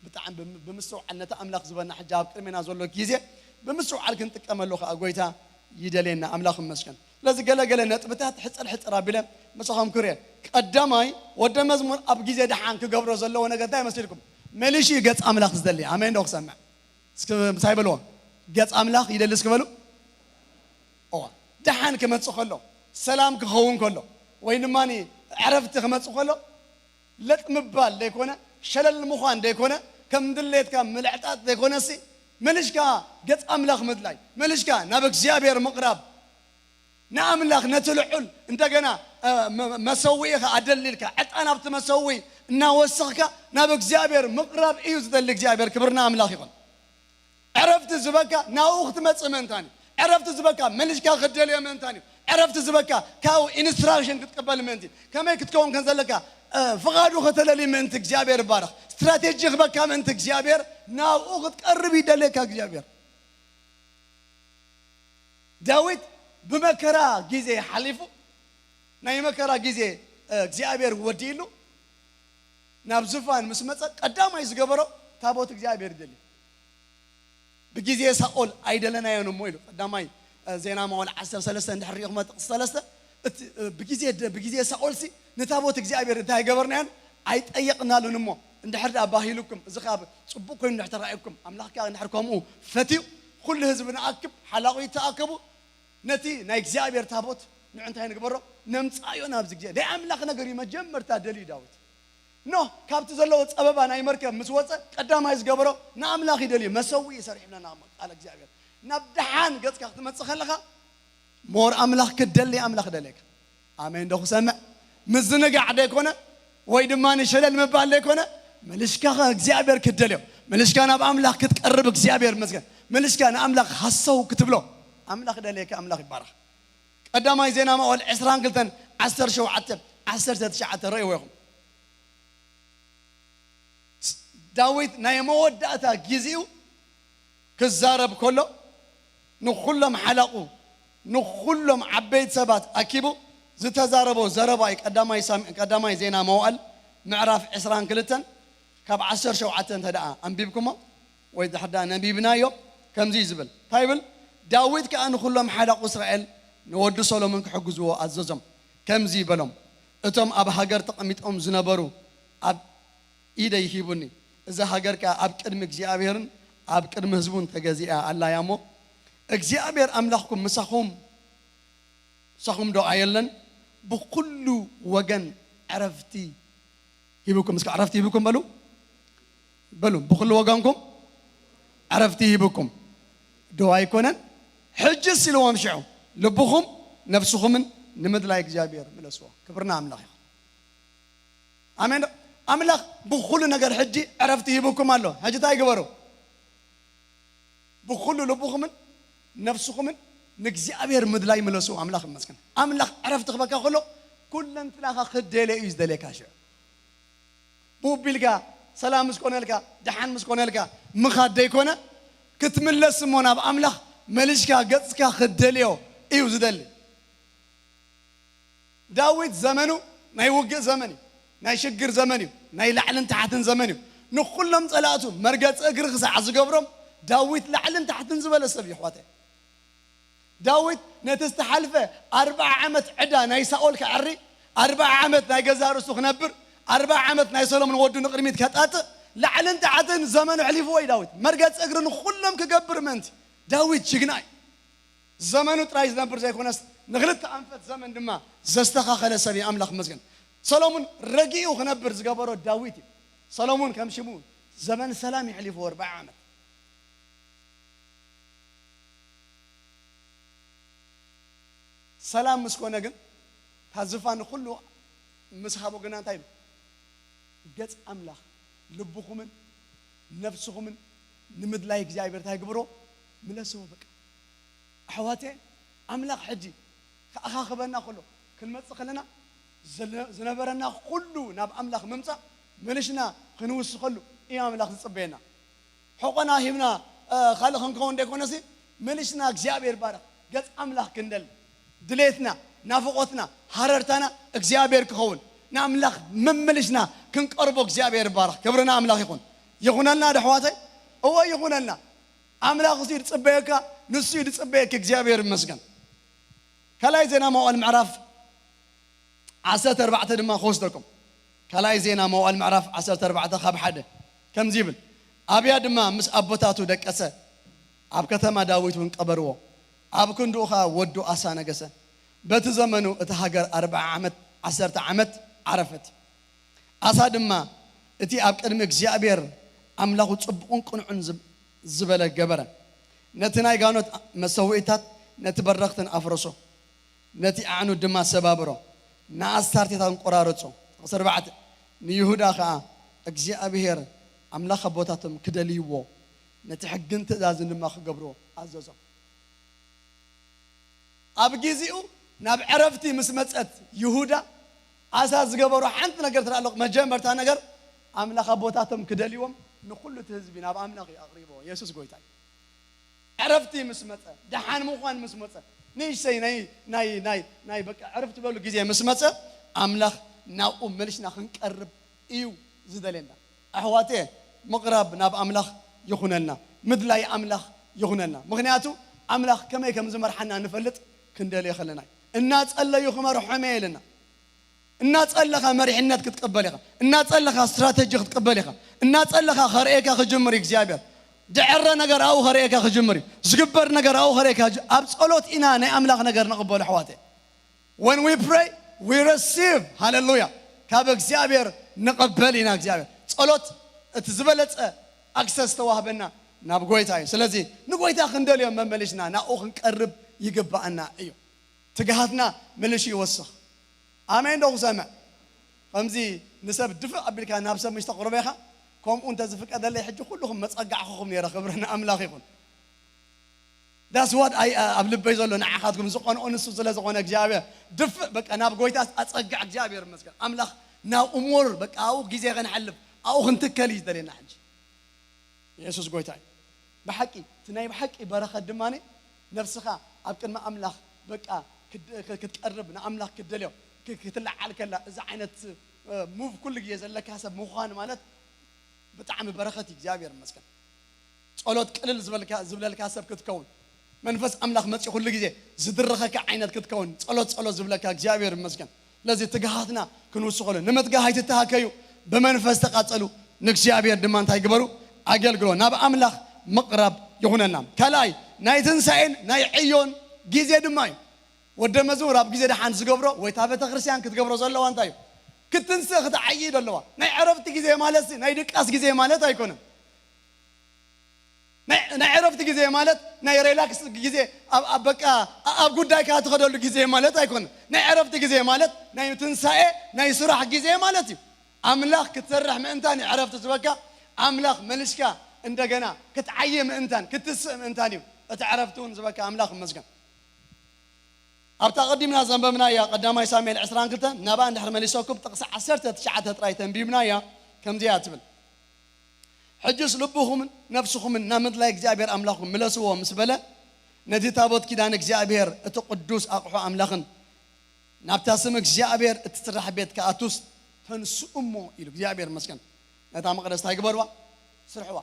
ብጣዕሚ ብምስትውዓል ነቲ ኣምላኽ ዝበና ሕጂ ኣብ ቅድሜና ዘሎ ግዜ ብምስትውዓል ክንጥቀመሉ ከኣ ጎይታ ይደልየና። ኣምላኽ ይመስገን። ስለዚ ገለገለ ነጥብታት ሕጽር ሕጽር ኣቢለ ምሳኹም ክርየ። ቀዳማይ ወደ መዝሙር ኣብ ግዜ ደሓን ክገብሮ ዘለዎ ነገር እንታይ መስልኩም? መሊሹ ገጽ ኣምላኽ ዝደሊ ኣሜን ዶ ክሰምዕ? እስኪ ምሳይ በልዎ። ገጽ ኣምላኽ ይደሊ እስኪ በሉ። እዋ ደሓን ክመጽእ ከሎ፣ ሰላም ክኸውን ከሎ፣ ወይ ድማ ዕረፍቲ ክመጽእ ከሎ ለጥ ምባል ዘይኮነ፣ ሸለል ምዃን ዘይኮነ፣ ከም ድሌትካ ምልዕጣጥ ዘይኮነሲ፣ መልሽካ ገጽ ኣምላኽ ምድላይ፣ መልሽካ ናብ እግዚኣብሔር ምቕራብ፣ ንኣምላኽ ነቲ ልዑል እንደገና መሰውኢኻ ኣደሊልካ ዕጣን ኣብቲ መሰውኢ እናወሰኽካ ናብ እግዚኣብሔር ምቕራብ እዩ ዝደሊ እግዚኣብሔር። ክብርና ኣምላኽ ይኹን። ዕረፍቲ ዝበካ ናብኡ ክትመጽእ ምእንታን እዩ። ዕረፍቲ ዝበካ መልሽካ ክትደልዮ ምእንታን እዩ። ዕረፍቲ ዝበካ ካብኡ ኢንስትራክሽን ክትቅበል ምእንቲ፣ ከመይ ክትከውን ከም ዘለካ ፍቓዱ ከተለሊ ምእንቲ እግዚኣብሔር ይባረኽ። ስትራቴጂ ክበካ ምእንቲ እግዚኣብሔር ናብኡ ክትቀርብ ይደልየካ እግዚኣብሔር። ዳዊት ብመከራ ግዜ ሓሊፉ፣ ናይ መከራ ግዜ እግዚኣብሔር ወዲእሉ ናብ ዙፋን ምስ መጸ ቀዳማይ ዝገበሮ ታቦት እግዚኣብሔር ይደሊ። ብግዜ ሳኦል ኣይደለናዮን እሞ ኢሉ ቀዳማይ ዜና መዋል ዓሰርተ ሰለስተ እንድሕር ሪኢኹም ጥቕሲ ሰለስተ። ብግዜ ሳኦል ሲ ንታቦት እግዚኣብሔር እንታይ ገበርናዮን ኣይጠየቕናሉን እሞ፣ እንድሕር ደኣ ባሂሉኩም እዚ ካብ ጽቡቕ ኮይኑ እንድሕር ተራእየኩም ኣምላኽ ከኣ እንድሕር ከምኡ ፈትዩ ኩሉ ህዝቢ ንኣክብ ሓላቑ ይተኣከቡ። ነቲ ናይ እግዚኣብሔር ታቦት ንዑ እንታይ ንግበሮ? ነምጻዮ ናብዚ ግዜ ናይ ኣምላኽ ነገር እዩ። መጀመርታ ደልዩ ዳዊት ኖህ ካብቲ ዘለዎ ጸበባ ናይ መርከብ ምስ ወጸ ቀዳማይ ዝገበሮ ንኣምላኽ ይደልዩ። መሰውኢ ይሰርሕ ይብለና ቃል እግዚኣብሔር። ናብ ደሓን ገጽካ ክትመጽእ ከለኻ ሞር ኣምላኽ ክትደሊ ኣምላኽ ደልየካ። ኣሜን ዶ ክሰምዕ? ምዝንጋዕ ደይኮነ ወይ ድማ ንሸለል ምባል ደይኮነ፣ መልሽካ እግዚኣብሔር ክትደልዮ፣ መልሽካ ናብ ኣምላኽ ክትቀርብ እግዚኣብሔር መስገን፣ መልሽካ ንኣምላኽ ሃሰው ክትብሎ ኣምላኽ ደልየካ። ኣምላኽ ይባረኽ። ቀዳማይ ዜና መዋዕል ዕስራን ክልተን ዓሰርተ ሸውዓተ ዓሰርተ ትሽዓተ ረእይዎ ኢኹም። ዳዊት ናይ መወዳእታ ግዜኡ ክዛረብ ከሎ ንኹሎም ሓላቑ ንኹሎም ዓበይቲ ሰባት ኣኪቡ ዝተዛረቦ ዘረባ እዩ። ቀዳማይ ሳም- ቀዳማይ ዜና መዋዕል ምዕራፍ ዕስራን ክልተን ካብ ዓሰርተ ሸውዓተ እንተ ደኣ ኣንቢብኩሞ ወይ ድሕር ደኣ ነቢብናዮ ከምዚ እዩ ዝብል። እንታይ ይብል? ዳዊት ከኣ ንኹሎም ሓላቑ እስራኤል ንወዲ ሰሎሞን ክሕግዝዎ ኣዘዞም። ከምዚ በሎም፣ እቶም ኣብ ሃገር ተቐሚጦም ዝነበሩ ኣብ ኢደይ ሂቡኒ። እዛ ሃገር ከኣ ኣብ ቅድሚ እግዚኣብሔርን ኣብ ቅድሚ ህዝቡን ተገዚኣ ኣላ እያ እሞ፣ እግዚኣብሔር ኣምላኽኩም ምሳኹም፣ ምሳኹም ዶ ኣየለን? ብኹሉ ወገን ዕረፍቲ ሂብኩም። እስከ ዕረፍቲ ሂብኩም በሉ። በሉ፣ ብኹሉ ወገንኩም ዕረፍቲ ሂብኩም ዶ ኣይኮነን? ሕጅስ ኢልዎም ሽዑ፣ ልብኹም ነፍስኹምን ንምድላይ እግዚኣብሔር ምለስዎ። ክብርና ኣምላኽ ይኹን። ኣሜን። ኣምላኽ ብኹሉ ነገር ሕጂ ዕረፍቲ ሂብኩም ኣሎ። ሕጂ እንታይ ግበሩ? ብኹሉ ልብኹምን ነፍስኹምን ንእግዚኣብሔር ምድላይ ምለሱ። ኣምላኽ ይመስገን። ኣምላኽ ዕረፍቲ ክበካ ከሎ ኩለንትናኻ ክደልዮ እዩ ዝደልየካ። ሽዑ ብኡ ቢልካ ሰላም ምስ ኮነልካ፣ ደሓን ምስ ኮነልካ ምኻድ ደይኮነ፣ ክትምለስ እሞ ናብ ኣምላኽ መሊስካ ገጽካ ክትደልዮ እዩ ዝደሊ። ዳዊት ዘመኑ ናይ ውግእ ዘመን እዩ። ናይ ሽግር ዘመን እዩ። ናይ ላዕልን ታሕትን ዘመን እዩ። ንኹሎም ጸላእቱ መርገጺ እግሪ ክሳዕ ዝገብሮም ዳዊት ላዕልን ታሕትን ዝበለ ሰብ እዩ። ኣሕዋተይ፣ ዳዊት ነቲ ዝተሓልፈ ኣርብዓ ዓመት ዕዳ ናይ ሳኦል ከዐሪ፣ ኣርብዓ ዓመት ናይ ገዛ ርእሱ ክነብር፣ ኣርብዓ ዓመት ናይ ሰሎሞን ወዱ ንቕድሚት ከጣጥእ፣ ላዕልን ታሕትን ዘመኑ ኣሕሊፍዎ እዩ ዳዊት። መርገጽ እግሪ ንኹሎም ክገብር ምእንቲ። ዳዊት ጅግና እዩ። ዘመኑ ጥራይ ዝነብር ዘይኮነስ፣ ንኽልተ ኣንፈት ዘመን ድማ ዘስተኻኸለ ሰብ እዩ። ኣምላኽ ይመስገን። ሰሎሞን ረጊኡ ክነብር ዝገበሮ ዳዊት እዩ። ሰሎሞን ከም ሽሙ ዘመን ሰላም የሕሊፍዎ ኣርብዓ ዓመት። ሰላም ምስ ኮነ ግን፣ እታ ዝፋን ኩሉ ምስ ሃቦ ግና እንታይ ኢሉ? ገጽ ኣምላኽ ልብኹምን ነፍስኹምን ንምድላይ እግዚኣብሔር እንታይ ግብሮ? ምለስዎ በቃ። ኣሕዋቴ፣ ኣምላኽ ሕጂ ክኣኻኽበና ከሎ፣ ክንመጽእ ከለና፣ ዝነ-፣ ዝነበረና ኩሉ ናብ ኣምላኽ ምምጻእ፣ መልሽና ክንውስኸሉ እዩ ኣምላኽ ዝጽበየና። ሕቆና ሂብና፣ እ፣ ካልእ ክንከውን ደይኮነሲ፣ መልሽና እግዚኣብሔር ባረኽ፣ ገጽ ኣምላኽ ክንደሊ፣ ድሌትና፣ ናፍቆትና፣ ሃረርታና እግዚኣብሔር ክኸውን፣ ንኣምላኽ መመልሽና ክንቀርቦ እግዚኣብሔር ባረኽ። ክብሪ ንኣምላኽ ይኹን። ይኹነልና ዶ ኣሕዋተይ? እወ ይኹነልና። ኣምላኽ እሱ እዩ ዝጽበየካ፣ ንሱ እዩ ዝጽበየኪ። እግዚኣብሔር ይመስገን። ካልኣይ ዜና መዋዕል ምዕራፍ ዓሰርተ ኣርባዕተ ድማ ክወስደኩም። ካልኣይ ዜና መዋዕል ምዕራፍ ዓሰርተ ኣርባዕተ ካብ ሓደ ከምዚ ይብል፣ ኣብያ ድማ ምስ ኣቦታቱ ደቀሰ፣ ኣብ ከተማ ዳዊት እውን ቀበርዎ። ኣብ ክንድኡ ኸኣ ወዱ ኣሳ ነገሰ። በቲ ዘመኑ እታ ሃገር ኣርብዓ ዓመት፣ ዓሰርተ ዓመት ዓረፈት። ኣሳ ድማ እቲ ኣብ ቅድሚ እግዚኣብሔር ኣምላኹ ጽቡቕን ቅኑዕን ዝብ-፣ ዝበለ ገበረ። ነቲ ናይ ጋኖት መሰውኢታት፣ ነቲ በረኽትን ኣፍረሶ፣ ነቲ ኣዕኑድ ድማ ሰባብሮ፣ ንኣስታርቴታትን ቆራረጾ። ጥቕሲ ኣርባዕተ፣ ንይሁዳ ኸኣ እግዚኣብሔር ኣምላኽ ኣቦታቶም ክደልይዎ፣ ነቲ ሕግን ትእዛዝን ድማ ክገብርዎ ኣዘዞም። ኣብ ግዜኡ ናብ ዕረፍቲ ምስ መጸት ይሁዳ፣ ኣሳ ዝገበሮ ሓንቲ ነገር ትረኣ ኣሎ። መጀመርታ ነገር ኣምላኽ ኣቦታቶም ክደልይዎም ንኹሉ እቲ ህዝቢ ናብ ኣምላኽ እዩ ኣቕሪቦ። የሱስ ጎይታ እዩ። ዕረፍቲ ምስ መጸ፣ ደሓን ምዃን ምስ መጸ፣ ንእሽተይ ናይ፣ ናይ፣ ናይ፣ ናይ በቃ ዕረፍቲ በሉ ግዜ ምስ መጸ፣ ኣምላኽ ናብኡ መልሽና ክንቀርብ እዩ ዝደልየና። ኣሕዋቴ፣ ምቕራብ ናብ ኣምላኽ ይኹነልና፣ ምድላይ ኣምላኽ ይኹነልና። ምኽንያቱ ኣምላኽ ከመይ ከም ዝመርሓና ንፈልጥ ክንደልዮ ከለና እዩ። እናጸለዩ ክመርሖም እየ ኢልና። እናጸለኻ መሪሕነት ክትቅበል ኢኻ። እናጸለኻ ስትራተጂ ክትቅበል ኢኻ። እናጸለኻ ከርእየካ ክጅምር እዩ እግዚኣብሔር። ድዕረ ነገር ኣብኡ ከርእየካ ክጅምር እዩ። ዝግበር ነገር ኣብኡ ከርእየካ ክጅ-፣ ኣብ ጸሎት ኢና ናይ ኣምላኽ ነገር ንቕበሎ ኣሕዋተይ። When we pray, we receive. ሃሌሉያ። ካብ እግዚኣብሔር ንቐበል ኢና እግዚኣብሔር። ጸሎት እቲ ዝበለጸ ኣክሰስ ተዋህበና ናብ ጎይታ እዩ። ስለዚ ንጎይታ ክንደልዮ መመሊስና ናብኡ ክንቀርብ ይግባኣና እዩ። ትግሃትና ምልሽ ይወስኽ። ኣሜን ዶ ክሰምዕ? ከምዚ ንሰብ ድፍእ ኣቢልካ ናብ ሰብ ምሽ ተቕርቦ ኢኻ። ከምኡ እንተ ዝፍቀደለይ ሕጂ ኩልኹም መጸጋዕኹኹም ነይረ። ክብሪ ንኣምላኽ ይኹን። That's what I, uh, ኣብ ልበይ ዘሎ ንዓኻትኩም ዝቐንኦ ንሱ ስለ ዝኾነ እግዚኣብሔር ድፍእ በቃ ናብ ጎይታ ኣጸግዕ። እግዚኣብሔር ይመስገን። ኣምላኽ ናብ እሙር በቃ ኣብኡ ግዜ ከነሕልፍ ኣብኡ ክንትከል እዩ ዝደልየና ሕጂ። የሱስ ጎይታ እዩ። ብሓቂ እቲ ናይ ብሓቂ በረኸት ድማ ነፍስኻ ኣብ ቅድሚ ኣምላኽ በቃ ክድ-፣ ክ-፣ ክትቀርብ ንኣምላኽ ክትደልዮ ክ-፣ ክትለዓል ከላ እዚ ዓይነት፣ እ፣ ሙቭ ኩሉ ግዜ ዘለካ ሰብ ምዃን ማለት ብጣዕሚ በረኸት እዩ። እግዚኣብሔር ይመስገን። ጸሎት ቅልል ዝበልካ፣ ዝብለልካ ሰብ ክትከውን፣ መንፈስ ኣምላኽ መጺኡ ኩሉ ግዜ ዝድርኸካ ዓይነት ክትከውን፣ ጸሎት፣ ጸሎት ዝብለካ እግዚኣብሔር ይመስገን። ስለዚ ትግሃትና ክንውስኸሉ፣ ንምትጋህ ኣይትተሃከዩ፣ ብመንፈስ ተቓጸሉ፣ ንእግዚኣብሔር ድማ እንታይ ግበሩ? ኣገልግሎ፣ ናብ ኣምላኽ ምቕራብ ይኹነልና። ካልኣይ፣ ናይ ትንሳኤን ናይ ዕዮን ግዜ ድማ እዩ። ወደ መዝሙር ኣብ ግዜ ደሓን ዝገብሮ ወይ እታ ቤተ ክርስቲያን ክትገብሮ ዘለዋ እንታይ እዩ? ክትንስእ ክትዓዪ እዩ ዘለዋ። ናይ ዕረፍቲ ግዜ ማለት ሲ ናይ ድቃስ ግዜ ማለት ኣይኮነን። ናይ፣ ናይ ዕረፍቲ ግዜ ማለት ናይ ሪላክስ ግዜ፣ ኣብ፣ ኣብ በቃ ኣ-፣ ኣብ ጉዳይካ ትኸደሉ ግዜ ማለት ኣይኮነን። ናይ ዕረፍቲ ግዜ ማለት ናይ ትንሳኤ ናይ ስራሕ ግዜ ማለት እዩ። ኣምላኽ ክትሰርሕ ምእንታን እዩ ዕረፍቲ ዝበካ። ኣምላኽ መልሽካ እንደገና ክትዓዪ ምእንታን ክትስእ ምእንታን እዩ እቲ ዕረፍቲ እውን ዝበካ። ኣምላኽ ይመስገን። ኣብታ ቀዲምና ዘንበብናያ ቀዳማይ ሳሙኤል ዕስራን ክልተን ናብኣ እንድሕር መሊሰኩም ጥቕሲ ዓሰርተ ትሽዓተ ጥራይ ተንቢብናያ ከምዚያ ትብል። ሕጅስ ልብኹምን ነፍስኹምን ናብ ምድላይ እግዚኣብሔር ኣምላኽኩም ምለስዎ ምስ በለ፣ ነቲ ታቦት ኪዳን እግዚኣብሔር፣ እቲ ቅዱስ ኣቕሑ ኣምላኽን ናብታ ስም እግዚኣብሔር እትስራሕ ቤት ክኣቱስ ተንስኡ እሞ ኢሉ። እግዚኣብሔር ይመስገን። ነታ መቕደስ እንታይ ግበርዋ? ስርሕዋ።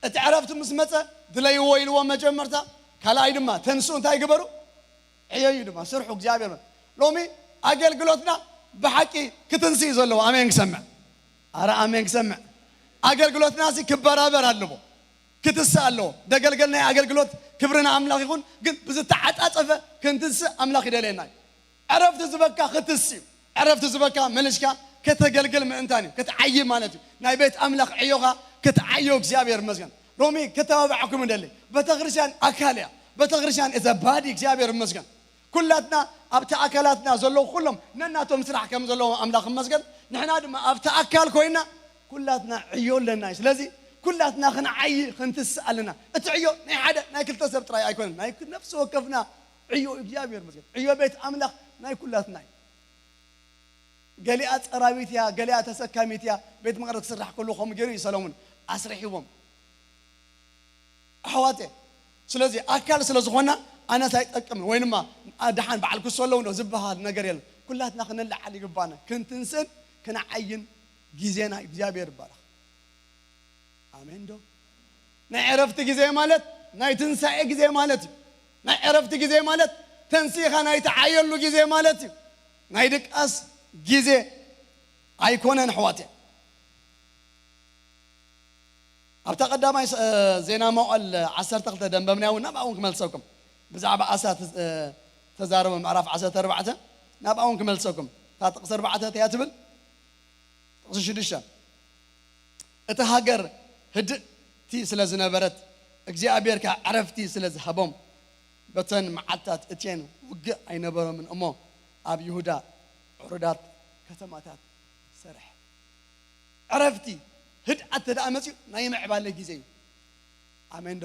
እቲ ዕረፍቲ ምስ መጸ ድለይዎ ኢልዎ መጀመርታ፣ ካልኣይ ድማ ተንስኡ እንታይ ግበሩ? ዕየዩ ድማ ስርሑ። እግዚኣብሔር ይመስገን። ሎሚ ኣገልግሎትና ብሓቂ ክትንስእ እዩ ዘለዎ። ኣሜን ክሰምዕ። ኣረ ኣሜን ክሰምዕ። ኣገልግሎትና ሲ ክበራበር ኣለዎ። ክትንስእ ኣለዎ። ደገልገል ናይ ኣገልግሎት ክብሪ ንኣምላኽ ይኹን፣ ግን ብዝተዓጻጸፈ ክንትንስእ ኣምላኽ ይደልየና እዩ። ዕረፍቲ ዝበካ ክትንስእ እዩ። ዕረፍቲ ዝበካ መልሽካ ከተገልግል ምእንታን እዩ። ክትዓይ ማለት እዩ። ናይ ቤት ኣምላኽ ዕዮኻ ክትዓዮ እግዚኣብሔር ይመስገን። ሮሚ ከተባብዓኩም እንደሊ። ቤተክርስትያን ኣካል እያ። ቤተክርስትያን is a body እግዚኣብሔር ይመስገን። ኩላትና ኣብቲ ኣካላትና ዘለዉ ኩሎም ነናቶም ስራሕ ከም ዘለዎም ኣምላኽ ይመስገን። ንሕና ድማ ኣብቲ ኣካል ኮይና ኩላትና ዕዮ ኣለና እዩ። ስለዚ ኩላትና ክንዓይ ክንትስእ ኣለና። እቲ ዕዮ ናይ ሓደ ናይ ክልተ ሰብ ጥራይ ኣይኮነን። ናይ ነፍሲ ወከፍና ዕዮ እግዚኣብሔር ይመስገን። ዕዮ ቤት ኣምላኽ ናይ ኩላትና እዩ። ገሊኣ ጸራቢት እያ፣ ገሊኣ ተሰካሚት እያ። ቤት መቕደስ ክስራሕ ከሎ ከምኡ ገይሩ እዩ ሰሎሞን ኣስሪሕዎም። ኣሕዋት እየ። ስለዚ ኣካል ስለ ዝኾና ኣነስ ኣይጠቅምን ወይ ድማ ደሓን በዓል ክሶ ኣለዉ ዶ ዝበሃል ነገር የለን። ኩላትና ክንለዓል ይግባና። ክንትንስእን ክንዓይን ግዜና እግዚኣብሔር ይባረኽ። ኣሜን ዶ? ናይ ዕረፍቲ ግዜ ማለት ናይ ትንሳኤ ግዜ ማለት እዩ። ናይ ዕረፍቲ ግዜ ማለት ተንሲኻ ናይ ተዓየሉ ግዜ ማለት እዩ። ናይ ድቃስ ግዜ ኣይኮነን ኣሕዋት እየ። ኣብታ ቀዳማይ ስ-፣ ዜና መዋዕል ዓሰርተ ክልተ ደንበብናያ እውን ናብኣ እውን ክመልሰኩም። ብዛዕባ ኣሳ ተ-፣ ተዛረበ ምዕራፍ ዓሰርተ ኣርባዕተ ናብኣ እውን ክመልሰኩም። እታ ጥቕሲ ኣርባዕተ እንታይ እያ ትብል? ጥቕሲ ሽዱሽተ። እታ ሃገር ህድእቲ ስለ ዝነበረት እግዚኣብሔር ከኣ ዕረፍቲ ስለ ዝሃቦም በተን መዓልትታት እትየን ውግእ ኣይነበሮምን እሞ ኣብ ይሁዳ ዕሩዳት ከተማታት ሰርሐ። ዕረፍቲ፣ ህድኣት እንተ ደኣ መጺኡ ናይ ምዕባለ ግዜ እዩ። ኣሜን ዶ?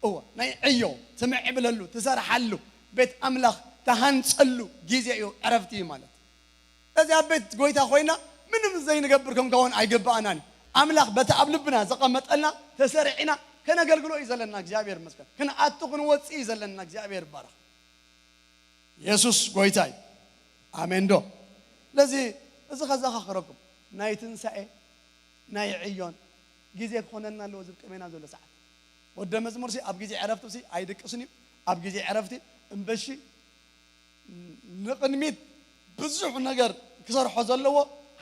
እወ፣ ናይ ዕዮ፣ ትምዕብለሉ፣ ትሰርሓሉ፣ ቤት ኣምላኽ ትሃንጸሉ ግዜ እዩ ዕረፍቲ ማለት። እዚ ኣብ ቤት ጎይታ ኮይና ምንም ዘይንገብር ክንከውን ኣይግባኣናን እዩ። ኣምላኽ በቲ ኣብ ልብና ዘቐመጠልና ተሰሪዕና ከነገልግሎ እዩ ዘለና። እግዚኣብሔር ይመስገን። ክንኣቱ ክንወጽእ እዩ ዘለና። እግዚኣብሔር ይባረኽ። የሱስ ጎይታ እዩ። ኣሜን ዶ? ስለዚ እዚ ከዘኻኽረኩም ናይ ትንሳኤ ናይ ዕዮን ግዜ ክኾነና ኣለዎ። እዚ ቅድሜና ዘሎ ሰዓት ወደ መዝሙር ሲ ኣብ ግዜ ዕረፍቲ ሲ ኣይድቅስን እዩ። ኣብ ግዜ ዕረፍቲ እምበሺ ንቕድሚት ብዙሕ ነገር ክሰርሖ ዘለዎ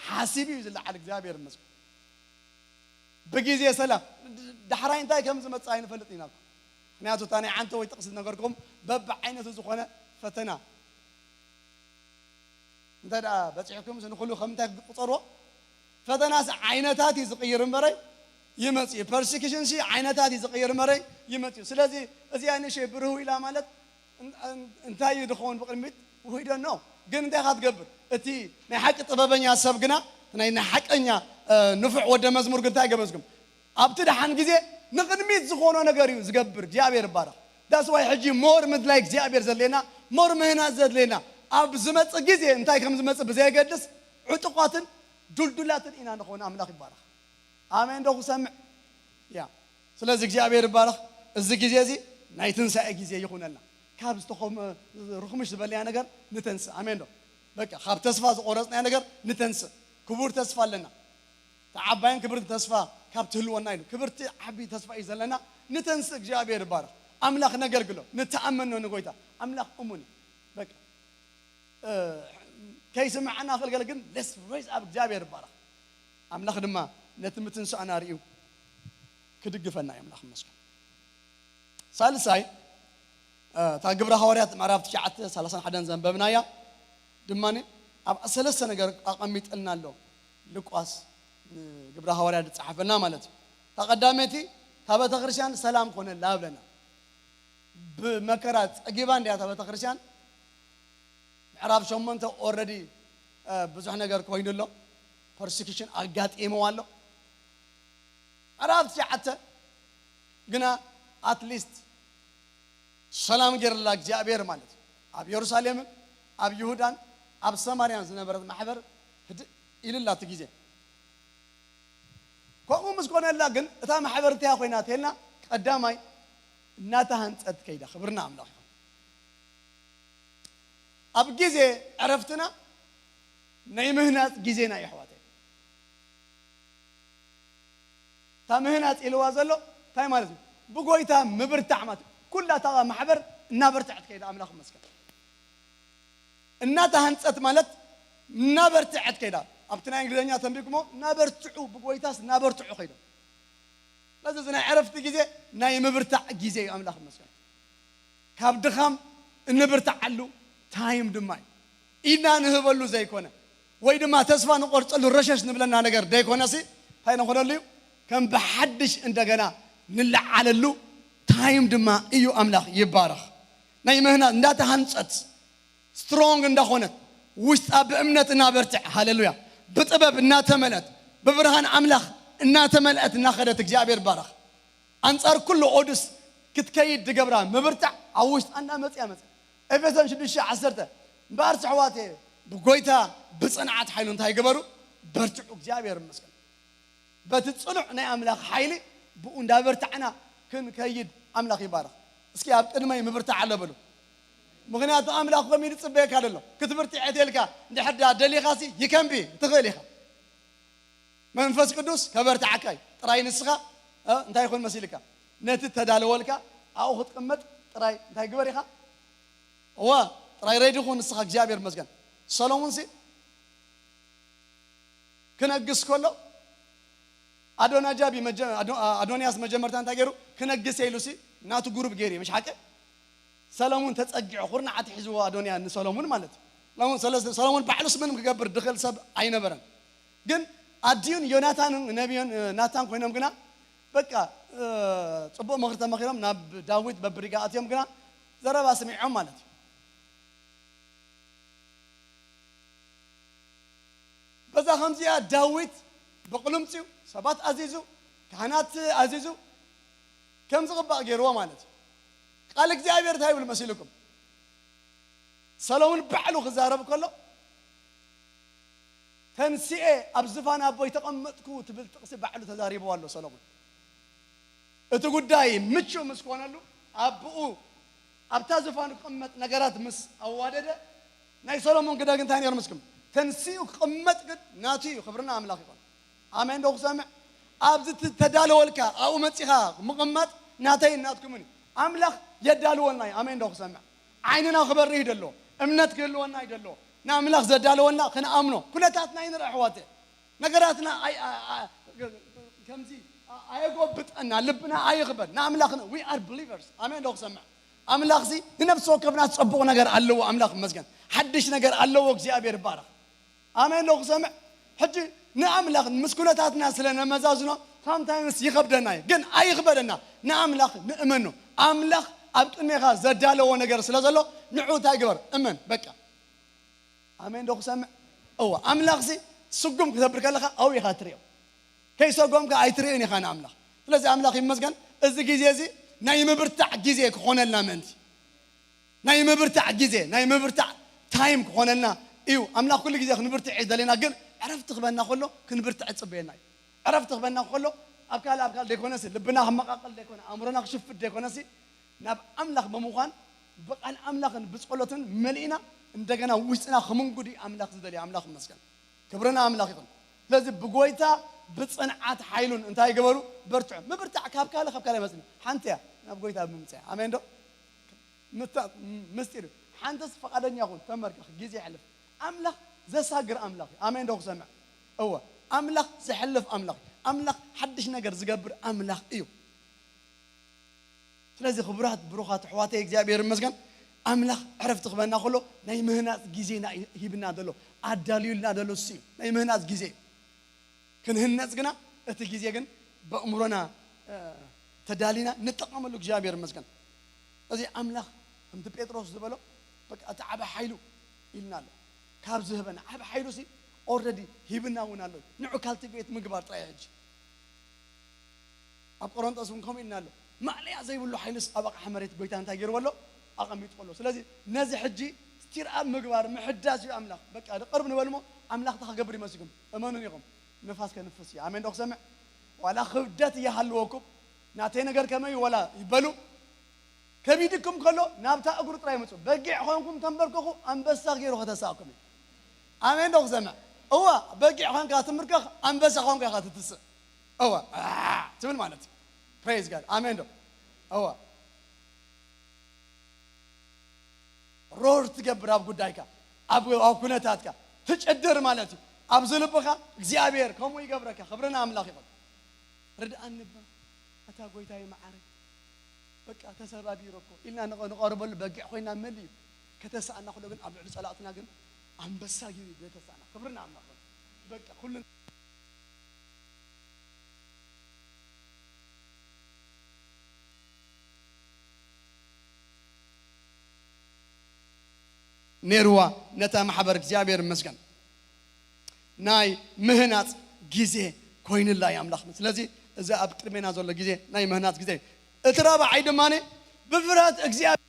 ሓሲብ እዩ ዝለዓል። እግዚኣብሔር ይመስገን። ብግዜ ሰላም ዳሕራይ እንታይ ከም ዝመጽእ ኣይንፈልጥ ኢና እኮ። ምክንያቱ እታ ናይ ዓንተ ወይ ጥቕሲ ዝነገርኩም በብዓይነቱ ዝኾነ ፈተና እንተ ደኣ በጺሕኩም ንኹሉ ከም እንታይ ክቁጸርዎ? ፈተናስ ዓይነታት እዩ ዝቕይር እምበረይ ይመጽእ እዩ። ፐርሲኪሽን ሲ ዓይነታት እዩ ዝቕይር እምበረይ ይመጽእ እዩ። ስለዚ እዚኣ ንእሽተይ ብርህው ኢላ ማለት እን-፣ እን-፣ እንታይ እዩ ዝኸውን ብቕድሚት? We don't know። ግን እንታይ ኢኻ ትገብር? እቲ ናይ ሓቂ ጥበበኛ ሰብ ግና፣ ናይ፣ ናይ ሓቀኛ፣ እ፣ ንፉዕ ወደ መዝሙር ግን እንታይ ገበዝኩም? ኣብቲ ደሓን ግዜ ንቕድሚት ዝኾኖ ነገር እዩ ዝገብር። እግዚኣብሔር ይባረኽ። That's why ሕጂ ሞር ምድላይ እግዚኣብሔር ዘድልየና፣ ሞር ምህናጽ ዘድልየና፣ ኣብ ዝመጽእ ግዜ እንታይ ከም ዝመጽእ ብዘየገድስ ዕጡቓትን ድልዱላትን ኢና ንኸውን። ኣምላኽ ይባረኽ። ኣሜን ዶ ክሰምዕ? ያ። ስለዚ እግዚኣብሔር ይባረኽ። እዚ ግዜ እዚ ናይ ትንሳኤ ግዜ ይኹነልና። ካብ ዝተኾመ ርኽምሽ ዝበለያ ነገር ንተንስእ። ኣሜን ዶ? በቃ ካብ ተስፋ ዝቆረጽናዮ ነገር ንተንስእ። ክቡር ተስፋ ኣለና። እቲ ዓባይን ክብርትን ተስፋ ካብ ትህልወና ኢሉ። ክብርቲ ዓቢ ተስፋ እዩ ዘለና። ንተንስእ። እግዚኣብሔር ይባረኽ። ኣምላኽ ነገልግሎ። ንተኣመኖ ንጎይታ። ኣምላኽ እሙን እዩ። በቃ፣ እ፣ ከይስምዓና ክልገለ ግን let's raise up። እግዚኣብሔር ይባረኽ። ኣምላኽ ድማ ነቲ ምትንሳእና ርእዩ ክድግፈና እዩ። ኣምላኽ ይመስገን። ሳልሳይ፣ እ፣ እታ ግብረ ሃዋርያት ምዕራፍ ትሽዓተ ሰላሳን ሓደን ዘንበብናያ ድማ ኣብ ሰለስተ ነገር ኣቐሚጥልና ኣሎ። ሉቃስ ንግብረ ሃዋርያት ዝጸሓፈልና ማለት እዩ። እታ ቀዳመይቲ፣ እታ ቤተ ክርስቲያን ሰላም ኮነላ ብለና። ብመከራ ጸጊባ እንድያ እታ ቤተ ክርስቲያን። ምዕራፍ ሸሞንተ ኦልረዲ፣ እ፣ ብዙሕ ነገር ኮይኑ ኣሎ። ፐርሲኪሽን ኣጋጢምዋ ኣሎ። ምዕራፍ ትሽዓተ ግና ኣትሊስት ሰላም ገይርላ እግዚኣብሔር ማለት እዩ። ኣብ የሩሳሌምን ኣብ ይሁዳን ኣብ ሰማርያን ዝነበረት ማሕበር ህድእ ኢልላ እቲ ግዜ። ከምኡ ምስ ኮነላ ግን እታ ማሕበር እንታይ ኮይና ተልና ቀዳማይ እናተሃንጸት ከይዳ። ክብርና ኣምላኽ ይኹን። ኣብ ግዜ ዕረፍትና ናይ ምህናጽ ግዜና እዩ ኣሕዋተይ። እታ ምህናጽ ኢልዋ ዘሎ እንታይ ማለት እዩ? ብጎይታ ምብርታዕ ማለት እዩ። ኩላ እታ ማሕበር እናበርትዐት ከይዳ ኣምላኽ ይመስገን። እናተሃንጸት ማለት እናበርትዐት ከይዳ። ኣብቲ ናይ እንግሊዝኛ ተንቢብኩሞ እናበርትዑ፣ ብጎይታስ እናበርትዑ ከይዶም። ስለዚ እዚ ናይ ዕረፍቲ ግዜ ናይ ምብርታዕ ግዜ እዩ። ኣምላኽ ይመስገን። ካብ ድኻም እንብርትዓሉ ታይም ድማ እዩ። ኢድና ንህበሉ ዘይኮነ፣ ወይ ድማ ተስፋ ንቆርጸሉ ረሸሽ ንብለና ነገር ደይኮነሲ፣ እንታይ ንኾነሉ እዩ? ከም ብሓድሽ እንደገና ንለዓለሉ ታይም ድማ እዩ። ኣምላኽ ይባረኽ። ናይ ምህናጽ እንዳተሃንጸት ስትሮንግ እንዳኾነት፣ ውሽጣ ብእምነት እናበርትዕ፣ ሃሌሉያ፣ ብጥበብ እናተመልአት፣ ብብርሃን ኣምላኽ እናተመልአት እናኸደት፣ እግዚኣብሔር ይባረኽ። ኣንጻር ኩሉ ኦድስ ክትከይድ ድገብራ ምብርታዕ ኣብ ውሽጣ እንዳመጽያ መጽያ። ኤፌሶን ሽዱሽተ ዓሰርተ፣ እምበኣር ኣሕዋት ብጎይታ ብጽንዓት ሓይሉ እንታይ ግበሩ? በርትዑ። እግዚኣብሔር ይመስገን። በቲ ጽኑዕ ናይ ኣምላኽ ሓይሊ ብኡ እንዳበርታዕና ክንከይድ ኣምላኽ ይባረኽ። እስኪ ኣብ ቅድመይ ምብርታዕ ኣሎ በሉ። ምኽንያቱ ኣምላኽ ከም ኢሉ ጽበየካ ደሎ። ክትብርትዕ እየ ኢልካ እንድሕር ደኣ ደሊኻሲ ይከንቢ ትኽእል ኢኻ። መንፈስ ቅዱስ ከበርትዓካ እዩ። ጥራይ ንስኻ፣ እ፣ እንታይ ይኹን መሲልካ? ነቲ ተዳለወልካ ኣብኡ ክትቅመጥ ጥራይ እንታይ ግበር ኢኻ? እዋ፣ ጥራይ ሬዲ ኩን ንስኻ። እግዚኣብሔር ይመስገን። ሰሎሙንሲ ክነግስ ከሎ ኣዶናጃቢ መጀ-፣ ኣዶ-፣ ኣዶንያስ መጀመርታ እንታይ ገይሩ? ክነግስ ኢሉሲ ናቱ ጉሩብ ገይሩ እዩ፣ ምሽ ሓቂ? ሰሎሙን ተጸጊዑ፣ ኩርናዓት ሒዝዎ ኣዶንያ ንሰሎሙን ማለት እዩ። ሰሎሙን፣ ሰለ-፣ ሰሎሙን ባዕሉስ ምንም ክገብር ድኽእል ሰብ ኣይነበረን። ግን ኣዲዩን ዮናታንን ነቢዩን፣ እ፣ ናታን ኮይኖም ግና በቃ፣ እ፣ ጽቡቕ ምኽሪ ተመኺሮም ናብ ዳዊት በብሪጋ ኣትዮም ግና ዘረባ ስሚዖም ማለት እዩ። በዛ ከምዚኣ ዳዊት ብቕልምጺኡ ሰባት ኣዚዙ፣ ካህናት ኣዚዙ፣ ከም ዝቕባእ ገይርዎ ማለት እዩ። ቃል እግዚኣብሔር እንታይ ይብል መሲልኩም? ሰሎሙን ባዕሉ ክዛረብ ከሎ፣ "ተንሲኤ ኣብ ዝፋን ኣቦይ ተቐመጥኩ" ትብል ጥቕሲ ባዕሉ ተዛሪብዋ ኣሎ ሰሎሙን። እቲ ጉዳይ ምቹእ ምስ ኮነሉ፣ ኣብኡ ኣብታ ዝፋን ክቕመጥ ነገራት ምስ ኣዋደደ፣ ናይ ሰሎሞን ግደ ግን እንታይ ነይሩ ምስኩም? ተንሲኡ ክቕመጥ ግን ናቱ እዩ፣ ክብርና ኣምላኽ ይኹን። ኣሜን ዶ ክሰምዕ? ኣብዚ ት-፣ ተዳለወልካ ኣብኡ መጺኻ ምቕማጥ ናተይ ናትኩምን እዩ። ኣምላኽ የዳልወልና እዩ። ኣሜን ዶ ክሰምዕ? ዓይንና ክበርህ ይደሎ፣ እምነት ክህልወና ይደሎ። ንኣምላኽ ዘዳለወልና ክንኣምኖ። ኩነታትና ይንርኢ ኣሕዋተ። ነገራትና ኣይ-፣ ኣ-፣ ኣ-፣ ከምዚ ኣ-፣ ኣየጎብጠና፣ ልብና ኣይኽበድ። ንኣምላኽና፣ we are believers። ኣሜን ዶ ክሰምዕ? ኣምላኽሲ ንነፍሲ ወከፍና ጽቡቕ ነገር ኣለዎ። ኣምላኽ ይመስገን። ሓድሽ ነገር ኣለዎ። እግዚኣብሔር ይባረኽ። ኣሜን ዶ ክሰምዕ? ሕጂ ንኣምላኽ ምስ ኩነታትና ስለ ነመዛዝኖ ሳምታይምስ ይኸብደና እዩ። ግን ኣይኽበደና። ንኣምላኽ ንእመኖ። ኣምላኽ ኣብ ቅድሜኻ ዘዳለዎ ነገር ስለ ዘሎ ንዑ እንታይ ግበር? እመን። በቃ። ኣሜን ዶ ክሰምዕ? እወ፣ ኣምላኽሲ ስጉም ክተብር ከለኻ ኣብኡ ኢኻ ትርእዮ። ከይሰጎምካ ኣይትርእዮን ኢኻ ንኣምላኽ። ስለዚ ኣምላኽ ይመስገን፣ እዚ ግዜ እዚ ናይ ምብርታዕ ግዜ ክኾነልና ምእንቲ፣ ናይ ምብርታዕ ግዜ፣ ናይ ምብርታዕ ታይም ክኾነልና እዩ። ኣምላኽ ኩሉ ግዜ ክንብርትዕ እዩ ደለና፣ ግን ዕረፍቲ ክበና ከሎ ክንብርትዕ ይጽበየና እዩ። ዕረፍቲ ክበና ከሎ ኣብ ካልእ ኣብ ካልእ ደይኮነሲ፣ ልብና ክመቓቐል ደይኮነ፣ ኣእምሮና ክሽፍት ደይኮነሲ፣ ናብ ኣምላኽ ብምዃን ብቓል ኣምላኽን ብጸሎትን መሊእና እንደገና ውሽጥና ክምንጉድ እዩ ኣምላኽ ዝደልዮ። ኣምላኽ ይመስገን። ክብሪ ንኣምላኽ ይኹን። ስለዚ ብጎይታ ብጽንዓት ሓይሉን እንታይ ግበሩ? በርትዑ። ምብርታዕ ካብ ካልእ ካብ ካልእ ኣይመጽእን። ሓንቲ እያ፣ ናብ ጎይታ ብምምጻእ እያ። ኣሜን ዶ? ምታ-፣ ምስጢር እዩ። ሓንተስ ፈቓደኛ ኩን፣ ተመርከኽ፣ ግዜ የሕልፍ። ኣምላኽ ዘሳግር ኣምላኽ እዩ። ኣሜን ዶ ክሰምዕ? እወ፣ ኣምላኽ ዘሕልፍ ኣምላኽ እዩ። ኣምላኽ ሓድሽ ነገር ዝገብር ኣምላኽ እዩ። ስለዚ ክቡራት ብሩኻት ኣሕዋተይ፣ እግዚኣብሔር ይመስገን፣ ኣምላኽ ዕረፍቲ ክበና ከሎ ናይ ምህናጽ ግዜና ሂብና ዘሎ፣ ኣዳልዩልና ዘሎ እሱ እዩ። ናይ ምህናጽ ግዜ እዩ። ክንህነጽ ግና እቲ ግዜ ግን በእምሮና፣ እ፣ ተዳሊና ንጠቐመሉ። እግዚኣብሔር ይመስገን። እዚ ኣምላኽ ከምቲ ጴጥሮስ ዝበሎ፣ በቃ እቲ ዓቢ ሓይሉ ኢልና ኣሎ። ካብ ዝህበና ዓቢ ሓይሉ ሲ ኦልሬዲ ሂብና እውን ኣሎ። ንዑ ካልቲቬት ምግባር ጥራይ ሕጂ። ኣብ ቆሮንጦስ እውን ከምኡ ኢልና ኣሎ። ማእለያ ዘይብሉ ሓይልስ ኣብ ኣቕሓ መሬት ጎይታ እንታይ ገይርዎ ኣሎ? ኣቐሚጥዎ ኣሎ። ስለዚ ነዚ ሕጂ ስቲር ኣብ ምግባር ምሕዳስ እዩ ኣምላኽ። በቃ ቅርብ ንበልሞ ኣምላኽ እንታይ ክገብር ይመስልኩም? እመኑን ኢኹም። ንፋስ ከንፍስ እዩ። ኣሜን ዶ ክሰምዕ? ዋላ ክብደት ይሃልወኩም፣ ናተይ ነገር ከመይ እዩ ዋላ ይበሉ፣ ከቢድኩም ከሎ ናብታ እግሩ ጥራይ ምጹ። በጊዕ ኾንኩም ተንበርከኹ፣ ኣንበሳ ገይሩ ከተሳእኩም እዩ። ኣሜን ዶ ክሰምዕ? እዋ፣ በጊዕ ኾንካ ትምርከኽ፣ ኣንበሳ ኾንካ ኢኻ ትትስእ። እዋ፣ ኣ፣ ትብል ማለት እዩ። ፕሬዝ ጋድ። ኣሜን ዶ? እዋ። ሮር ትገብር ኣብ ጉዳይካ። ኣብ ኣብ ኩነታትካ ትጭድር ማለት እዩ። ኣብዚ ልብኻ እግዚኣብሔር ከምኡ ይገብረካ። ክብሪ ንኣምላኽ ይኹን። ርድኣኒ እባ ኣታ ጎይታይ መዓረይ፣ በቃ ተሰባቢረ እኮ ኢልና ንቐ- ንቐርበሉ በጊዕ ኮይና መሊ እዩ። ከተሳእና ኩሎ ግን ኣብ ልዕሊ ጸላእትና ግን ኣንበሳ ገይሩ እዩ ዘተሳእና። ክብሪ ንኣምላኽ ይኹን። በቃ ኩሉ ነይርዋ ነታ ማሕበር እግዚኣብሔር ይመስገን ናይ ምህናጽ ግዜ ኮይንላ እዩ ኣምላኽ። ስለዚ እዚ ኣብ ቅድሜና ዘሎ ግዜ ናይ ምህናጽ ግዜ እዩ። እቲ ራብዓይ ድማ ብፍርሃት እግዚኣብሔር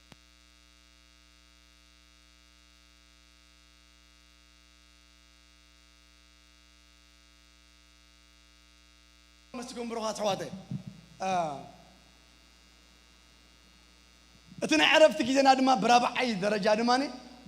መስግን ብሩኻት ኣሕዋተይ። እ፣ እቲ ናይ ዕረፍቲ ግዜና ድማ ብራብዓይ ደረጃ ድማ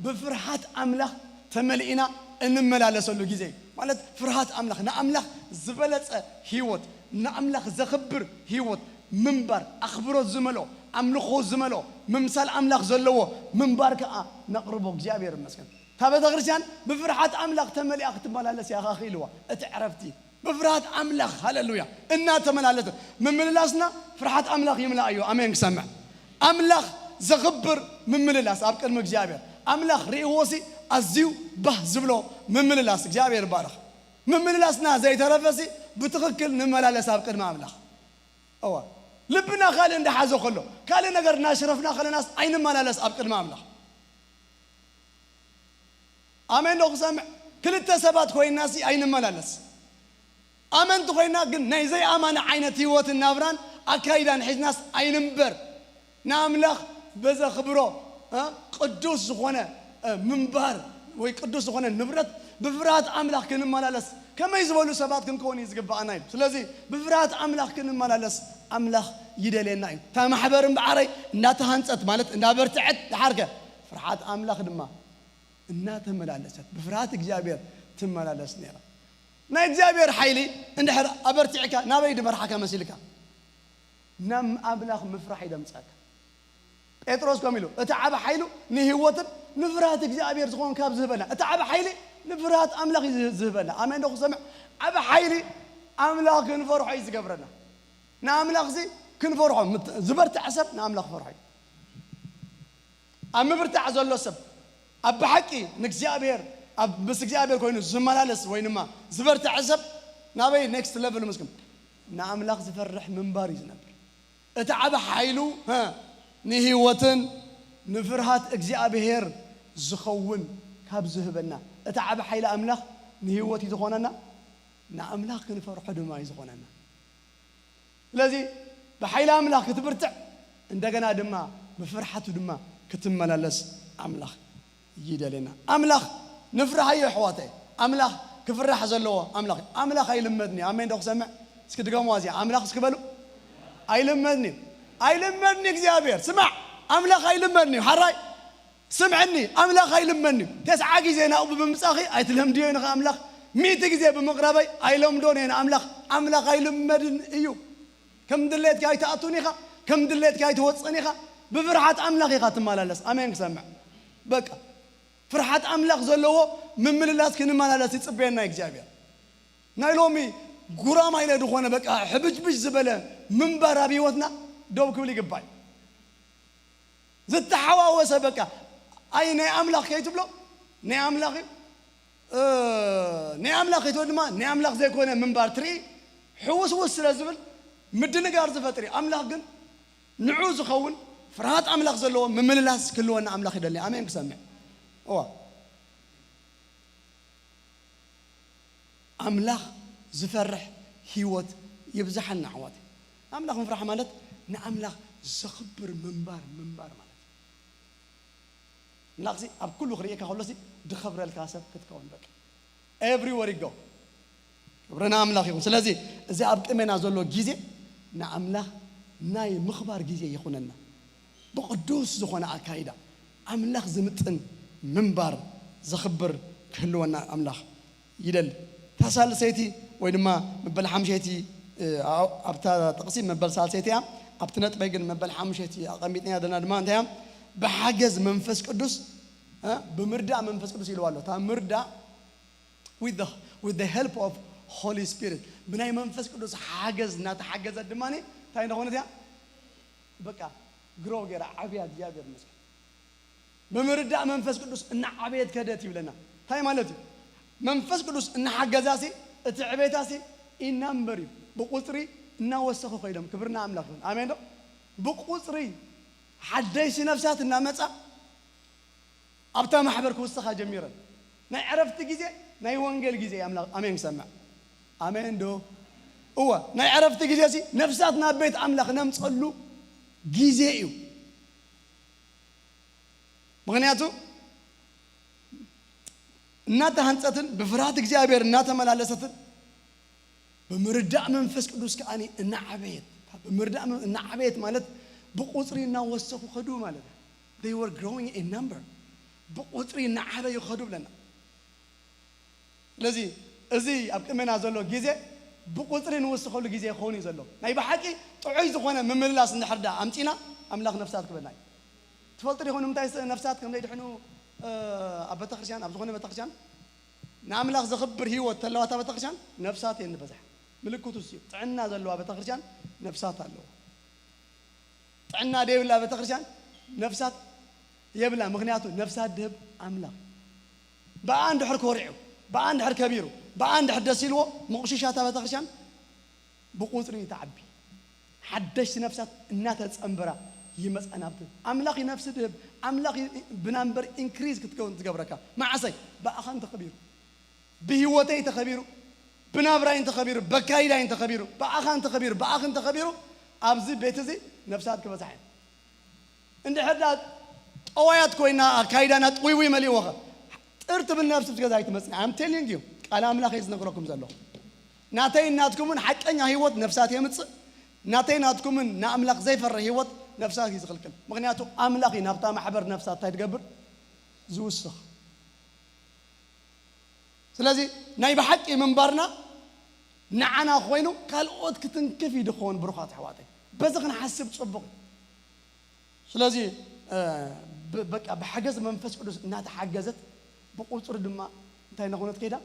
ብፍርሃት ኣምላኽ ተመሊእና እንመላለሰሉ ግዜ እዩ። ማለት ፍርሃት ኣምላኽ፣ ንኣምላኽ ዝበለጸ ህይወት፣ ንኣምላኽ ዘኽብር ህይወት ምንባር፣ ኣኽብሮት ዝመልኦ፣ ኣምልኾ ዝመልኦ፣ ምምሳል ኣምላኽ ዘለዎ ምንባር ከኣ ነቕርቦ። እግዚኣብሔር ይመስገን። እታ ቤተ ክርስቲያን ብፍርሃት ኣምላኽ ተመሊኣ ክትመላለስ እያ ከኣ ክኢልዋ። እቲ ዕረፍቲ ብፍርሃት ኣምላኽ፣ ሃሌሉያ፣ እናተመላለሰ ምምልላስና ፍርሃት ኣምላኽ ይምላእ እዩ። ኣሜን ክሰምዕ። ኣምላኽ ዘኽብር ምምልላስ ኣብ ቅድሚ እግዚኣብሔር። ኣምላኽ ርእይዎሲ ኣዝዩ ባህ ዝብሎ ምምልላስ። እግዚኣብሔር ይባረኽ። ምምልላስና ዘይተረፈሲ ብትኽክል ንመላለስ ኣብ ቅድሚ ኣምላኽ። እዋ፣ ልብና ካልእ እንዳሓዞ ከሎ፣ ካልእ ነገር እናሽረፍና ከለናስ ኣይንመላለስ ኣብ ቅድሚ ኣምላኽ። ኣሜን ዶ ክሰምዕ? ክልተ ሰባት ኮይንናሲ ኣይንመላለስ። ኣመንቲ ኮይንና ግን ናይ ዘይኣማኒ ዓይነት ህይወትን ናብራን ኣካይዳን ሒዝናስ ኣይንንበር። ንኣምላኽ በዘኽብሮ፣ እ፣ ቅዱስ ዝኾነ፣ እ፣ ምንባር ወይ ቅዱስ ዝኾነ ንብረት ብፍርሃት ኣምላኽ ክንመላለስ ከመይ ዝበሉ ሰባት ክንከውን እዩ ዝግብኣና እዩ። ስለዚ ብፍርሃት ኣምላኽ ክንመላለስ ኣምላኽ ይደልየና እዩ። እታ ማሕበር እምበኣረይ እናተሃንጸት ማለት እናበርትዐት ደሓርከ ፍርሃት ኣምላኽ ድማ እናተመላለሰት ብፍርሃት እግዚኣብሔር ትመላለስ ነይራ። ናይ እግዚኣብሔር ሓይሊ እንድሕር ኣበርቲዕካ ናበይ ድመርሓካ መሲልካ? ናብ ኣምላኽ ምፍራሕ እዩ ደምጻካ። ጴጥሮስ ከም ኢሉ እቲ ዓቢ ሓይሉ ንህይወትን ንፍርሃት እግዚኣብሔር ዝኾን ካብ ዝህበና፣ እቲ ዓቢ ሓይሊ ንፍርሃት ኣምላኽ እዩ ዝህ- ዝህበና። ኣሜን ዶ ክሰምዕ? ዓቢ ሓይሊ ኣምላኽ ክንፈርሖ እዩ ዝገብረና። ንኣምላኽዚ ክንፈርሖ ምት- ዝበርትዐ ሰብ ንኣምላኽ ፈርሖ እዩ። ኣብ ምብርታዕ ዘሎ ሰብ ኣብ ብሓቂ ንእግዚኣብሔር ኣብ ምስ እግዚኣብሔር ኮይኑ ዝመላለስ ወይ ድማ ዝበርትዐ ሰብ ናበይ ኔክስት ለቭል ምስኩም ንኣምላኽ ዝፈርሕ ምንባር እዩ ዝነብር። እቲ ዓቢ ሓይሉ ሀ፣ ንህይወትን ንፍርሃት እግዚኣብሔር ዝኸውን ካብ ዝህበና እቲ ዓቢ ሓይሊ ኣምላኽ ንህይወት እዩ ዝኾነና። ንኣምላኽ ክንፈርሖ ድማ እዩ ዝኾነና። ስለዚ ብሓይሊ ኣምላኽ ክትብርትዕ እንደገና ድማ ብፍርሓቱ ድማ ክትመላለስ ኣምላኽ ይደልየና። ኣምላኽ ንፍርሃዮ ኣሕዋተይ። ኣምላኽ ክፍራሕ ዘለዎ ኣምላኽ እዩ። ኣምላኽ ኣይልመድን እዩ። ኣሜን ዶ ክሰምዕ? እስኪ ድገምዋ እዚኣ። ኣምላኽ እስኪ በሉ። ኣይልመድን እዩ። ኣይልመድን እዩ እግዚኣብሔር። ስማዕ፣ ኣምላኽ ኣይልመድን እዩ። ሓራይ ስምዕኒ፣ ኣምላኽ ኣይልመድን እዩ። ተስዓ ግዜ ናብኡ ብምምጻኺ ኣይትለምድዮ ኢኻ ኣምላኽ። ሚእቲ ግዜ ብምቕራበይ ኣይለምዶን እየ ንኣምላኽ። ኣምላኽ ኣይልመድን እዩ። ከም ድሌትካ ኣይትኣቱን ኢኻ፣ ከም ድሌትካ ኣይትወፅእን ኢኻ። ብፍርሓት ኣምላኽ ኢኻ ትመላለስ። ኣሜን ክሰምዕ። በቃ ፍርሓት ኣምላኽ ዘለዎ ምምልላስ ክንመላለስ ይጽበየና እግዚኣብሔር። ናይ ሎሚ ጉራማይለ ዝኾነ በቃ ሕብጅብጅ ዝበለ ምንባር ኣብ ህይወትና ደው ክብል ይግባእ። ዝተሓዋወሰ በቃ ኣይ ናይ ኣምላኽ ከይትብሎ ናይ ኣምላኽ እዩ። እ፣ ናይ ኣምላኽ ከይትብሎ ድማ ናይ ኣምላኽ ዘይኮነ ምንባር ትርኢ ሕውስውስ ስለ ዝብል ምድንጋር ዝፈጥር እዩ። ኣምላኽ ግን ንዑ ዝኸውን ፍርሃት ኣምላኽ ዘለዎ ምምልላስ ክህልወና ኣምላኽ ይደሊ። ኣሜን ክሰምዕ። እዋ ኣምላኽ ዝፈርሕ ህይወት ይብዝሓልና ኣሕዋት። ኣምላኽ ምፍራሕ ማለት ንኣምላኽ ዘኽብር ምንባር ምንባር ማለት እዩ። ኣምላኽሲ ኣብ ኩሉ ክርእየካ ከሎሲ ድኸብረልካ ሰብ ክትከውን በቃ everywhere you go ክብሪ ንኣምላኽ ይኹን። ስለዚ እዚ ኣብ ቅድሜና ዘሎ ግዜ ንኣምላኽ ናይ ምኽባር ግዜ ይኹነና። ብቕዱስ ዝኾነ ኣካይዳ ኣምላኽ ዝምጥን ምንባር ዘኽብር ክህልወና ኣምላኽ ይደሊ። እታ ሳልሰይቲ ወይ ድማ መበል ሓምሸይቲ፣ እ፣ ኣብታ ጥቕሲ መበል ሳልሰይቲ እያ። ኣብቲ ነጥበይ ግን መበል ሓምሸይቲ ኣቐሚጥና ዘለና ድማ እንታይ እያ? ብሓገዝ መንፈስ ቅዱስ እ? ብምርዳእ መንፈስ ቅዱስ ኢልዋ ኣሎ። እታ ምርዳእ with the, with the help of Holy Spirit፣ ብናይ መንፈስ ቅዱስ ሓገዝ እናተሓገዘት ድማ እንታይ እንደኾነት እያ? በቃ ግሮ ገይራ ዓብያ። እግዚኣብሔር ይመስገን። ብምርዳእ መንፈስ ቅዱስ እናዓበየት ከደት ይብለና። እንታይ ማለት እዩ? መንፈስ ቅዱስ እናሓገዛሲ እቲ ዕቤታሲ ኢናምበር እዩ። ብቁፅሪ እናወሰኹ ከይዶም። ክብርና ኣምላኽ ይኹን። ኣሜን ዶ? ብቁፅሪ ሓደሽቲ ነፍሳት እናመፃ ኣብታ ማሕበር ክውስኻ ጀሚረን። ናይ ዕረፍቲ ግዜ ናይ ወንጌል ግዜ እዩ። ኣምላኽ ኣሜን ክሰምዕ። ኣሜን ዶ? እወ፣ ናይ ዕረፍቲ ግዜ ሲ ነፍሳት ናብ ቤት ኣምላኽ ነምፀሉ ግዜ እዩ። ምኽንያቱ እናተሃንጸትን ብፍርሃት እግዚኣብሔር እናተመላለሰትን ብምርዳእ መንፈስ ቅዱስ ከኣ እናዓበየት፣ ብምርዳእ መ-፣ እናዓበየት ማለት ብቁጽሪ እናወሰኹ ኸዱ ማለት እዩ። They were growing in number። ብቁጽሪ እናዓበዩ ኸዱ ብለና። ስለዚ እዚ ኣብ ቅድሜና ዘሎ ግዜ ብቁጽሪ ንውስኸሉ ግዜ ክኸውን እዩ ዘሎ። ናይ ብሓቂ ጥዑይ ዝኾነ ምምልላስ እንድሕር ደኣ ኣምጺና፣ ኣምላኽ ነፍሳት ክበልና እዩ። ትፈልጡ ዲኹም ንምንታይ ነፍሳት ከም ዘይድሕኑ፣ እ፣ ኣብ ቤተክርስትያን፣ ኣብ ዝኾነ ቤተክርስትያን ንኣምላኽ ዘኽብር ህይወት ተለዋ እታ ቤተክርስትያን ነፍሳት እየን ዝበዝሓ። ምልክቱ እሱ እዩ። ጥዕና ዘለዋ ቤተክርስትያን ነፍሳት ኣለዋ። ጥዕና ደይብላ ቤተክርስትያን ነፍሳት የብላ። ምኽንያቱ ነፍሳት ድህብ ኣምላኽ። ብኣ እንድሕር ኮሪዑ፣ ብኣ እንድሕር ከቢሩ፣ ብኣ እንድሕር ደስ ኢልዎ፣ ምቑሽሻታ ቤተክርስትያን ብቁጽሪ እዩ ትዓቢ። ሓደሽቲ ነፍሳት እናተጸንበራ ይመጻ ናብቲ። ኣምላኽ እዩ ነፍሲ ድህብ። ኣምላኽ እዩ ብናምበር ኢንክሪዝ ክትከውን ዝገብረካ። መዓሰይ? ብኣኻ እንተኸቢሩ። ብህይወተይ ተኸቢሩ፣ ብናብራይ እንተኸቢሩ፣ በካይዳይ እንተኸቢሩ፣ ብኣኻ እንተኸቢሩ፣ ብኣኺ እንተኸቢሩ፣ ኣብዚ ቤት እዚ ነፍሳት ክበዝሓ እየን። እንድሕር ደኣ ጠዋያት ኮይና ኣካይዳና ጥውይውይ መሊእዎ ኸ? ጥር ትብል ነፍሲ ምስ ገዛ ኣይትመጽእ። I'm telling you፣ ቃል ኣምላኽ እየ ዝነግረኩም ዘለኹ። ናተይ ናትኩምን ሓቀኛ ህይወት ነፍሳት የምጽእ። ናተይ ናትኩምን ንኣምላኽ ዘይፈርህ ህይወት ነፍሳት እዩ ዝኽልክል። ምኽንያቱ ኣምላኽ እዩ ናብታ ማሕበር ነፍሳት እንታይ ትገብር? ዝውስኽ። ስለዚ ናይ ብሓቂ ምንባርና ንዓና ኮይኑ ካልኦት ክትንክፍ እዩ ድኸውን፣ ብሩኻት ኣሕዋተይ። በዚ ክንሓስብ ጽቡቕ እዩ። ስለዚ፣ እ፣ ብ-፣ በቃ ብሓገዝ መንፈስ ቅዱስ እናተሓገዘት ብቁጽሪ ድማ እንታይ እናኾነት ከይዳ?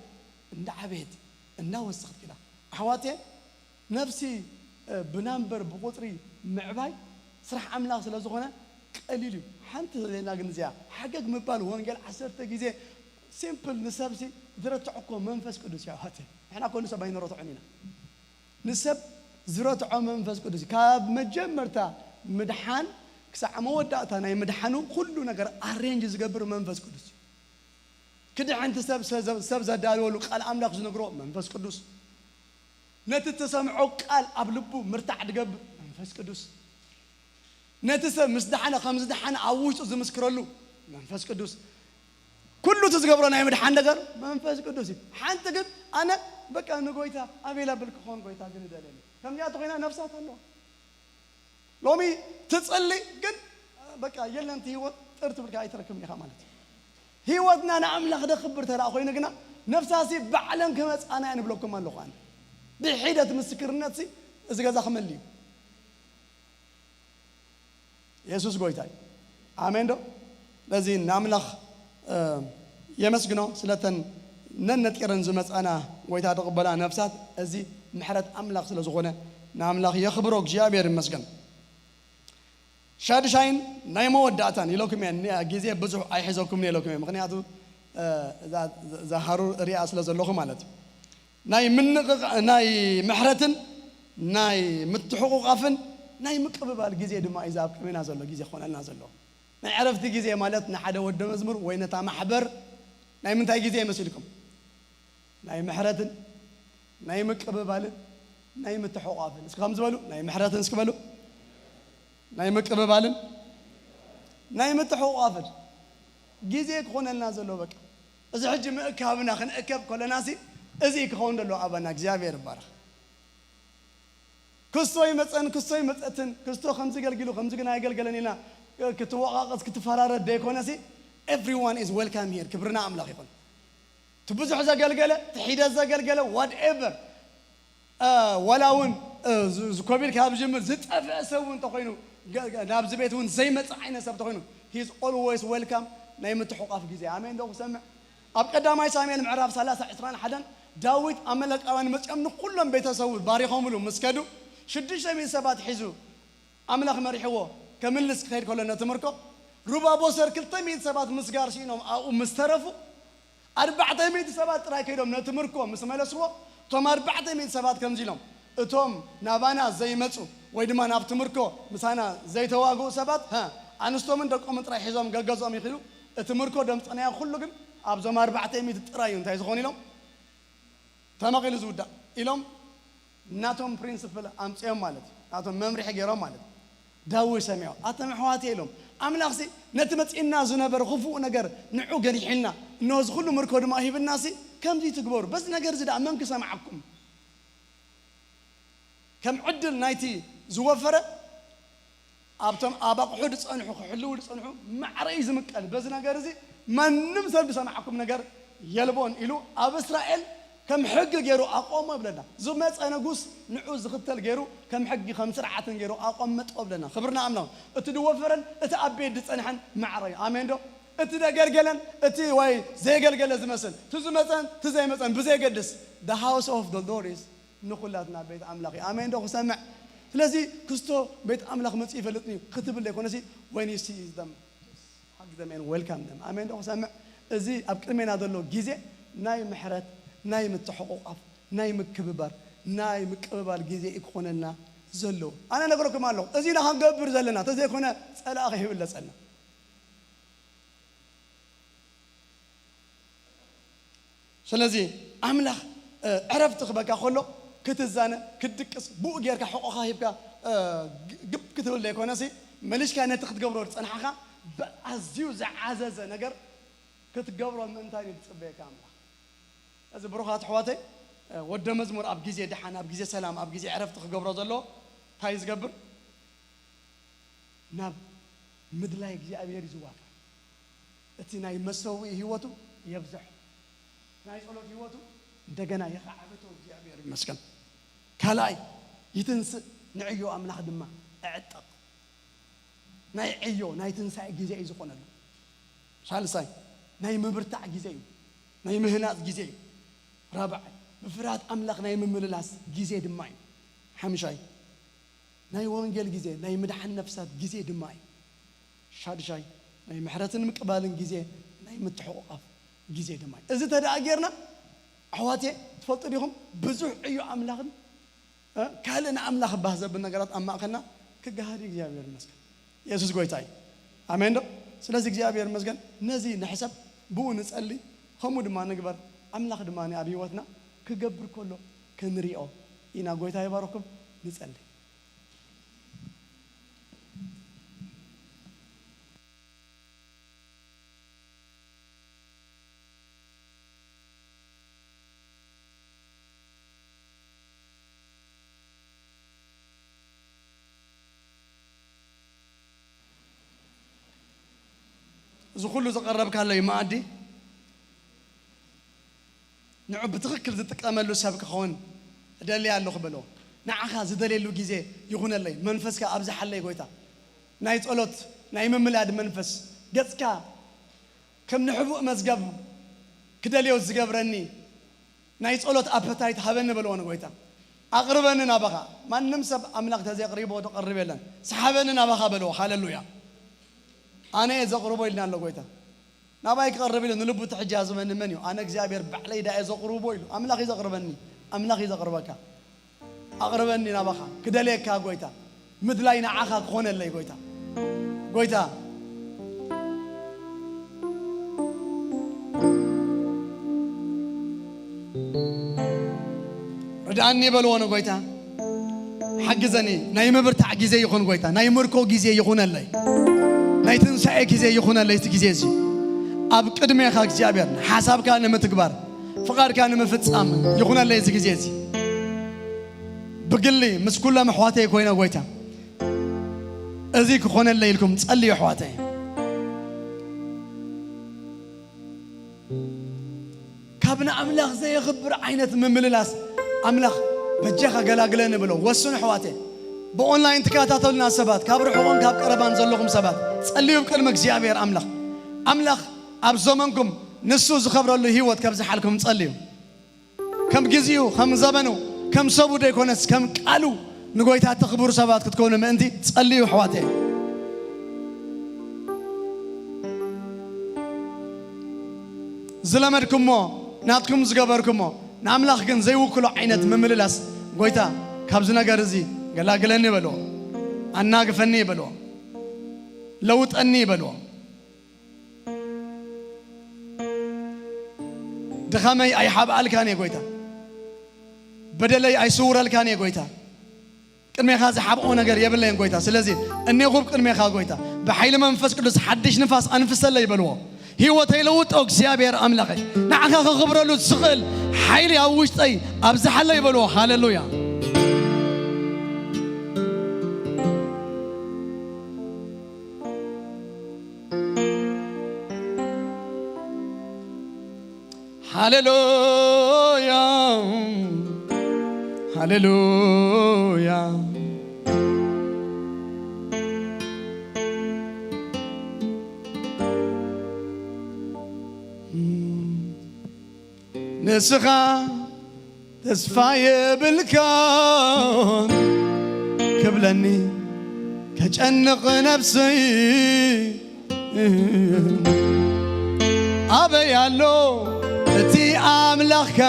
እንዳዓበየት፣ እንዳወሰኸት ከይዳ። ኣሕዋተይ፣ ነፍሲ፣ እ፣ ብናምበር ብቁጽሪ ምዕባይ ስራሕ ኣምላኽ ስለ ዝኾነ ቀሊል እዩ። ሓንቲ ዘለና ግን እዚኣ ሓገግ ምባል ወንጌል ዓሰርተ ግዜ ሲምፕል ንሰብሲ ዝረትዖ እኮ መንፈስ ቅዱስ እዩ ኣሕዋተይ። ንሕና እኮ ንሰብ ኣይንረትዖን ኢና። ንሰብ ዝረትዖ መንፈስ ቅዱስ እዩ። ካብ መጀመርታ ምድሓን ክሳዕ መወዳእታ ናይ ምድሓኑ ኩሉ ነገር ኣሬንጅ ዝገብር መንፈስ ቅዱስ እዩ። ክድሕንቲ ሰብ፣ ሰብ፣ ሰብ ዘዳለወሉ ቃል ኣምላኽ ዝነግሮ መንፈስ ቅዱስ። ነቲ እተሰምዖ ቃል ኣብ ልቡ ምርታዕ ድገብር መንፈስ ቅዱስ። ነቲ ሰብ ምስ ደሓነ ከም ዝደሓነ ኣብ ውሽጡ ዝምስክረሉ መንፈስ ቅዱስ። ኩሉ እቲ ዝገብሮ ናይ ምድሓን ነገር መንፈስ ቅዱስ እዩ። ሓንቲ ግን ኣነ በቃ ንጎይታ ኣቬላብል ክኾን ጎይታ ግን ይደልየኒ። ከምዚኣ ተኾይና ነፍሳት ኣለዋ። ሎሚ ትጽሊ ግን በቃ የለን እቲ ህይወት ጥር ትብል ከኣ ኣይትረክብን ኢኻ ማለት እዩ። ህይወትና ንኣምላኽ ደኽብር ተደኣ ኮይኑ ግና ነፍሳሲ ባዕለን ክመጻና እየ ንብለኩም ኣለኹ ኣነ። ብሒደት ምስክርነትሲ እዚ ገዛ ክመሊ እዩ። የሱስ ጎይታ እዩ። ኣሜን ዶ? ስለዚ ንኣምላኽ፣ እ፣ የመስግኖ ስለተን ነነጢረን ዝመጻና ጎይታ ተቐበላ ነፍሳት። እዚ ምሕረት ኣምላኽ ስለ ዝኾነ ንኣምላኽ የኽብሮ እግዚኣብሔር ይመስገን። ሻድሻይን ናይ መወዳእታን ኢለኩም እየ፣ ን-፣ ግዜ ብዙሕ ኣይሕዘኩም ኢለኩም እየ። ምኽንያቱ፣ እ፣ እዛ፣ እዛ ሃሩር ሪኣ ስለ ዘለኹ ማለት እዩ። ናይ ምንቕቕ-፣ ናይ ምሕረትን ናይ ምትሕቑቓፍን ናይ ምቅብባል ግዜ ድማ እዩ ኣብ ቅድሜና ዘሎ ግዜ ክኾነልና ዘሎ። ናይ ዕረፍቲ ግዜ ማለት ንሓደ ወደ መዝሙር ወይ ነታ ማሕበር ናይ ምንታይ ግዜ ይመስልኩም? ናይ ምሕረትን ናይ ምቅብባልን ናይ ምትሕቑቓፍን። እስኪ ከምዚ በሉ፣ ናይ ምሕረትን እስኪ በሉ፣ ናይ ምቅብባልን ናይ ምትሕቑቓፍን ግዜ ክኾነልና ዘሎ። በቃ እዚ ሕጂ ምእካብና ክንእከብ ከለናሲ እዚ ክኸውን ዘሎ ኣባና። እግዚኣብሔር ይባረኽ። ክስቶ ይመጸን ክስቶ ይመጸትን፣ ክስቶ ከምዚ ገልጊሉ ከምዚ ግን ኣይገልገለን ኢልና ክትወቓቐስ ክትፈራረድ ደይኮነሲ፣ everyone is welcome here። ክብርና ኣምላኽ ይኹን። እቲ ብዙሕ ዘገልገለ፣ እቲ ሒደት ዘገልገለ፣ whatever፣ እ፣ ዋላ እውን፣ እ፣ ዝ-፣ ዝ-፣ ኮቪድ ካብ ዝጅምር ዝጠፍአ ሰብ እውን እንተኾይኑ፣ ገ-፣ ገ-፣ ናብዚ ቤት እውን ዘይመጽእ ዓይነት ሰብ እንተኾይኑ፣ he is always welcome። ናይ ምትሕቋፍ ግዜ። ኣሜን ዶ ክሰምዕ? ኣብ ቀዳማይ ሳሙኤል ምዕራፍ ሰላሳ ዕስራን ሓደን፣ ዳዊት ኣመለቃውያን መጺኦም ንኹሎም ቤተሰቡ ባሪኾምሉ ምስ ከዱ፣ ሽዱሽተ ሚእቲ ሰባት ሒዙ ኣምላኽ መሪሕዎ ከምልስ ክኸይድ ከሎ ነቲ ምርኮ፣ ሩባ ቦሰር ክልተ ሚእቲ ሰባት ምስጋር ስኢኖም ኣብኡ ምስ ተረፉ፣ ኣርባዕተ ሚእቲ ሰባት ጥራይ ከይዶም ነቲ ምርኮ ምስ መለስዎ፣ እቶም ኣርባዕተ ሚእቲ ሰባት ከምዚ ኢሎም፣ "እቶም ናባና ዘይመጹ ወይ ድማ ናብቲ ምርኮ ምሳና ዘይተዋግኡ ሰባት፣ ሃ፣ ኣንስቶምን ደቆምን ጥራይ ሒዞም ገገዝኦም ይኺዱ። እቲ ምርኮ ደምጸናዮ ኩሉ ግን ኣብዞም ኣርባዕተ ሚእቲ ጥራይ እዩ። እንታይ ዝኾኑ?" ኢሎም፣ "ተመቒሉ ዝውዳእ" ኢሎም ናቶም ፕሪንስፕል ኣምጺኦም ማለት እዩ። ናቶም መምርሒ ገይሮም ማለት እዩ። ዳዊት ሰሚዖ፣ "ኣቶም ኣሕዋት" ኢሎም፣ "ኣምላኽሲ ነቲ መጺእና ዝነበረ ክፉእ ነገር ንዑ ገኒሕልና፣ እንሆ እዚ ኩሉ ምርኮ ድማ ሂብናሲ፣ ከምዚ ትግበሩ። በዚ ነገር እዚ ደኣ መን ክሰምዓኩም?" ከም ዕድል ናይቲ ዝወፈረ ኣብቶም ኣብ ኣቑሑ ዝጸንሑ፣ ክሕልዉ ዝጸንሑ ማዕረ እዩ ዝምቀል። በዚ ነገር እዚ ማንም ሰብ ዝሰምዓኩም ነገር የልቦን ኢሉ ኣብ እስራኤል ከም ሕጊ ገይሩ ኣቆሞ ይብለና። ዝመጸ ንጉስ ንዑ ዝኽተል ገይሩ ከም ሕጊ ከም ስርዓትን ገይሩ ኣቆመጦ ይብለና። ክብርና ኣምላኽ። እቲ ዝወፈረን እቲ ኣብ ቤት ዝጸንሐን ማዕረ እዩ። ኣሜን ዶ? እቲ ዘገልገለን እቲ ወይ ዘየገልገለ ዝመስል፣ እቲ ዝመጸን እቲ ዘይመጸን ብዘየገድስ፣ the house of the Lord is ንኹላትና ቤት ኣምላኽ እዩ። ኣሜን ዶ ክሰምዕ? ስለዚ ክስቶ ቤት ኣምላኽ መጺኡ ይፈልጥን እዩ ክትብል ዘይኮነሲ፣ when you see them, hug them and welcome them። ኣሜን ዶ ክሰምዕ? እዚ ኣብ ቅድሜና ዘሎ ግዜ ናይ ምሕረት፣ ናይ ምትሕቑቓፍ፣ ናይ ምክብባር፣ ናይ ምቅብባል ግዜ እዩ ክኾነልና ዘሎ። ኣነ ነግረኩም ኣለኹ፣ እዚ ኢና ክንገብር ዘለና፣ ተዘይኮነ ጸላኢ ከይብለጸና። ስለዚ ኣምላኽ፣ እ፣ ዕረፍቲ ክበካ ከሎ ክትዛነ፣ ክትድቅስ፣ ብኡ ጌርካ ሕቖኻ ሂብካ፣ እ፣ ግ-፣ ግብ ክትብል ዘይኮነሲ፣ መሊሽካ ነቲ ክትገብሮ ዝጸናሕካ ብኣዝዩ ዝዓዘዘ ነገር ክትገብሮ ምእንታይ እዩ ዝጽበየካ ኣምላኽ። እዚ ብሩኻት ኣሕዋተይ፣ እ፣ ወደ መዝሙር ኣብ ግዜ ደሓን፣ ኣብ ግዜ ሰላም፣ ኣብ ግዜ ዕረፍቲ ክገብሮ ዘለዎ እንታይ እዩ ዝገብር? ናብ ምድላይ እግዚኣብሔር እዩ ዝዋፈር። እቲ ናይ መሰውኢ ህይወቱ የብዝሖ። ናይ ጸሎት ህይወቱ እንደገና የኻዕብቶ። እግዚኣብሔር ይመስገን። ካልኣይ፣ ይትንስእ፣ ንዕዮ ኣምላኽ ድማ እዕጠቕ። ናይ ዕዮ፣ ናይ ትንሳኤ ግዜ እዩ ዝኾነሉ። ሳልሳይ፣ ናይ ምብርታዕ ግዜ እዩ። ናይ ምህናጽ ግዜ እዩ። ራብዓይ፣ ብፍርሃት ኣምላኽ ናይ ምምልላስ ግዜ ድማ እዩ። ሓምሻይ፣ ናይ ወንጌል ግዜ፣ ናይ ምድሓን ነፍሳት ግዜ ድማ እዩ። ሻድሻይ፣ ናይ ምሕረትን ምቅባልን ግዜ፣ ናይ ምትሕቑቓፍ ግዜ ድማ እዩ። እዚ ተደኣ ጌርና፣ ኣሕዋትየ፣ ትፈልጡ ዲኹም? ብዙሕ ዕዮ ኣምላኽን፣ እ፣ ካልእ ንኣምላኽ ባህ ዘብል ነገራት ኣብ ማእከልና ክገሃድ እዩ። እግዚኣብሔር ይመስገን። የሱስ ጎይታ እዩ። ኣሜን ዶ? ስለዚ እግዚኣብሔር ይመስገን። ነዚ ንሕሰብ፣ ብኡ ንጸሊ፣ ከምኡ ድማ ንግበር። ኣምላኽ ድማ ኣብ ህይወትና ክገብር ከሎ ክንሪኦ ኢና። ጎይታ ይባርኩም። ንጸሊ። እዚ ኩሉ ዝቐረብካለይ መኣዲ ንዑ ብትኽክል ዝጥቀመሉ ሰብ ክኸውን እደሊ ኣለኹ በሎ። ንዓኻ ዝደልየሉ ግዜ ይኹነለይ፣ መንፈስካ ኣብዝሓለይ ጎይታ። ናይ ጸሎት፣ ናይ ምምላድ መንፈስ፣ ገጽካ ከም ንሕቡእ መዝገብ ክደልዮ ዝገብረኒ ናይ ጸሎት ኣፐታይት ሃበኒ በልዎ ንጎይታ። ኣቕርበኒ ናባኻ። ማንም ሰብ ኣምላኽ ተዘይቕሪቦ ዝቐርብ የለን። ሰሓበኒ ናባኻ በልዎ። ሃሌሉያ። ኣነ እየ ዘቕርቦ ኢልና ኣሎ ጎይታ። ናባይ ክቐርብ ኢሉ ንልቡ ትሕጃ ዝበኒ መን እዩ? ኣነ እግዚኣብሔር ባዕለይ ዳየ ዘቕርቦ ኢሉ። ኣምላኽ እዩ ዘቕርበኒ። ኣምላኽ እዩ ዘቕርበካ። ኣቕርበኒ ናባኻ። ክደልየካ ጎይታ። ምድላይ ንዓኻ ክኾነለይ ጎይታ። ጎይታ። ርድኣኒ በልዎ ንጎይታ። ሓግዘኒ። ናይ ምብርታዕ ግዜ ይኹን ጎይታ። ናይ ምርኮ ግዜ ይኹነለይ። ናይ ትንሳኤ ግዜ ይኹነለይ እቲ ግዜ እዚ። ኣብ ቅድሜኻ እግዚኣብሔር ሓሳብካ ንምትግባር፣ ፍቓድካ ንምፍጻም ይኹነለይ እዚ ግዜ እዚ። ብግሊ ምስ ኩሎም ኣሕዋተይ ኮይነ ጎይታ። እዚ ክኾነለይ ኢልኩም ጸልዩ ኣሕዋተይ። ካብ ንኣምላኽ ዘየኽብር ዓይነት ምምልላስ ኣምላኽ በጃኻ ገላግለኒ ብሎ። ወስኑ ኣሕዋተይ። ብኦንላይን ትከታተሉና ሰባት፣ ካብ ርሑቕን ካብ ቀረባን ዘለኹም ሰባት፣ ጸልዩ ኣብ ቅድሚ እግዚኣብሔር ኣምላኽ። ኣምላኽ ኣብ ዘመንኩም ንሱ ዝኸብረሉ ህይወት ከብዝሓልኩም ጸልዩ። ከም ግዚኡ፣ ከም ዘበኑ፣ ከም ሰቡ ደይኮነስ ከም ቃሉ ንጎይታ ተኽብሩ ሰባት ክትኮኑ ምእንቲ ጸልዩ ኣሕዋተይ። ዝለመድኩሞ ናትኩም ዝገበርኩሞ ንኣምላኽ ግን ዘይውክሎ ዓይነት ምምልላስ፣ ጎይታ ካብዚ ነገር እዚ ገላግለኒ በልዎ፣ ኣናግፈኒ በልዎ፣ ለውጠኒ በልዎ። ድኻመይ ኣይሓብኣልካን እየ ጎይታ፣ በደለይ ኣይስውረልካን እየ ጎይታ። ቅድሜኻ ዝሓብኦ ነገር የብለይን ጎይታ። ስለዚ እኔኹ ቅድሜኻ ጎይታ፣ ብሓይሊ መንፈስ ቅዱስ ሓድሽ ንፋስ ኣንፍሰለይ በልዎ። ህይወተይ ለውጦ እግዚኣብሔር ኣምላኸይ፣ ንዓኻ ከኽብረሉ ዝኽእል ሓይሊ ኣብ ውሽጠይ ኣብዝሓለይ በልዎ። ሃሌሉያ። ሃሌሉያ፣ ሃሌሉያ። ንስኻ ተስፋ የብልካን ክብለኒ ከጨንቕ ነብሰይ። ኣበይ ኣሎ እቲ ኣምላኽካ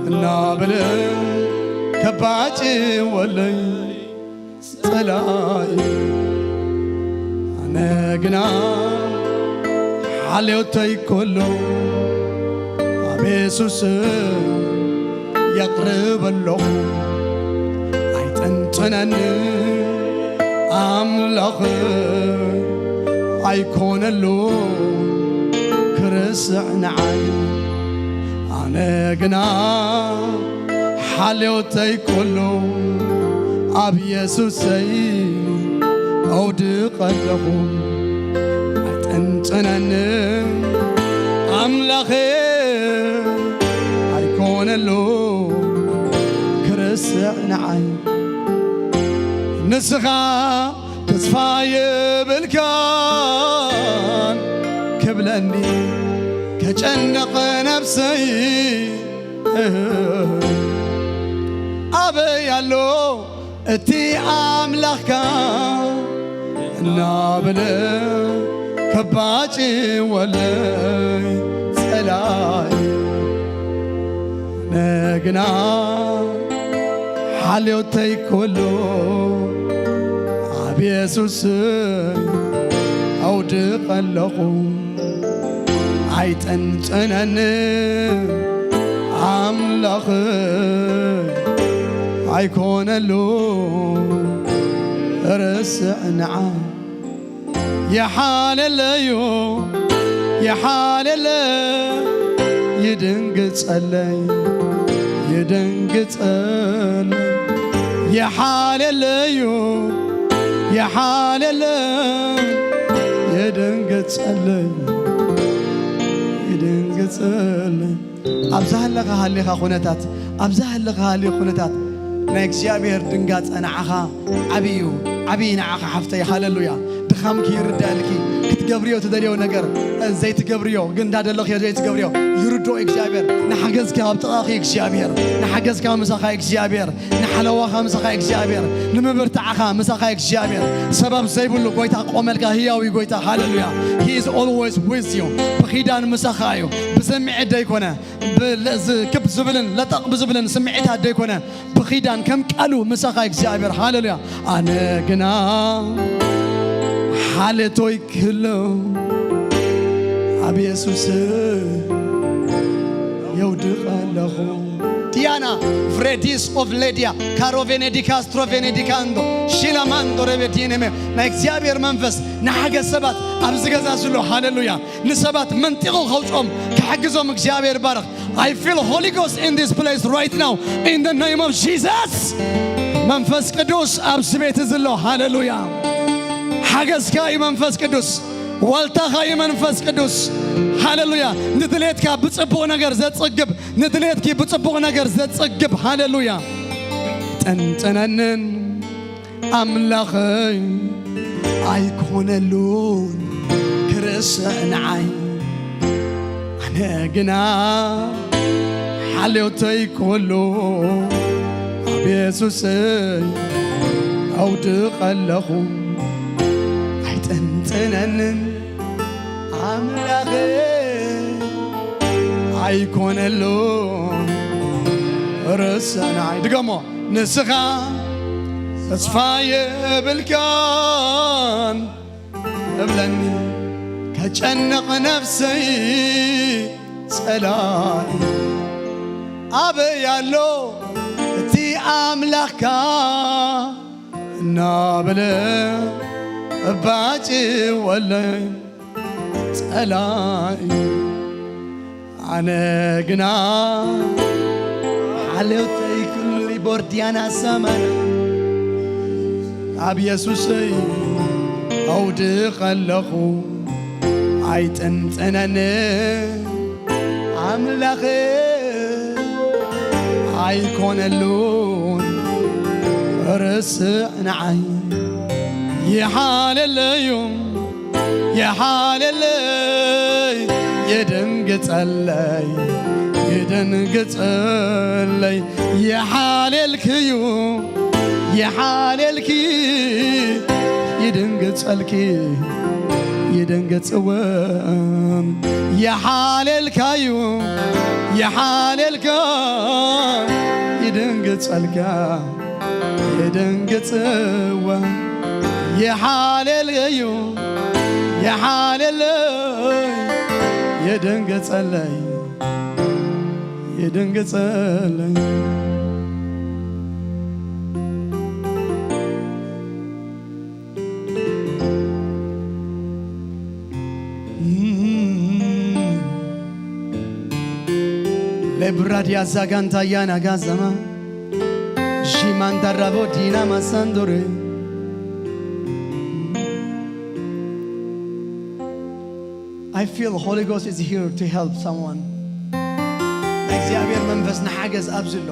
እናበለ ከባጭወለይ ጸላኢ። ኣነ ግና ሓልዮተይ ኩሉ ኣብ የሱስ የቕርብ ኣለኹ። ኣይጥንጥነኒ ኣምላኽ ኣይኮነሉ ክርስዕ ንዓይ። ኣነ ግና ሓልዮተይ ኩሉ ኣብ የሱሰይ ኣውድቕ ኣለኹ። ኣይጥንጥነኒ ኣምላኸ ኣይኮነሉ ክርስዕ ንዓይ። ንስኻ ተስፋ የብልካን ክብለኒ ከጨነቐ ነብሰይ። ኣበይ ኣሎ እቲ ኣምላኽካ እናበለ ከባጭወለይ ጸላኢ። ኣነ ግና ሓልዮተይ ኩሉ ኣብ የሱስ ኣውድቕ ኣለኹ። ኣይጥንጥነኒ ኣምላኽ ኣይኮነሉ ርስዕ ንዓ። የሓለለዩ የሓለለ ይድንግጸለይ ይድንግጸለይ። የሓለለዩ የሓለለ ይድንግጸለይ ይድንግጸለይ። ኣብ ዝሃለኻ ሃሊኻ ኩነታት፣ ኣብ ዝሃለኻ ሃሊ ኩነታት ናይ እግዚኣብሔር ድንጋጸ ንዓኻ ዓብዪ እዩ፣ ዓብዪ ንዓኻ ሓፍተይ። ሃሌሉያ። ድኻምኪ ይርዳእልኪ። ክትገብርዮ ትደልዮ ነገር ዘይትገብርዮ ግን እንዳደለኽዮ ዘይትገብርዮ ይርድኦ እግዚኣብሔር። ንሓገዝካ ኣብ ጥቓኺ እግዚኣብሔር፣ ንሓገዝካ ምሳኻ እግዚኣብሔር፣ ንሓለዋኻ ምሳኻ እግዚኣብሔር፣ ንምብርታዕኻ ምሳኻ እግዚኣብሔር። ሰበብ ዘይብሉ ጎይታ ቆመልካ ህያው እዩ ጎይታ። ሃሌሉያ። He is always with you። ብኺዳን ምሳኻ እዩ። ብስምዒት ደይኮነ፣ ብለ- ዝ- ክብ ዝብልን ለጠቕ ብዝብልን ስምዒታት ደይኮነ፣ ብኺዳን ከም ቃሉ ምሳኻ እግዚኣብሔር። ሃሌሉያ። ኣነ ግና ሓልዮተይ ክህሉ ኣብ የሱስ የውድቕ ኣለኹ። ዲያና ፍሬዲስ ኦፍ ሌዲያ ካሮቬኔዲካስ ትሮቬኔዲካንዶ ሺላማንዶ ረቤዲኔሜ ናይ እግዚኣብሔር መንፈስ ንሓገዝ ሰባት ኣብዚ ገዛ ዝሎ። ሃሌሉያ። ንሰባት መንጢቑ ከውፅኦም ክሕግዞም እግዚኣብሔር ይባረኽ። I feel Holy Ghost in this place right now in the name of Jesus። መንፈስ ቅዱስ ኣብዚ ቤት እዚ ኣሎ። ሃሌሉያ። ሓገዝካ እዩ መንፈስ ቅዱስ። ዋልታኻ እዩ መንፈስ ቅዱስ። ሃሌሉያ። ንድሌትካ ብጽቡቕ ነገር ዘጽግብ፣ ንድሌትኪ ብጽቡቕ ነገር ዘጽግብ። ሃሌሉያ። ጥንጥነንን ኣምላኸይ ኣይኮነሉን ክር ስዕንዓይ ኣነ ግና ሓልዮተይ ኩሉ ኣብ የሱሰይ ኣውድቐ ኣለኹ። ኣይጥንጥነንን ኣምላኸ ኣይኮነሉ ርስዕንዓይ። ድገሞ። ንስኻ ተስፋ የብልካን እብለኒ ከጨንቕ ነፍሰይ ጸላኢ ኣበይ ኣሎ እቲ ኣምላኽካ እናበለ እባጭወለይ ጸላኢ ኣነ ግና ሓልዮተይ ኩሉ ቦርድያና ሰማና ኣብ የሱሰይ ኣውድቐ ኣለኹ። ኣይጥንጥነን ኣምላኸ ኣይኮነሉን ርስዕ ንዓይ ይሓለለዩ ይሓለለይ ይድንግጸለይ ይድንግጸለይ ይሓለልክዩ ይሓለልኪ ይድንግጸልኪ ይድንግጽወ ይሓለልካዩ ይሓለልካ ይድንግጸልካ ይድንግጽወ ይሓለልዩ ይሓለለይ ይድንግጸለይ ይድንግጸለይ። Lebradia zaganta yana gazama. Shimanta rabo dina masandore. I feel Holy Ghost is here to help someone. ናይ እግዚኣብሔር መንፈስ ንሓገዝ ኣብዚ ኣሎ።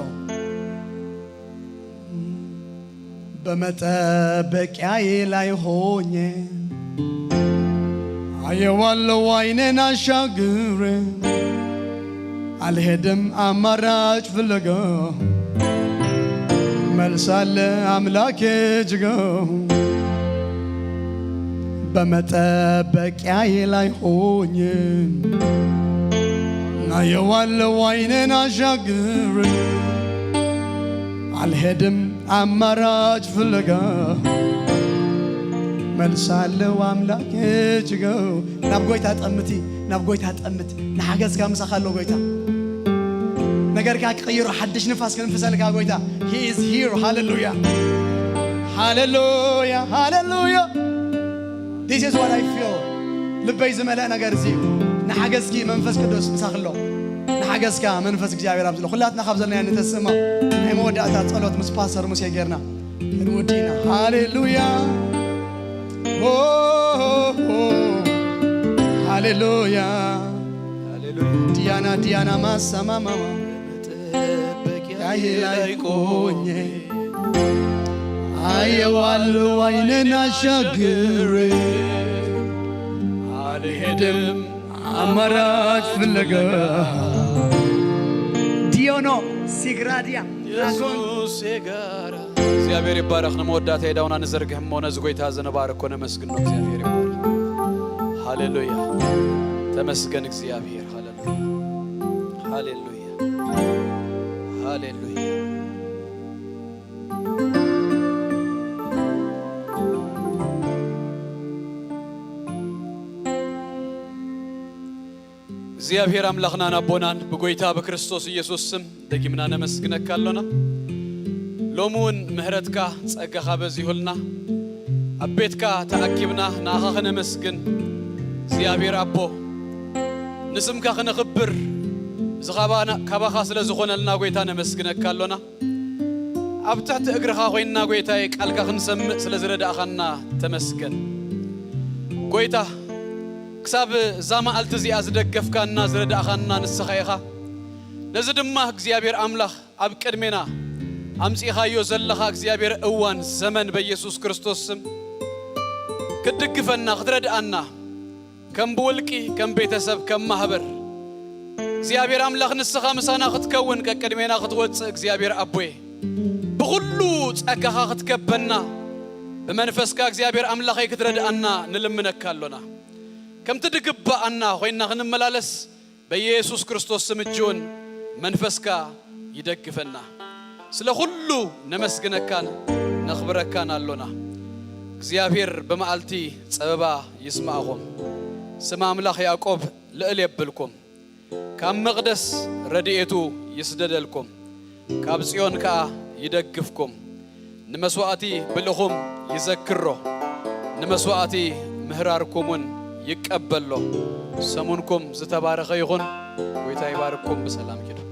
በመጠበቂያዬ ላይ ሆኜ አየዋለሁ ዓይኔን አሻግሬ አልሄድም አማራጭ ፍለጋ መልሳለ አምላኬ እጅጋ በመጠበቂያዬ ላይ ሆኜ አየዋለሁ ዓይኔን አሻግሬ አልሄድም ኣማራጭ ፍለጋ መልሳለው ኣምላክ እጅገው ናብ ጎይታ ጠምቲ ናብ ጎይታ ጠምት ንሓገዝካ ምሳኻ ኣሎ ጎይታ ነገርካ ክቕይሮ ሓድሽ ንፋስ ክንፍሰልካ ጎይታ he is here ሃሌሉያ ሃሌሉያ ሃሌሉያ This is what I feel ልበይ ዝመልአ ነገር እዚ እዩ ንሓገዝኪ መንፈስ ቅዱስ ምሳኽሎ ንሓገዝካ መንፈስ እግዚኣብሔር ኣብዝሎ ኩላትና ካብ ዘለና ንተስማ ናይ መወዳእታ ጸሎት ምስ ፓስተር ሙሴ ጌርና ክንውዲ ኢና ሃሌሉያ ሃሌሉያ ዲያና ዲያና ማሳማማማ መጠበቂያዬ ላይ ቆኜ አየዋለሁ ዓይኔን አሻግሬ አልሄድም አማራጭ ፍለጋ ዲዮኖ ሲግራዲያ ራጎን ኢየሱስ የጋራ እግዚአብሔር ይባረክ። ንመወዳታ የዳውና ንዘርግህ እሞ ነዚ ጎይታ ዝንባርኮ ነመስግን ነው። እግዚአብሔር ይባረክ። ሃሌሉያ ተመስገን እግዚአብሔር። ሃሌሉያ ሃሌሉያ ሃሌሉያ እግዚኣብሔር ኣምላኽናን ኣቦናን ብጎይታ ብክርስቶስ ኢየሱስ ስም ደጊምና ነመስግነካ ኣሎና። ሎሚ እውን ምሕረትካ ጸጋኻ በዚሁልና ኣብ ቤትካ ተኣኪብና ንኣኻ ክነመስግን እግዚኣብሔር ኣቦ ንስምካ ክነኽብር እዚ ካባኻ ስለ ዝኾነልና ጎይታ ነመስግነካ ኣሎና። ኣብ ትሕቲ እግርኻ ኮይንና ጎይታየ ቃልካ ክንሰምዕ ስለ ዝረዳእኻና ተመስገን። ጎይታ ክሳብ እዛ መዓልቲ እዚኣ ዝደገፍካና ዝረዳእኻና ንስኻ ኢኻ። ነዚ ድማ እግዚኣብሔር ኣምላኽ ኣብ ቅድሜና ኣምጺእኻዮ ዘለኻ እግዚኣብሔር እዋን ዘመን በኢየሱስ ክርስቶስ ስም ክትድግፈና ክትረድኣና ከም ብውልቂ፣ ከም ቤተሰብ፣ ከም ማህበር እግዚኣብሔር ኣምላኽ ንስኻ ምሳና ክትከውን ቀቅድሜና ክትወፅእ እግዚኣብሔር ኣቦየ ብኹሉ ጸጋኻ ክትከበና ብመንፈስካ እግዚኣብሔር ኣምላኸይ ክትረድኣና ንልምነካ ኣሎና። ከምቲ ድግባኣና ኮይና ክንመላለስ በኢየሱስ ክርስቶስ ስም እጅውን መንፈስካ ይደግፈና። ስለ ኩሉ ነመስግነካን ነኽብረካን ኣሎና። እግዚኣብሔር ብመዓልቲ ጸበባ ይስማዕኹም። ስም ኣምላኽ ያዕቆብ ልዕል የብልኩም። ካብ መቕደስ ረድኤቱ ይስደደልኩም። ካብ ጽዮን ከኣ ይደግፍኩም። ንመስዋእቲ ብልኹም ይዘክሮ። ንመስዋእቲ ምህራርኩምውን ይቀበሎ። ሰሙንኩም ዝተባረኸ ይኹን። ጎይታ ይባርኩም። ብሰላም ኪዱ።